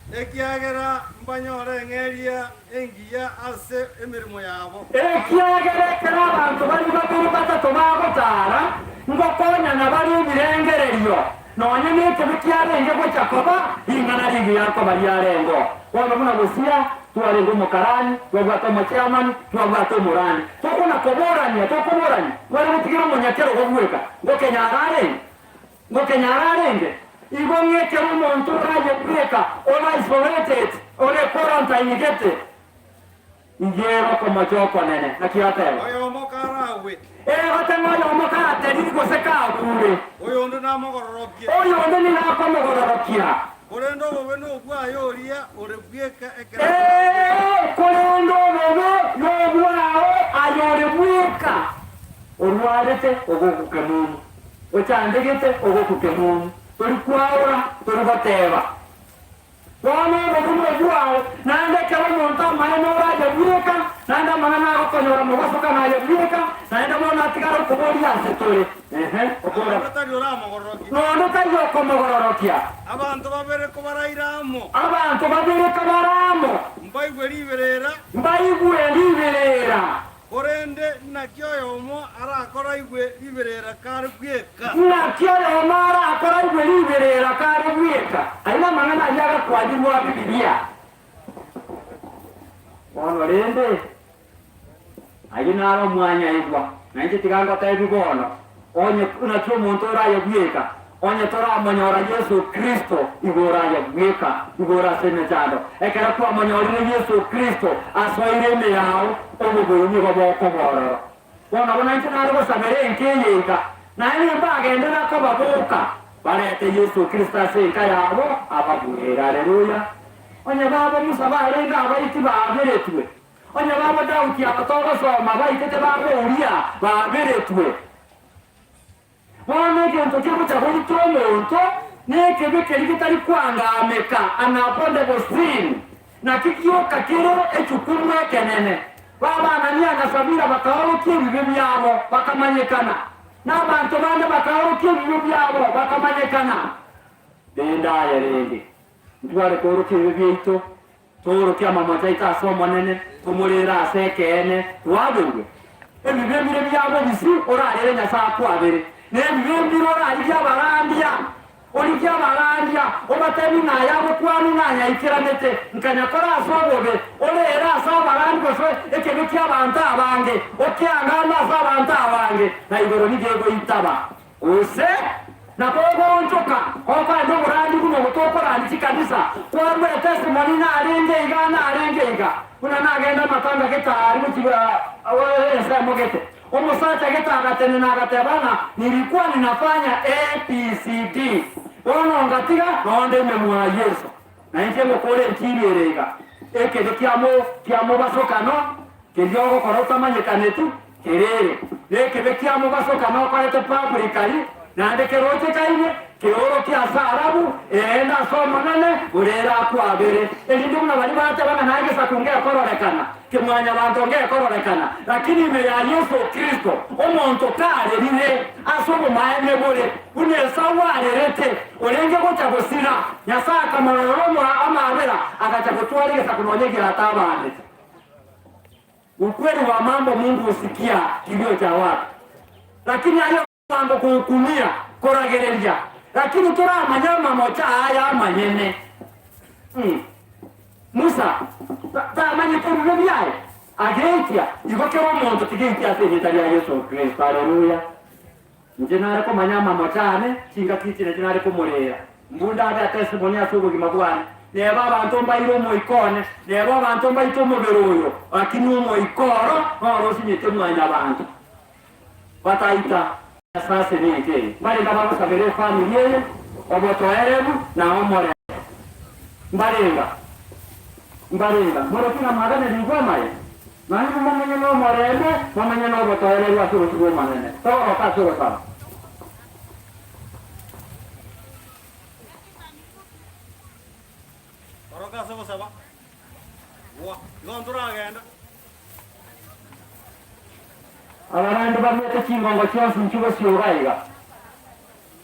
Ekiagera mbanyore eng'eria engiya ase emeremo yabo.
Ekiagera ekero abanto baria babere batato bagotara, ngokonyana bare ebirengererio, nonya nekebe kiarenge gocha koba, ring'ana rigiya nkoba riarengeo. Bono buna gosira, twarenge omokarani, twabwate omochairman, twabwate omorani. Tokona koborania, tokoborania, tware gotigera omonyakerogo bweka, ngokenyara arenge? Ngokenyara arenge? Igo ng'ekero omonto oraye bweka, ore isolated, ore quarantine gete, Igere okomocha okonene. Naki ateba?
Oyomo karagwe.
Egote ng'a oyomo karateriri gose kagure.
Oyonde namogororokie.
Oyonde nigo akomogororokia.
Korende obobe nobwaye oria ore bweka ekero
Ee, korende obobe nobwao aye ore bweka. Orwarete ogokuke momu, ochandegete ogokuke momu, tori kwaora, tori goteba. Bono obobe nobwao, naende ekero omonto amaene oraye bweka, naende amang'ana agokonyora mobasoka naye bweka, naende bono atigare okoboria ase tore. Ehe, okora.
Onde tari oramogororokie.
Nonde tari okomogororokia.
Abanto babere kobaraire amo.
Abanto babere kabare amo.
Mbaigwe riberera.
Mbaigwe riberera.
Korende naki oyomo arakoraigwe riberera kare bweka?
Naki oyomo arakoraigwe riberera kare bweka? Ayio namang'ana aria agakwanirwa a Bibilia. Bono rende, ayio naro omwanyaigwa, na inche tiga ngotebie bono, onye naki omonto oraye bweka, Onye toramonyora Yeso Kristo, igo oraye bweka igoro ase emechando. Ekero twamonyorire Yeso Kristo asoire ime yao, oboboyi nigo bokoba ororo. Bono nabo nainche nare gosabera enka eye iga, naye nimbagenderera kobaboka, barete Yeso Kristo ase enka yabo, ababuere. Haleluya! Onye babo Musa barenge abaiti baaberetwe, onye babo Daudi aba togosoma baitete babo Uria baaberetwe, Bono egento kegocha goita omonto nekebe keria getari koangameka, unavoidable sin, nakio gioka kere echukumu ekenene. Baba Anania na Safira bakaorokia ebibe biabo, bakamanyekana, na abanto bande bakaorokia ebibe biabo, bakamanyekana. Rende aye rende, ntware koorokia ebibe biaito, Toorokie amamocho aito ase Omonene, tomorere ase ekeene, twaberwe. Ebibe mbire bia bobisi orarere Nyasae akwabere, na ebibe mbire orarigie abarandia. Origie abarandia, obatebie ng'a aya agokwanwa nanyaikeranete, nkanyakora ase obobe. Orere ase abarandi gose ekebe ki'abanto abange, okeangame ase abanto abange, na igoro nigo egoitaba. Gose nabo ogoonchoka gokoenda oborandi buna obo tokorandi chikanisa, kwarua etestimony narenge iga narenge iga, buna nagenda amatanga gete aria gochia ensemo gete. Omosacha gete agatenena agateba ng'a nilikuwa ninafanya ABCD, bono ngatiga nonde ime mwa Yeso. Na inche ngokora enchiri ere iga, ekebe kiamo kiamobasokano keria ogokora otamanyekaneti, Kerere, nekebe kia mobaso kana okorete publicly, naende kerochekaine, Keorokie ase arabu, eende ase Omonene, buna ere akwabere. Erinde buna baria bateba ng'a naye egesaku ngekororekana, kemwanyabanto ngekororekana, lakini ime ya Yeso Kristo omonto karerire ase obomaene bore, buna Esau arerete, orenge gocha gosira, Nyasae akamororera omora amaabera, agacha gotwara egesaku nonya egiato abandete. Ukweli wa mambo Mungu husikia kilio cha watu, lakini aye Bwango gokumia koragereria, lakini toramanye amamocho aya amanyene. Mm. Musa tamanyete ebibe biaye, ageitia, igo kera omonto tigeitia ase erieta ria Yeso Kristo. Haleluya. Inche nare komanya amamocho ane, chingaki echi nachio nare komorera. Mbunde ndabe atestimony ase obogima bwane. Neba abanto mbaire omoika one, neba abanto mbaite omobere oyo, lakini omoika oro noro osinyete mwanyabanto. Bataita Nyasae ase emenge eye. Mbarenge abagosabera efamiri eye obotoereru na omorembe. Mbarenga, mbarenga moroche ng'a mwaganerigwe amaye, nainwe momenye nomorembe, momenye nobotoereru ase obosio bw'Omonene. Togoroka ase ogosaba.
Goroka ase ogosaba. Gwa, igo ntoragenda.
Abarandi baruete chingongo chionsi inchuo bosio iga iga.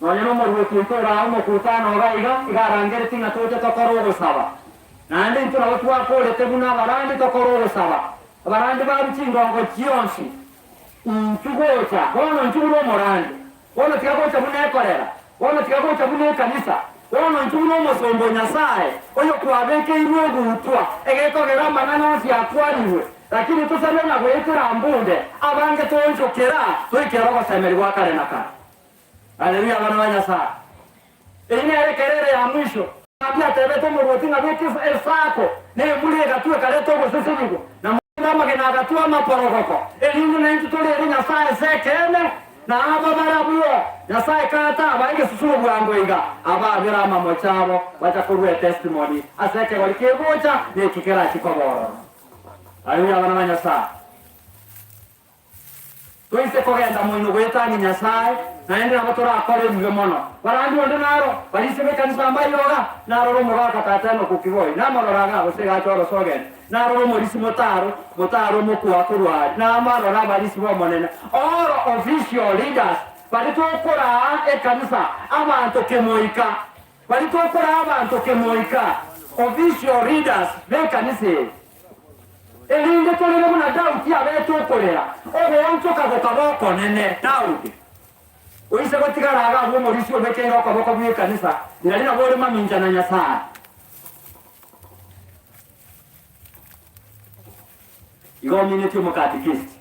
Nonya nomoruoti oito ore aa omokutano iga iga, iga arangeretie ng'a toche tokore ogosaba. Naende intwe nabo twakorete buna abarandi tokore ogosaba. Abarandi barue chingongo chionsi inchuo gocha. Bono inchuo buna omorandi. Bono tiga gocha buna ekorera. Bono tiga gocha buna ekanisa. Bono inchuo buna omosomba o Nyasae, oyokwabekeirwe ogutwa, egekogera amang'ana onsi akwanirwe. Lakini tosabe ng'a goetera mbunde abange toonchokera toikere ogosemeria gwa kare na kare. Haleluya abana ba Nyasae. Eyio nere ekerere ya mwisho. Nabi atebete omorwoti ng'a beka esako na embura egatwa ekareta ogosesenigwa, na moende amagena agatwa amaporogoko, erinde naintwe torere Nyasae ase ekeene, na aba barabwo Nyasae katabae egesusuro bwango iga, abaabere amamocho abo bacha korua etestimony ase ekegori kegocha na eki kerachie koba ororo. Haleluya abana ba Nyasae. Toise kogenda moino goetania Nyasae, naende nabo torakore ebibe mono. Barandi onde naro, barisia b'ekanisa mbayoga, narore omogaka tata Enoku Kigoi, namorora iga gose iga ache orosa ogende, narore omorisia motaro, motaro omokwa korwa aria, namarore abarisia b'Omonene, all official leaders, baria tokoraa ekanisa, abanto kemoika, baria tokoraa abanto kemoika, official leaders b'ekanisa eye. Erinde torere buna Daudi abete okorera, ogoonchoka gokaba okonene. Daudi oise gotigara iga abwo omorisia obekeire okoboko gw'ekanisa, rirorio nabo ore mamincha na Nyasae. Igo ominetie omokatekesti.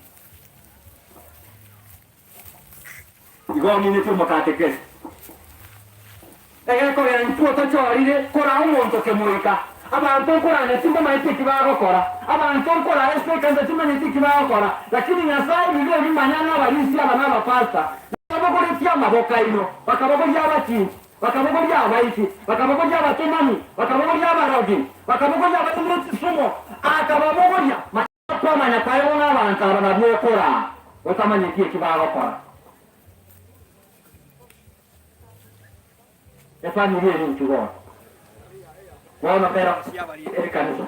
Igo ominetie omokatekesti. Egekogera intwe tochorire koraa omonto kemoika. Abanto nkoranya timbamanyeti eki bagokora. Abanto nkoraa ase ekanisa timanyeti eki bagokora. Lakini Nyasae ebibe ebimanya ng'a abarisia aba na abapastor nababogoretie amaboko aino, bakabogoria abachinchi, bakabogoria abaiti, bakabogoria abatomani, bakabogoria abarogi, bakabogoria abarimire chisumo, akababogoria. Manya kwamanya kwaye bono abanto aba nabwo okoraa otamanyeti eki bagokora. Efamiri eye ninki bono? Bono bera ekanisa.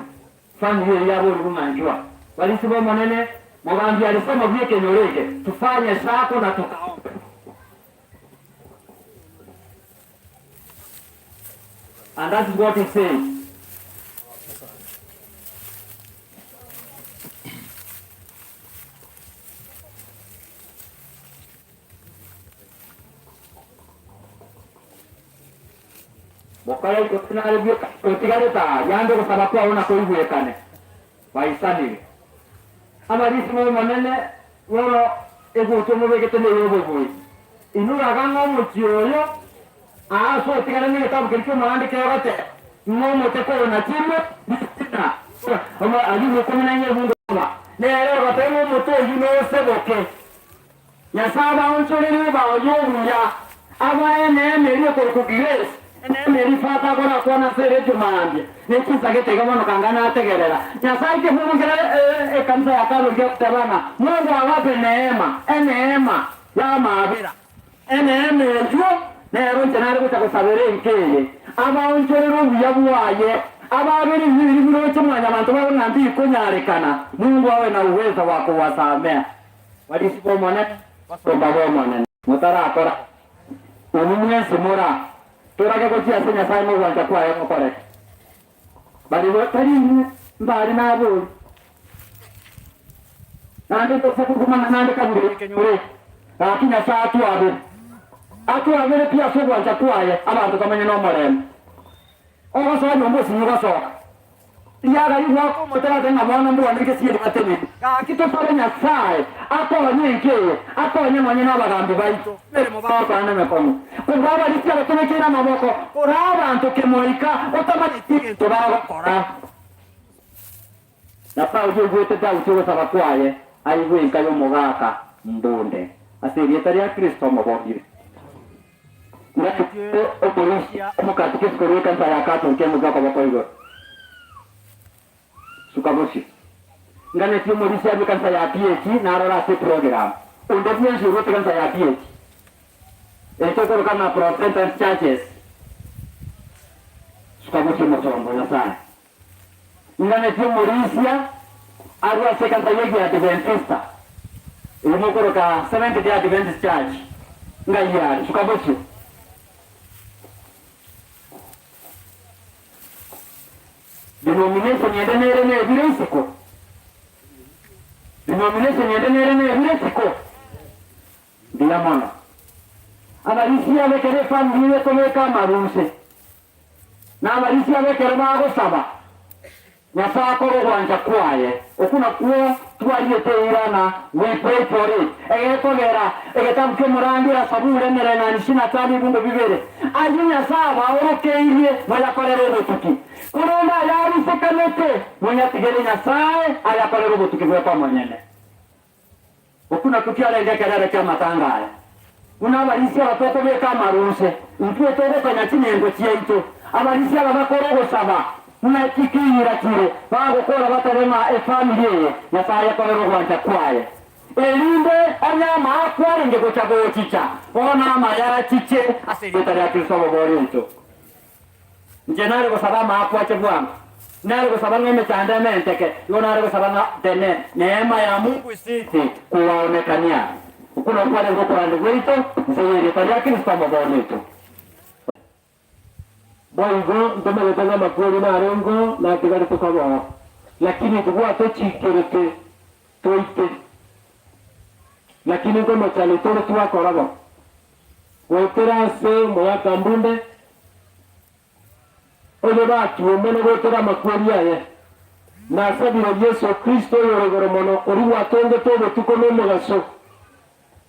Efamiri eye yaborigwe ng'a nchwa. Barisia b'Omonene, mogambi alisema bw'ekenyoro eke, tufanye sako na tukaombe. And that is what he said. Mokore ikomi nare bweka otigarete aa, yande ogosaba kwao nakoigwekane. Baisanire. Abarisia b'Omonene bono egutwa mobegete ney'obobui. Inwe raga ng'a omochie oyo aa ase otigare negetabu keria ki'omohandi kegoteba, ng'a omote korwa chimwe ritina ayio ikomi na inye ebungo aba, nere ogoteba ng'a omote oyio noseboke. Nyasae abaonchorerie obaoyie obuya, abae eneema eria ekorokwa grace, eneema eria Father akorakwana ase eredio mambia, ne chinsagete iga bono kanga nategerera. Nyasae ekefungo kere ekanisa ya Calvary gegoteba ng'a Mungu awape neema, eneema y'amaabera, eneema eyio. Nere inche nare gocha gosabera enka eye, abaonchorere obuya bwaye, ababere ebibe biria biroche mwanyabanto babo ng'a mbikonyarekana, Mungu awe na uwezo wa kowasamea. Barisi b'Omonene, basomba b'Omonene, motarakora obu mwensi mora torage gochia ase Nyasae nogwancha kwaye gokoreke. Barigwe tari inwe mbare nabori, naende ntose kogumana naende kabere ekenyoro eke. Gaki Nyasae atwabere, atwabere pi ase ogwancha kwaye, abanto tomenye nomorembe. Ogosoa nyomba osinye gosoka, riaga rigwaka omote gose ng'a bono mbwane gesieri batenene. Gaki tosabe Nyasae akonye enka eye, akonye nonye nabagambi baito emeremo bagokora nemekong'u, kobua abarisia abatobekeire amaboko, koraa abanto kemoika otamanyeti egento bagokora. Na Sauli oigwete Daudi ogosaba kwaye, aigwe enka y'omogaka mbunde, ase erieta ria Kristo omobori. Ng'aki omorusia omokatikisi korwa ekanisa ya Katoliki emokia okoboko igoro? Suka bosio. Nganetie omorisia abwo ekanisa ya PAG narora ase eprogram. Onde bwensi orwete ekanisa ya PAG. Ekio okoroka ng'a Protestant Churches. Suka bosio omosomba o Nyasae. Nganetie omorisia arwe ase ekanisa y'Egiadventista, eyio mokoroka Seventh Day Adventist Church. Ngai are. Suka bosio. Denomination ende nere nebire isiko? Denomination ende nere nebire isiko? Mbuya mono. Abarisia abekere efamiri eye ekobeka amaruse, na abarisia abekere bagosaba Nyasae akore ogwancha kwaye. Okwo nakwo twariete eira na we pray for it. Egekogera egetabu ki'omorandia Saburi emereng'anio isini na tano ebungo bibere, ayio Nyasae abaorokeirie moyakorere obotuki, korende ayarusekanete monyatigere Nyasae ayakorere obotuki bweka omonyene. Okwo nakwo kiarenge ekerero ki'amatanga aya, buna abarisia aba tokobeka amaruse, intwe togokanya chinengo chiaito, abarisia aba bakore ogosaba buna chikiira chire, bagokora batebe ng'a efamiri eye Nyasae ayekorere ogwancha kwaye, erinde onye amaakwa arenge gocha gochicha, bono amaya achiche ase erieta ria Kristo omoboria oito. Inche nare gosaba amaakwa ache bwango, nare gosaba ng'a emechando ementeke, igo nare gosaba ng'a tene neema ya Mungu isiti kowaonekania. Okwo nakwo kwarenge okoranda gwaito inse y'erieta ria Kristo Omoboori oito.
Boigo ntomanyete ng'a amakweri narengeo natigarete koboo, lakini tibwatochikerete toite, lakini nkomochani tore twakora bo. Goetera ase omogaka mbunde, oyo batuomana goetera amakweri aye, nasabire Yeso Kristo oyore igoro mono, oria gwatongete obotuko na omogaso,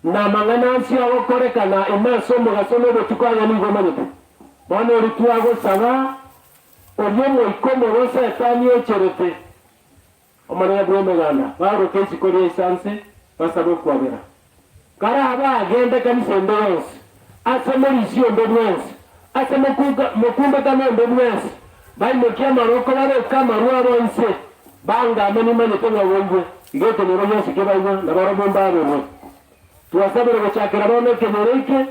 na amang'ana onsi agokorekana ime ase omogaso na obotuko aye nigo omanyete. Bono oria twagosaba, oria omoika omobe o Setani ocherete, Omonene bw'Emeganda, baoroke isiko ria isanse, basabe okwabera. Karabe agende kanisa ende yonsi, ase morisia onde bwensi, ase mokumbekano onde bwensi, baimokie amaroko babeke amarwa abo inse, bangame nimanyete ng'a boigwe, iga ekenyoro gionsi kebaigwe, na barobwo mbaberwe. Twasabire gochakera bono ekenyoro eke,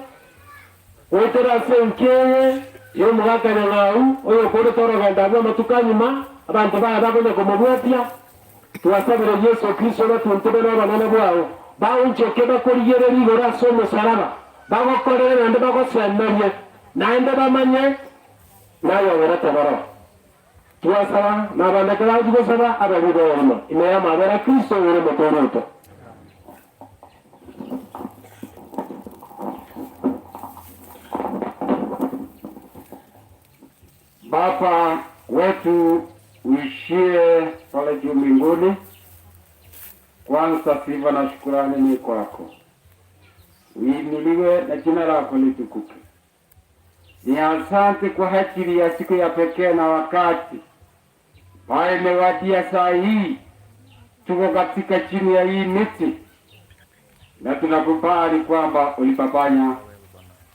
Goetera ase enki eye y'omogaka Nyang'au, oyokorete orogendo abwo amatuko anyuma, abanto baye bakonya komobwatia, twasabire Yeso Kristo obatuntume nobonene bwao, baonchoke bakorigererie igoro ase omosaraba, bagokorere naende bagosemerie, naende bamanye naye ogerete baroo. Twasaba, na abande bagochia gosaba, abe riboyo ime y'amabera a Kristo oyore Omotoori oito.
Baba wetu uishie pale juu mbinguni, kwanza sifa na shukurani ni kwako. Uinuliwe na jina lako litukuke. Ni asante kwa ajili ya siku ya pekee na wakati ambayo imewadia saa hii. Tuko katika chini ya hii miti na tunakubali kwamba ulipafanya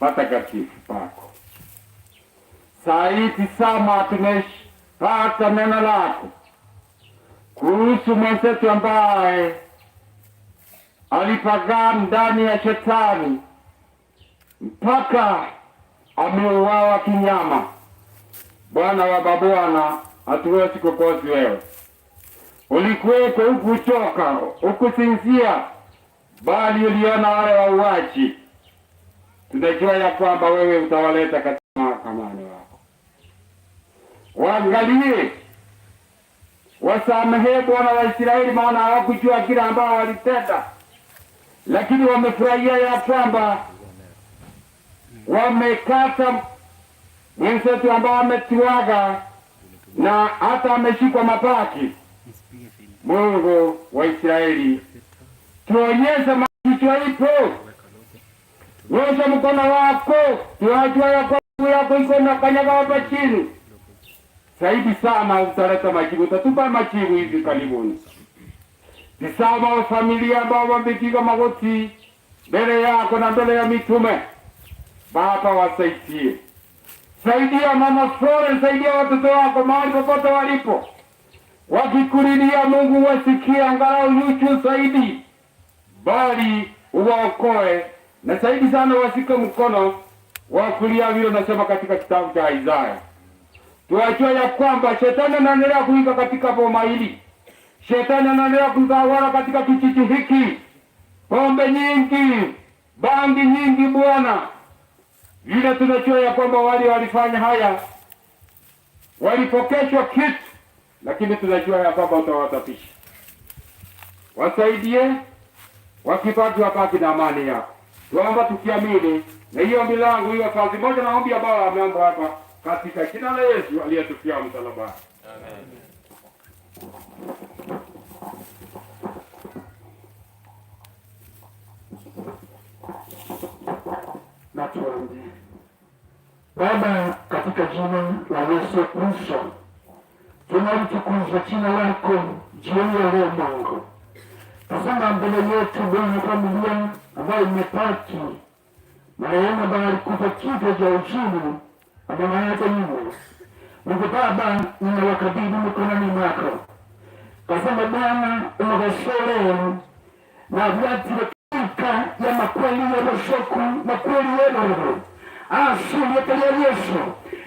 patakatifu pako. Saa hii tizama, tumepata neno lako kuhusu mwenzetu ambaye alipagaa ndani ya shetani mpaka Ameuawa kinyama. Bwana wa mabwana, hatuwezi kukosi wewe. Ulikuweko hukuchoka, hukusinzia, bali uliona wale wauaji. Tunajua ya kwamba wewe utawaleta katika mahakamani wako. Waangalie, wasamehe Bwana wa Israeli, maana hawakujua kile ambao walitenda, lakini wamefurahia ya kwamba wamekata mwenzetu ambao ametuaga na hata ameshikwa mabaki. Mungu wa Israeli, tuonyeshe makichwa ipo, nyosha mkono wako, tuajua ya kwamba yako iko na kanyaga hapa chini zaidi sana, utaleta majibu, utatupa majibu hivi karibuni. Tizama familia ambao wamepiga magoti mbele yako na mbele ya mitume. Baba, wasaidie, saidia mama Florence, saidia watoto wako mahali popote walipo, wakikulilia Mungu wasikie angalau yuchu zaidi, bali uwaokoe na zaidi sana wasike mkono wa kulia, vile nasema katika kitabu cha Isaya. Tuwajua ya kwamba shetani anaendelea kuingia katika boma hili, shetani anaendelea kutawala katika kijiji hiki, pombe nyingi, bangi nyingi, Bwana vile tunajua ya kwamba wale walifanya haya walipokeshwa kitu, lakini tunajua ya kwamba utawatapisha. Wasaidie, wakibaki wabaki na amani yako. Tuomba tukiamini, na hiyo milango hiyo kazi moja na ombi ambayo ameomba hapa katika jina la Yesu aliyetufia msalabani.
Amen.
Na tuombe. Baba, katika jina la Yesu Kristo tunalitukuza jina lako jioni ya leo Mungu. Tazama mbele yetu Bwana familia ambayo imepaki marehemu ambaye alikufa kifo cha uchungu amewacha nyuma. Mungu Baba, ninawakabidhi mikononi mwako. Tazama Bwana umewasholea na vyatire ya makweli ya mashoku makweli ya maruru asulietalia Yesu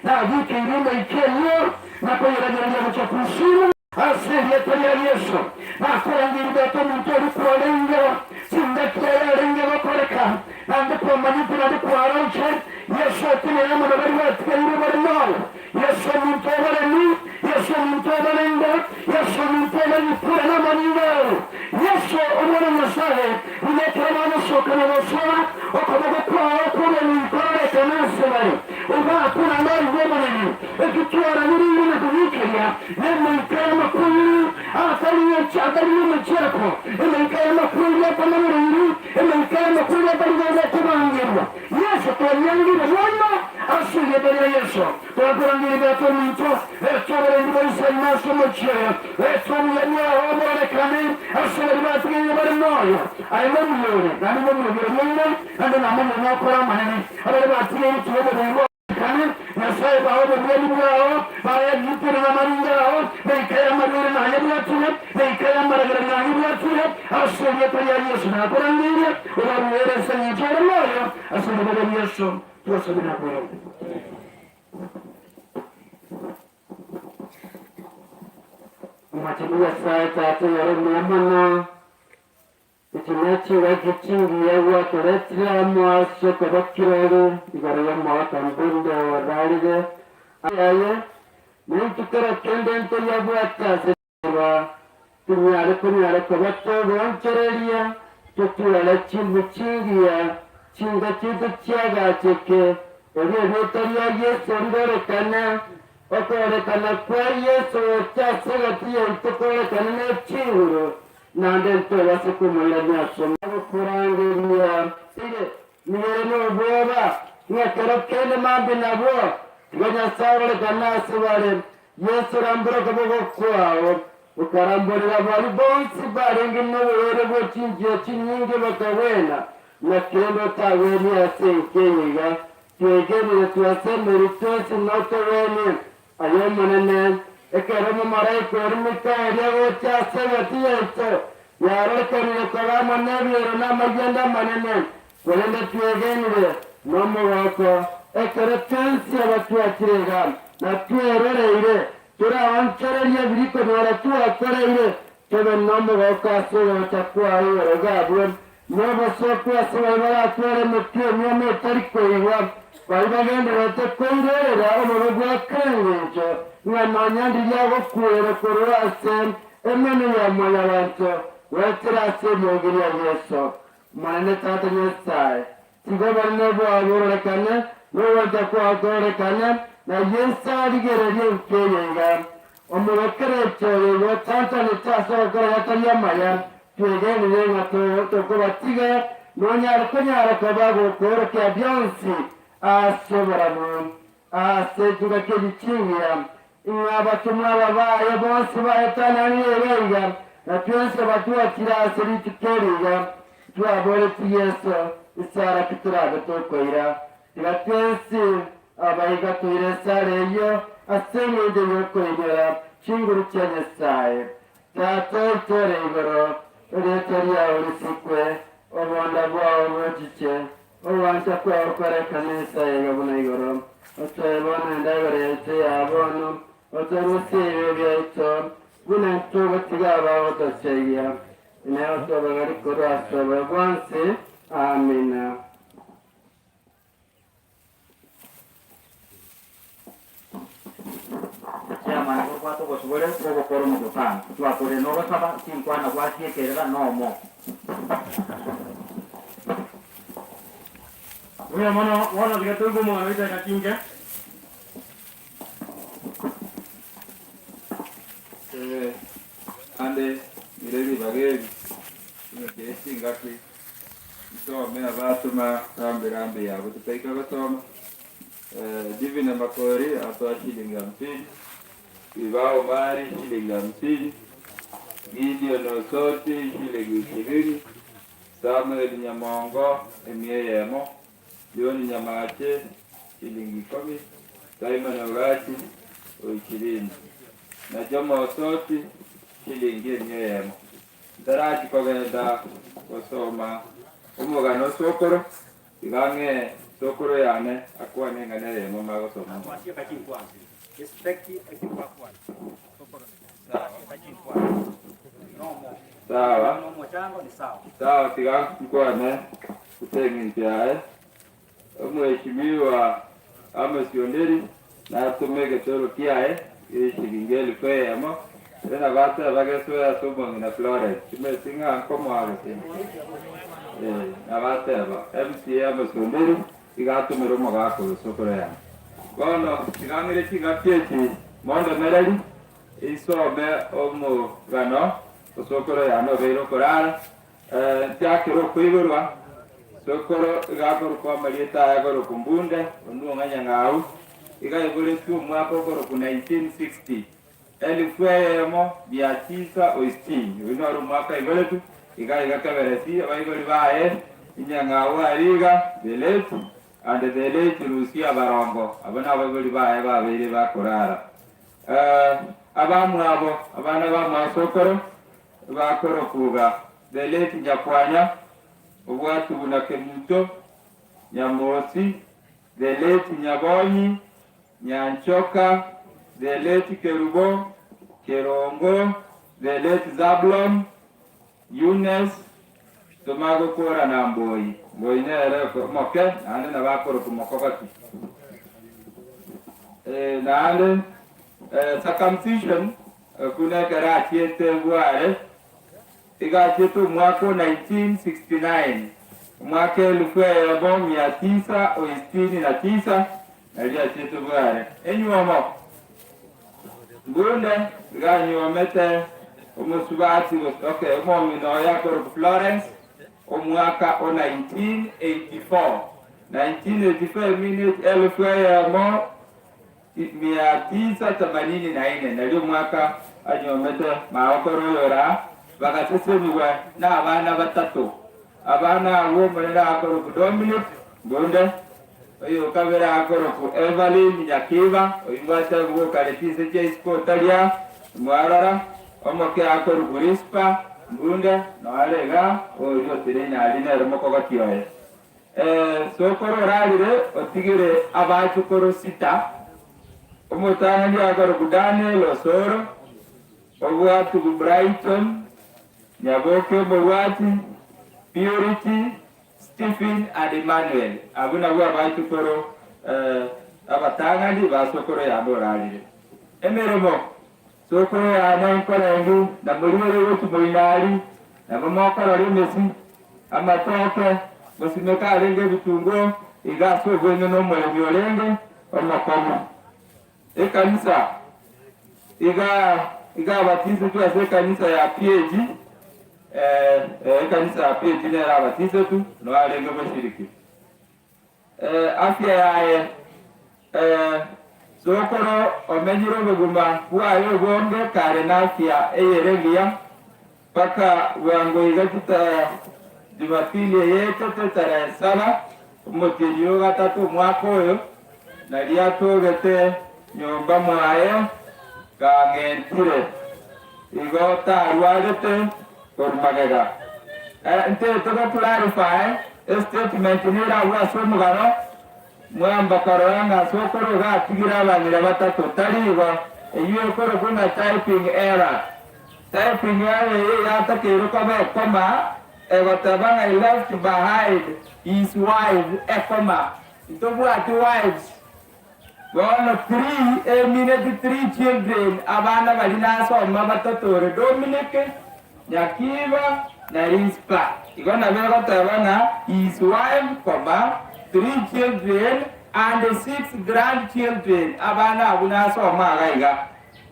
na vikirima ikenyo na kuyerageria kuchakusimu asilietalia Yesu na kurangirira omuntu orikwarengera sindakia yarengera bakoreka nande kwamanyite nande kwaronche Yesu atineyama na bari batigaire bari nawe Yesu omuntu obaremi Yesu omuntu obarenga Yesu omuntu obarikura n'amaningawe Yesu omwana Nyasaye unekera bamusokana basora okoboko kwawe kuba nikororeka nasebare ubakura nari bwomunene ekitwara biringi nakubikeria nemika y'amakuru atari y'umucereko emika y'amakuru y'akamuriri emika y'amakuru y'atari kubangirwa Yesu twanyangire bono asuye bere Yesu twakurangire batominto etobere boise maso mucyeyo etobiyamyaho morekane asubiri batigeye bari moyo ayo muyore nani muyore mwine ande namo mwakora manene abari batigeye tubo kane Nyasaye bawo bweli bwawo bayagitira amaringawo beikaya amarwere naye bwatire beikaya amaragara naye bwatire asuye ya Yesu nakurangire ubaruhereza nyicare moyo asuye bere Yesu twasabira kwenda
Umwacheni Nyasaye tata yaremye mono ekinekiwa gichingiya gwakoretire mwaso kobakirere igoro ya mwaka mbunde wararire aye nintukera kende nto yabwatase tunyare kunyare kobatobonchereria tutware chimbu chingiya chinga chitu chiagacheke erio erieta ria Yesu rirorekana okorekana kwa Yesu chasegati yaito korekana nechinguru nande ntobase kumanya nyasoma gukurangiria ire nibere n'obwoba ng'ekero kende mambi nabwo tiga Nyasaye orekana ase bare Yesu rambura okoboko kwao ukaramburira bari bonsi barenge n'oburwaire bw'echinjia chinyingi bakawena na kendo taweni ase enkenyiga twegerire twasemeri twesi notoweni aye monene ekero omomaraika ori Mikaeli agocha ase egati yaito yarorekanire koba n'ebiero n'amagenda amanene korende twegenire n'omogoko
Ekero twensi abatwachire iga, na tweroreire, toraonchorerie biria konyora twakoreire, tobe nomogoko ase ogocha kwaye igoro iga abwo, nobosooku ase baria baratware emetwe emiome etari koigwa, baria bagendererete koirorera obobe bwa kera engencho, ng'a nonya ndiria agokuurera korwa ase emenwa ya mwanyabanto goetera ase eriogi ria Yeso. Omonene Tata Nyasae, tiga obonene bwao bororekane, na ogwancha kwao kororekane, na Yeso arigererie enka eye iga. Omogokerechi oyo igo otanchanete ase ogokora gatari amaya, twegenire ng'a tokobatiga, nonyare konyara koba gokoorokia bionsi ase oborabu ase chingaki echi chingiya, Ing'we abatomwa aba baye bonsi baetananire iga iga, na twensi abatwachire ase rituko eri iga, twaboretie Yeso, Isara ki torabe tokoira? Tiga twensi abaiga toire esara eyio ase engencho y'okoinyora chinguru chia Nyasae. Tata oito ore igoro, erieta riao risikwe, obonda bwao bochiche, Ogwancha kwao korekane ense iga buna igoro. Otoe bono endagera yaito ya bono, otorusie ebibe biaito, buna intwe ogotiga abagotochayia. Inee otobagari korwa ase obobe bwonsi. Amina.
Chairman obwate obosibore bw'ogokora omokutano. Twakorire nogosaba chinkwana gwasiekerera nomo.
Mbuya mono, bono tiga toigwe omogano oito eka chinke.
Ee, naende ng'ire ribaga eri, engaki ye chingaki, nsome abatoma rambi rambi yabo totaika gosoma. Divina Makori atoa shilingi hamsini, Vivao Mari shilingi hamsini, Gideon Osoti shilingi ishirini, Samuel Nyamongo emia eyemo, John Nyamache shilingi ikomi, Simon Ogachi o ishirini, na Jomo Osoti shilingi emia eyemo. Ntarachi kogenda gosoma omogano osokoro. Iga ang'e sokoro yane akwane eng'ana eyemo magosoma mono. Sawa, sawa tiga nkwane ase eng'encho yaye. Omweshimiwa Amos Onderi natome egetoro kiaye gie eshilingi elfu eyemo, ere nabo ateba gesoe ase omong'ina Florence. Timanyeti ng'a nkomoa gose eh, nabo ateba MCA Amos Onderi iga atomere omogaka oyo sokoro yane. Bono tiga ng'ire ching'aki echi mondemereri isome omogano osokoro yane obeire okorara eh, nchakere okoiborwa sokoro iga akorokwa amarieta aye akorokwa Mbunde onwo Nyang'au iga aiboretwe omwaka okorokwa 1960 elfu eyemo mia tisa o sitini oyo noro omwaka aiboretwe iga iga keberesi abaibori baye Inyang'au ariga the late and the late Lucia Barongo abo nabaibori baye babeire bakorara abamwabo abana bamwasokoro bakorokuga the late Nyakwanya obwatugu na Kemuto Nyamosi the late Nyabonyi Nyanchoka the late Kerubo Kerongo the late Zablon Eunice tomagokora na Mboi Mboi nere moke naende nabakoroku mokogoti naende circumcision kuna ekero achiete bware iga achiete omwaka o 1969 omwaka elfu eyemo mia tisa o sitini na tisa nario achiete bware enywomo Mbunde iga anywomete omusubati okay omong'ina oyo akoroku Florence omwaka o 1984 1984 minute elfu eyemo mia tisa themanini na ine nario omwaka anywomete magokoro oyora bagaseseniwa na abana batato abana abwo omonene akoroku Dominic Mbunde oyo kabere akoroku Evelyn Nyakiba oimbwate gokare chinse chia isiko otaria mwarora omoke akoroku Rispa Mbunde noarega oyo otireine ari nere mokogoti oye. Sokoro orarire otigire abachukuru sita, omotang'ani akorokwa Daniel Osoro, obwatugu Brighton, Nyaboke omorwati, Purity, Stephen and Emmanuel. Abwo nabwo abachukuru abatang'ani ba sokoro yane orarire. Emeremo Sokoro yane nkorengi na moriere gochia moinari, nabo mokorora emesi, amatoke, mosimeke arenge ebitunguo, iga ase obweng'e nomoremi orenge omokong'u. Ekanisa iga iga abatisetwe ase ekanisa ya PAG, eh, ekanisa ya PAG nere abatisetwe, noo arenge goshiriki. Afia yaye, sokoro omenyire obogima bwaye obonge kare nafia eyere engiya, mpaka bwango iga chita Jumapili eye etete tarehe saba omotienyi o gatato omwaka oyo, nario atogete nyomba mwaye kang'entire, igo tarwarete korwa magega. Ntete go clarify estatement nere agwo ase omogano, mwamba korora ng'a ase okoro iga atigire abang'ina batato, tari igo, eyio ekorokwa ng'a typing error. Typing error eye yatakeirwe koba ekoma egoteba ng'a he left behind his wife ekoma. Ntobwati wives. Bono three emineti three children abana baria nasoma batato ore Dominic, Nyakiba na Rispa. Igo nabo egoteba ng'a his wife comma three children and six grandchildren abana abwo nasoma iga iga.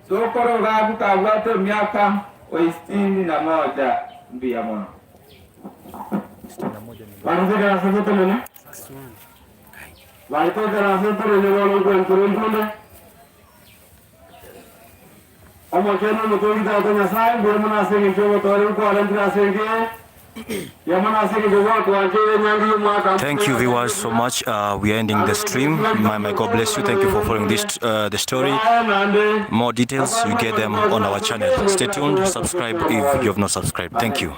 Sokoro gaku kabwate emiaka oisitini na moja. Mbuya mono.
Baitokerase torende bono nkwentere nkunde. Omochenu omotongi Tata Nyasae, mbuya mono ase engencho y'obotoereru kwarentire ase enka eye. Mbuya mono ase engencho gwatwancheire enyangi y'omwaka
Thank you viewers so much. We are ending the stream. My God bless you. Thank you for following this the story. More details you get them on our channel. Stay tuned. Subscribe if you have not subscribed. Thank you.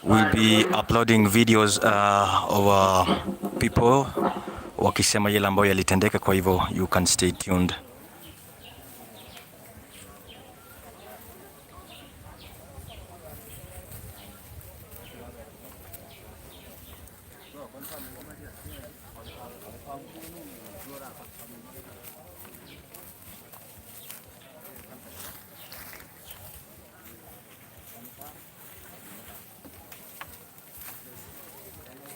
We'll be uploading videos of people wakisema yale ambayo yalitendeka, kwa hivyo you can stay tuned.